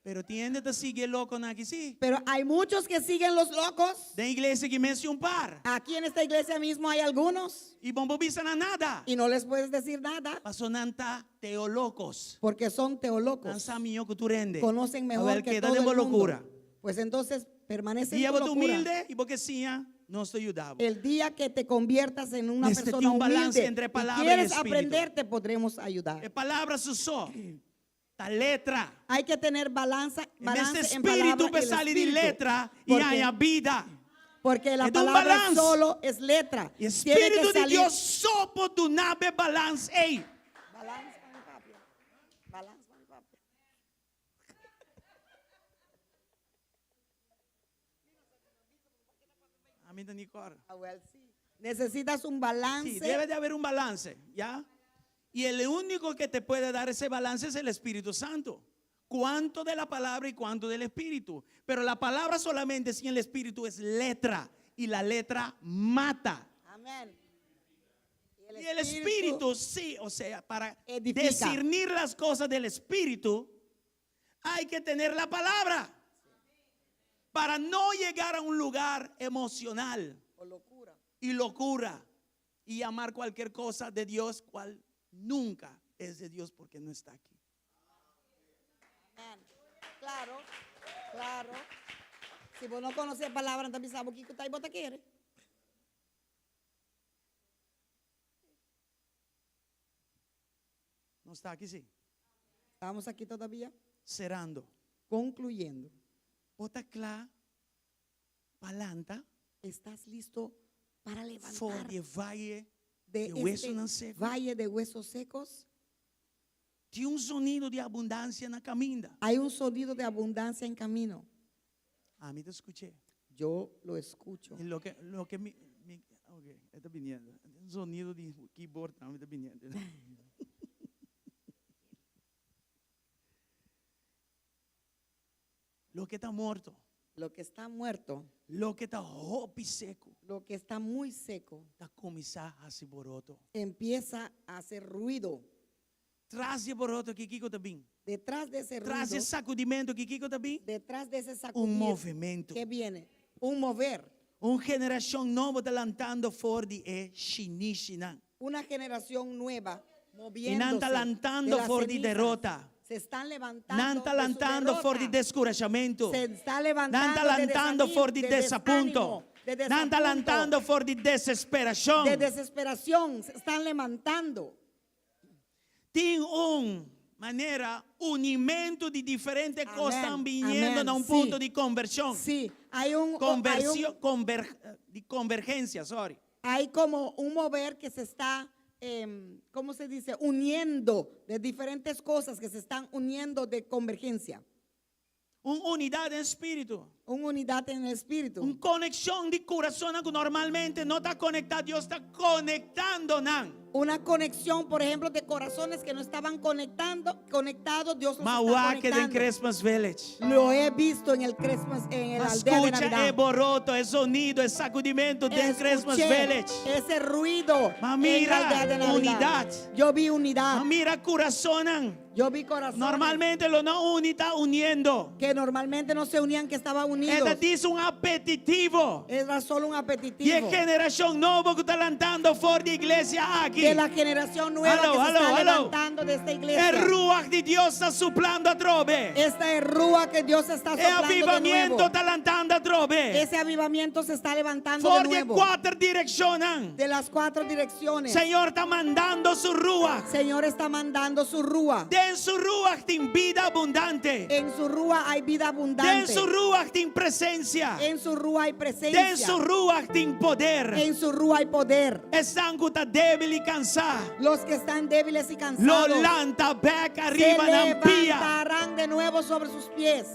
Pero tin hende ta sigui e lokonan aki sí. Pero hay muchos que siguen los locos. Den iglesia aki mes tin un par. Aquí en esta iglesia mismo hay algunos I bo no por bisa nan nada. y no les puedes decir nada Paso nan ta teolocos. porque son teolocos. Nan sa mihó ku tur hende. Conocen mejor Awel que keda todo den bo el mundo. locura. Pues entonces permanece en Dia tu bo ta locura. humilde i bo ke siña, nos ta yuda bo. El día que te conviertas en una Mester persona tin un balance humilde entre y palabra y quieres espíritu. aprender, te podremos ayudar. E palabra su so ta letra. Hay que tener balanza, E balance mester en spiritu palabra pa y el sali di espíritu. letra i Porque, haña bida. porque la E ta un palabra balance. solo es letra. E Tiene que spiritu di salir. Dios so por duna bo e balance ei. Balance, mami, papi. Balance, mami, papi. Ami ta ni kòrda. Ah, well, sí. Necesitas un balance. Sí, debe de haber un balance, ¿ya? Y el único que te puede dar ese balance es el Espíritu Santo. Cuánto de la palabra y cuánto del Espíritu. Pero la palabra solamente sin el Espíritu es letra. Y la letra mata. Amén. Y el Espíritu, sí, o sea, para Edifica. discernir las cosas del Espíritu, hay que tener la palabra. Para no llegar a un lugar emocional O locura. y locura y llamar cualquier cosa de Dios, cual nunca es de Dios porque no está aquí. Amén. Claro, claro. Si vos no conocés palabra, también sabes que usted vos te quiere. No está aquí, sí. Estamos aquí todavía Cerrando. concluyendo. Bo ta kla pa lanta ¿Estás listo para for levantar di e vaye de de este huesonan seku? valle de huesos secos? Tin un zonido di abundansia na kaminda. Hay un sonido de abundancia en camino. Ami ta skuch'é. Yo lo escucho. I loke, loke mi, mi, ok, e ta biniendo. Un zonido di keyboard, ami ta biniendo. Loke ta morto. Lo que está muerto. Loke ta hopi seku. Lo que está muy seco. Ta kuminsá hasi boroto. Empieza a hacer ruido. Tras di e boroto aki kiko ta bin? Detrás de ese Tras di e ruido. sakudimentu aki kiko ta bin? Detrás de ese sacudir. Un movementu. Qué viene? Un mover. Un generashon nobo ta lantando for di e shinishinan. Una generación nueva I nan ta moviéndose de lantando las for di cenizas. derota. Se están levantando Nan ta de su lantando for di derrota. deskurashamentu. Se está Nan levantando ta de lantando desanim- for di de desapunto. desánimo, de Nan ta desapunto, lantando for di desesperashon. de desesperación. Se están levantando. Tin un manera unimentu di diferente kos Amén, tan biniendo amén, na un sí. punto di konvershon. Sí, hay un, hay un- Konversio, konver, di konvergensia, sorry. hay como un mover que se está, em, ¿cómo se dice? Uniendo de diferentes cosas que se están uniendo de convergencia. Un unidat den spiritu. Una unidad en el espíritu. Un konekshon di kurasonnan ku normalmente no ta konektá, Dios ta konektando nan. Una conexión, por ejemplo, de corazones que no estaban conectando, conectados, Dios los Ma está wak den conectando. Christmas Village. Lo he visto en el Christmas, en el aldea de Skucha e Navidad. boroto, e zonido, e sakudimentu den Christmas Escuché Village. ese ruido Ma en mira, la aldea de Navidad. unidad. Yo vi unidad. Ma mira kurasonnan. Yo vi corazones Normalmente lo no uni ta uniendo. que normalmente no se unían, que estaban unidos. E ta djis un apetitivo. Era solo un Di e apetitivo. generashon nobo ku ta lantando for di e iglesia aki. De la generación nueva Hello, que se hello, está hello. levantando de esta E iglesia. ruach di Dios ta suplando atrobe. Esta es rúa que Dios está E soplando de avivamiento nuevo. ta lantando atrobe. Ese avivamiento se está levantando For de di nuevo. kuater direkshonnan. De las cuatro direcciones. Señor ta mandando su ruach. Señor está mandando su rúa. Den su ruach tin bida abundante. En su rúa hay vida Den abundante. su ruach tin presensia. En su rúa hay Den presencia. su ruach tin poder. En su rúa hay poder. Esnan ku ta débil i kansá. Los que están débiles y Lo cansados lanta bèk se ariba nan pia. levantarán de nuevo sobre sus pies.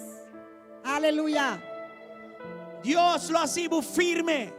Aleluya. Dios lo hasi bo firme.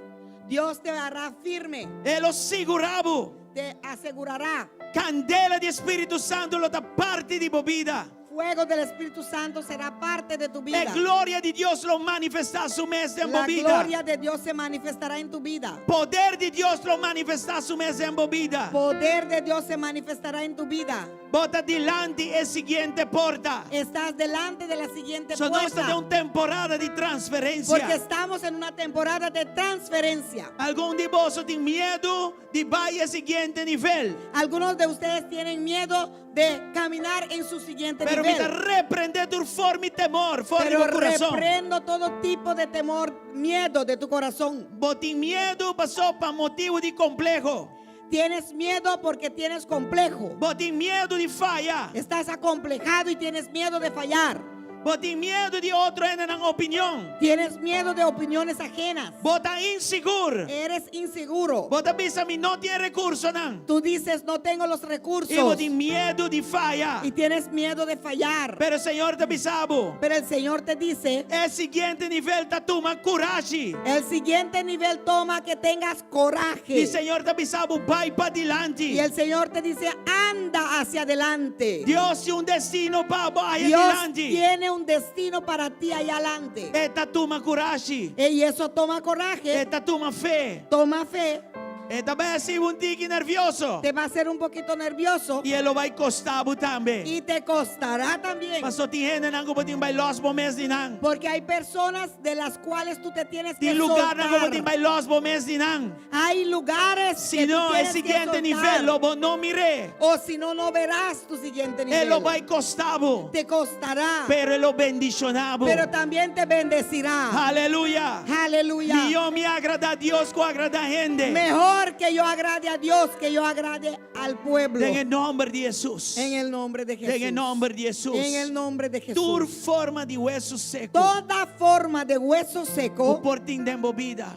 Dios te hará firme, E lo sigurá bo. te asegurará. Kandela di Spiritu Santu lo ta parti di bo bida. Fuego del Espíritu Santo será parte de tu E vida. gloria di Dios lo manifestá su mes den bo La bida. gloria de Dios se manifestará en tu vida. Poder di Dios lo manifestá su mes den bo bida. Poder de Dios se manifestará en tu vida. Bo ta dilanti e siguiente porta. Estás delante de la siguiente So nos ta den puerta. un temporada di Porque transferensia. estamos en una temporada de transferencia. Algun di boso tin miedu di bai e siguiente nivel. Algunos de ustedes tienen miedo de caminar en su siguiente Pero mi ta nivel. reprendé tur forma di temor for di Pero bo kurason. reprendo todo tipo de temor, miedo de tu corazón. Bo tin miedu paso pa motibu di kompleho. Tienes miedo porque tienes complejo. Bo tin miedu di faya. Estás acomplejado y tienes miedo de fallar. Bo tin miedu di otro hendenan opinion. Tienes miedo de opiniones ajenas. Bo ta insigur. Eres inseguro. Bo ta bisa mi no tin rekursonan. Tú dices, no tengo los I bo recursos. tin miedu di faya. Y tienes miedo de fallar. Pero Señor ta bisa bo. Pero el Señor te dice, E siguiente nivel ta tuma kurashi. el siguiente nivel toma que tengas coraje. I Señor ta bisa bo bai padilanti. Y el Señor te dice, anda hacia adelante. Dios tin un destino pa bo aya Dios dilanti. tiene un destino para ti allá adelante. E ta tuma kurashi. Y eso toma coraje, E ta tuma fe. toma fe. E ta bai hasi bo un tiki nervioso. Te va a hacer un poquito nervioso I e lo bai kosta bo tambe. y te costará también. Paso tin hendenan ku bo tin bai lòs bo mes di nan. Porque hay personas de las cuales tú te tienes que Tin lugarnan ku bo tin soltar. bai lòs bo mes di nan. Hay lugares Si que tú no, e tienes que siguiente soltar. nivel lo bo no mir'é. O si no, no verás tu siguiente E nivel. lo bai kosta bo. Te costará. Pero e lo bendishoná bo. Pero también te bendecirá. Aleluya. Aleluya. Mihó mi agradá Dios ku agradá hende. Mejor que yo agrade a Dios que yo agrade al pueblo. Den e nòmber di Hesus. En el nombre de Jesús. Den e nòmber di Hesus. En el nombre de Jesús. Tur forma di wesu seku. Toda forma de hueso Ku seco por tin den bo bida.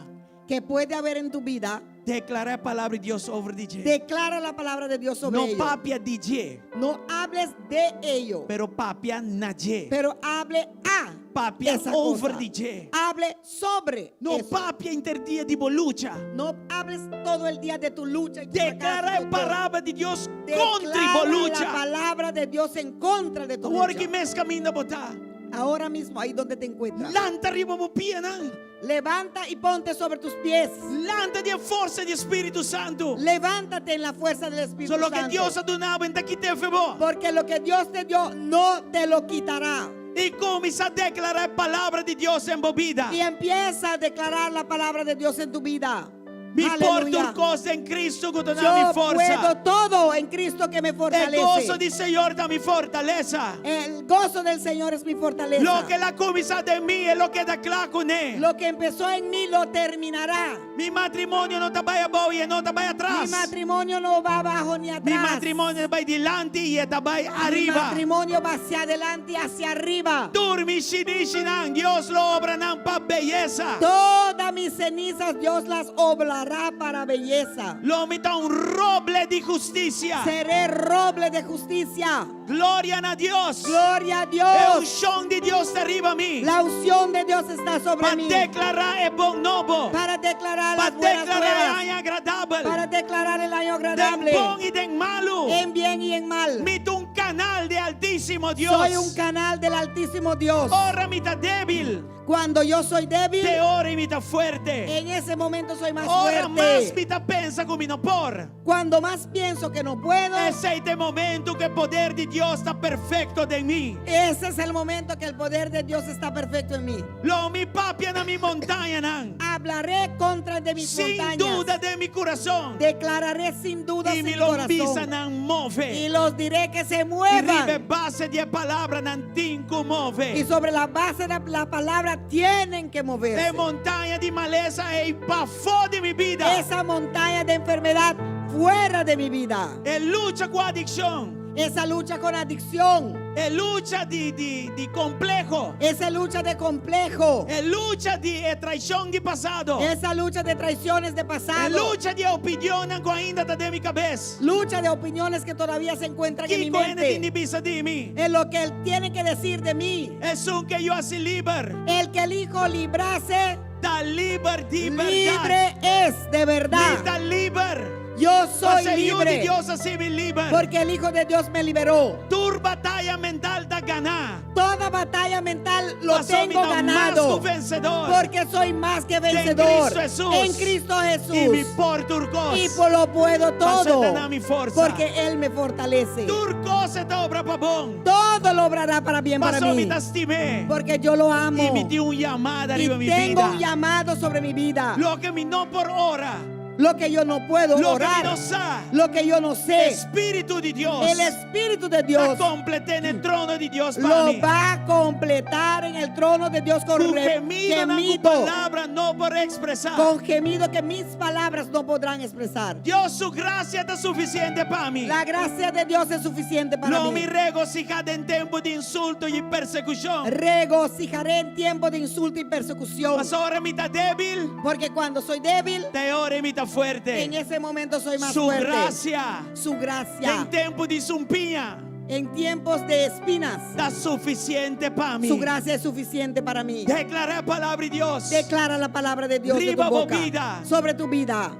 que puede haber en tu vida, Deklará e palabra di Dios over di dje. declara la palabra de Dios sobre No ello. papia di dje, No hables de ello, pero papia na dje. pero hable a Papia esa over cosa. di dje. Hable sobre No eso. papia henter dia di bo lucha. No hables todo el día de tu lucha. y tu Deklará fracaso, e palabra di Dios kontra Declara bo la lucha. palabra de Dios en contra de tu Awor lucha. ki mes kaminda bo ta. Ahora mismo, ahí donde te encuentras. Lanta riba bo pianan. Levanta y ponte sobre tus pies. Lanta den forsa di Spiritu Santu. Levántate en la fuerza del Espíritu So loke Santo. Dios a duna bo, e n' ta kit'é fo'i bo. Porque lo que Dios te dio no te lo quitará. I kuminsá deklará e palabra di Dios den bo bida. Y empieza a declarar la palabra de Dios en tu vida. Mi por Aleluya. tur kos den Kristu ku ta duna mi Yo forsa. puedo todo en Cristo que me E goso fortalece. di Señor ta mi fortalesa. El gozo del Señor es mi fortaleza. Loke el a kuminsá den mi, e lo keda kla kuné. Lo que empezó en mí lo terminará. Mi matrimonio no ta bai abou i e no ta bai Mi atras. matrimonio no va abajo ni Mi atrás. matrimonio ta bai dilanti i e ta bai Mi ariba. matrimonio va hacia adelante y hacia arriba. Tur mi shinishinan, Dios lo obra nan pa beyesa. Todas mis cenizas Dios las oblará para belleza. Lo mi ta un roble di hustisia. Seré roble de justicia. Gloria na Dios. Gloria a E Dios. unshon di Dios ta riba mi. La unción de Dios está sobre Pa mí. deklará e bon nobo. Para declarar Pa las buenas deklará e nuevas. aña agradabel. Para declarar el año Den agradable. bon i den malu. En bien y en mal. Mi ta un kanal di Altísimo Dios. Soy un canal del Altísimo Dios. Ora mi ta débil. Cuando yo soy débil, Te ora mi ta fuerte. en ese momento soy más Ora mas fuerte. mi ta pensa ku mi no por. Cuando más pienso que no puedo, Esei ta e momento ku e poder di Dios ta perfekto den mi. ese es el momento que el poder de Dios está perfecto en mí. Lo mi papia na mi montañanan. Hablaré contra de mis Sin montañas. duda den mi kurason. Declararé sin duda I en mi mi lo corazón. bisa nan Y move. los diré que se I riba muevan. base di e palabra nan tin ku Y move. sobre la base de la palabra tienen que E moverse. montaña di malesa ei pafó di mi bida. Esa montaña de enfermedad fuera de mi vida. E lucha ku adikshon. Esa lucha con adicción. E lucha di, di, di kompleho. Esa lucha de complejo. E lucha di e traishon di pasado. Esa lucha de traiciones de E pasado. lucha di opinionnan ku ainda ta den mi kabes. Lucha de opiniones que todavía se encuentran en mi Kiko hende tin mente. di bisa di mi. En lo que él tiene que decir de mí. Esun ku e Yu hasi liber. El que el Hijo librase, Ta liber di bèrdat. libre es de Mi verdad. ta liber. Yo soy Pasobra e Yu di libre. Dios a hasi mi liber. Porque el Hijo de Dios me liberó. Tur bataya mental ta ganá. Toda batalla mental lo Pasobra mi tengo ta mas ganado. ku vensedó. Porque soy más que vencedor. Cristo Jesús. En Cristo I mi Jesús. por tur kos. Y por lo puedo todo. Pasobra e ta duna mi forsa. Porque Él me fortalece. Tur kos e ta obra pa bon. Todo lo obrará para bien para Pasobra mi mí. ta stim'é. Porque yo lo amo. I mi tin un yamada Y riba mi tengo bida. un llamado sobre mi vida. Loke mi no por ora. Lo que yo no puedo Loke mi orar. no sa. Lo que yo no sé. Spiritu di Dios. El Espíritu de Ta Dios komplet'é den trono di Dios pa lo mi. va a completar en el trono de Dios con Ku re- gemidonan ku gemido. palabra no por ekspresá. Con gemido que mis palabras no podrán expresar. Dios su grasia ta sufisiente pa mi. La gracia de Dios es suficiente para Lo mí. mi regosihá den tempu di insulto i persekushon. Regocijaré en tiempo de insulto y persecución. Pasobra ora mi ta débil, Porque cuando soy débil, ta e ora mi ta fuerte. en ese momento soy más Su fuerte. grasia. Su gracia. Den tempu di sumpiña, En tiempos de espinas, ta suficiente pa mi. su gracia es suficiente para mí. Deklará e palabra di Dios. Declara la palabra de Dios de tu Riba bo boca bida. sobre tu vida.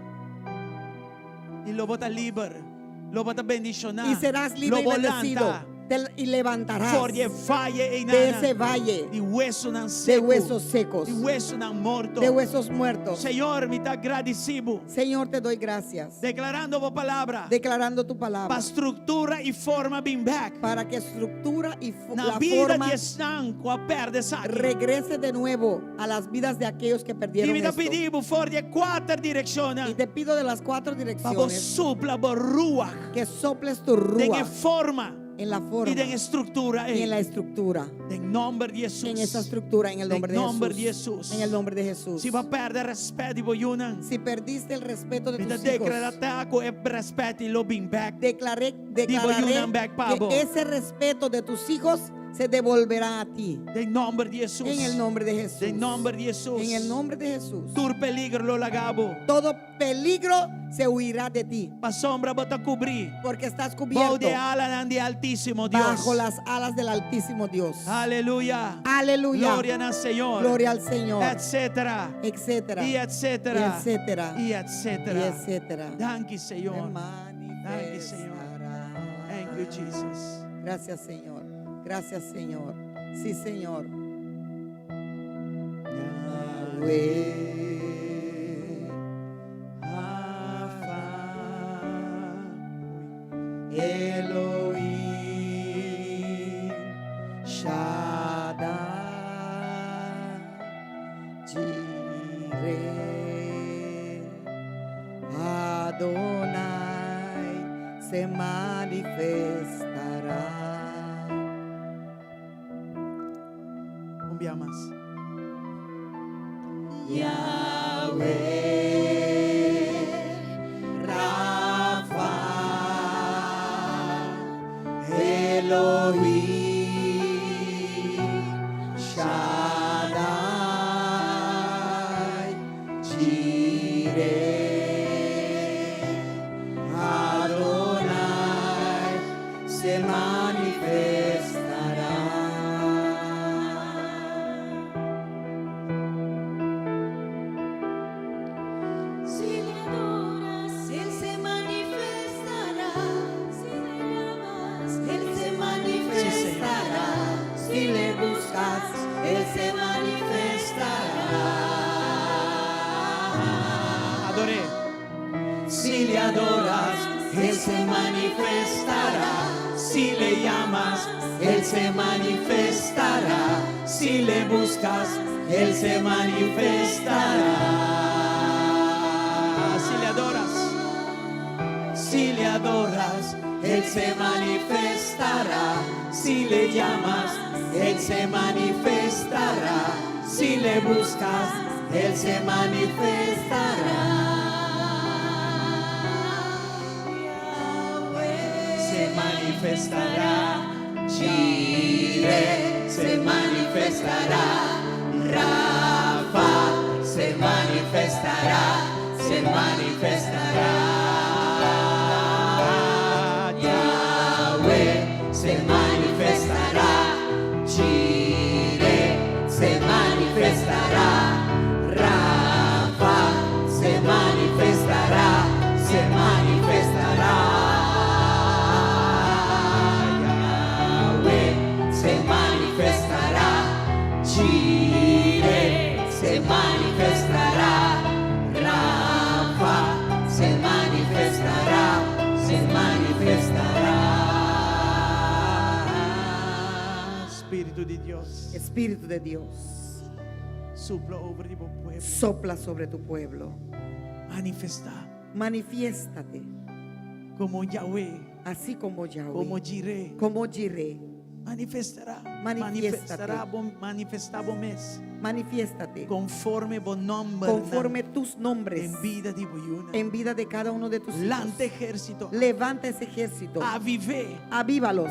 I lo bo ta liber. Lo bo ta bendishoná. Y serás libre Lo y bo bendecido. lanta. Te- y levantarás For di e vaye ei de ese valle Di wesonan de seku. huesos secos, Di wesonan morto. de huesos muertos. Señor, mi ta gradisí Bo. Señor, te doy gracias. Deklarando bo palabra. Declarando tu palabra Pa struktura i forma bin bèk. para que estructura y fo- Na la bida forma di esnan ku a pèrdè esaki. regrese de nuevo a las vidas de aquellos que I perdieron mi ta esto. pidi Bo for di e kuater direkshonnan. Y te pido de las cuatro Pa bo direcciones supla bo ruach. que soples tu Den e ruach forma en la forma i den e struktura y en la ei. estructura. Den nòmber di Jesus. En esa estructura, en el Den nombre de nòmber di Jesús. Jesus. En el nombre de Jesús. Si bo a pèrdè rèspèt di bo yunan. Si perdiste el respeto de Mi ta tus hijos, deklará ku e rèspèt lo bin bèk. declaré, Di bo declararé yunan bèk pa bo. que ese respeto de tus hijos se devolverá a ti. Den nòmber di Jesus. En el nombre de Jesús. Den nòmber di Jesus. En el nombre de Jesús. Tur peliger lo laga bo. Todo peligro se huirá de ti, Pasobra bo ta kubrí. porque estás Bou cubierto di alanan di Altísimo Dios. bajo las alas del Altísimo Dios. Aleluya. Aleluya. Gloria na Señor. Gloria al Señor. Etcétera. Etcétera. I etcétera. Y etcétera. I etcétera. Y etcétera. Danki, Señor. Me Danki, Señor. Thank you, Jesus. Gracias, Señor. Gracias, Señor. Sí, Señor. Yahweh. Rafa, Elohim, Shaddai, Jireh, Adonai se manifestará. Un bia mas. Yahweh, Rafa, Elohim, Shaddai, Jireh, Adonai se manifestará. Si le adoras, Él se manifestará. Si le llamas, Él se manifestará. Si le buscas, Él se manifestará. Ador'é. Si le adoras, Él se manifestará. Si le llamas, Él se manifestará. Si le buscas, Él se manifestará. Si le adoras, si le adoras, Él se manifestará. Si le llamas, Él se manifestará. Si le buscas, Él se manifestará. Se manifestará. Jireh se manifestará. Rafa se manifestará. Se manifestará. Yahweh se manifestará. Jireh se manifestará. Rafa se manifestará. Se manifestará. Yahweh se manifestará. Jireh se manifestará. Rafa se manifestará. Se manifestará. Spiritu di Dios, Espíritu de Dios, supla over di bo pueblo. sopla sobre tu pueblo. Manifestá Manifiéstate, komo Yahweh, así como Yahweh, komo Jireh. como Jireh. Manifestará. Manifiéstate. Manifestará, bo, manifestá bo mes. Manifiéstate Konforme bo nòmber. conforme tus nombres Den bida di bo yunan. en vida de cada uno de tus hijos. Lanta ehérsito. Levanta ese ejército, Aviv'é. avívalos,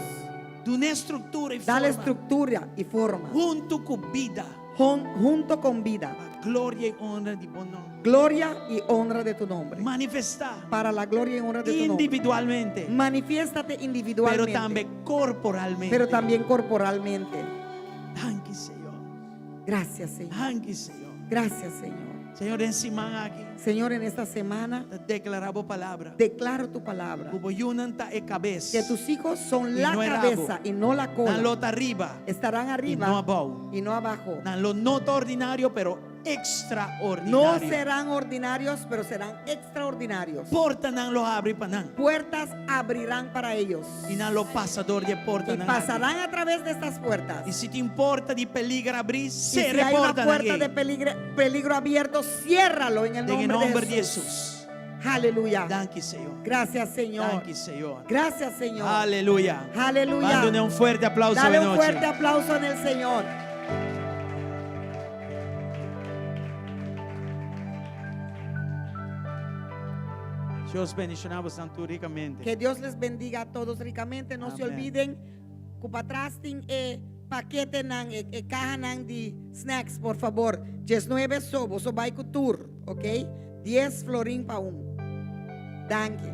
Dun'é struktura i dale forma. estructura y forma, Huntu ku bida. Junto con vida, Pa gloria i honra di bo nòmber. gloria y honra de tu nombre, Manifestá para la gloria y honra de tu nombre. individualmente, Manifiéstate pero individualmente, tambe korporalmente. pero también corporalmente. Danki, Señor. Gracias, Señor. Danki, Señor. Gracias, Señor. Señor, den e siman aki, Señor, en esta semana ta deklará bo palabra. declaro tu palabra. Ku bo yunan ta e kabes. Que tus hijos son Y la no el cabeza rabo. y no la Nan cola. lo ta ariba Estarán i arriba no abou. y no abajo. Nan lo no ta ordinario, pero No extraordinario. serán ordinarios, pero serán extraordinarios. Portanan lo habri pa nan. Puertas abrirán para ellos. I nan lo pasa dor di Y portanan. pasarán a través de estas puertas. I si tin porta di peliger habrí, Y se si hay una porta puerta de peligro, peligro abierto, ciérralo en el En nombre, nombre de de Jesús. Jesús. Aleluya. Danki, Señor. Gracias, Señor. Danki, Señor. Gracias, Señor. Aleluya. Aleluya. Ban duna un fuerte aplouso Dale di un nochi. fuerte aplauso en el Señor. Dios bendishoná boso rikamente. Que Dios les bendiga a todos ricamente. No se Amén. olviden, ku patras tin e paketenan, e kahanan di snacks, por fabor. 19 so, boso bai ku tur, ok? 10 florin pa un. Danki.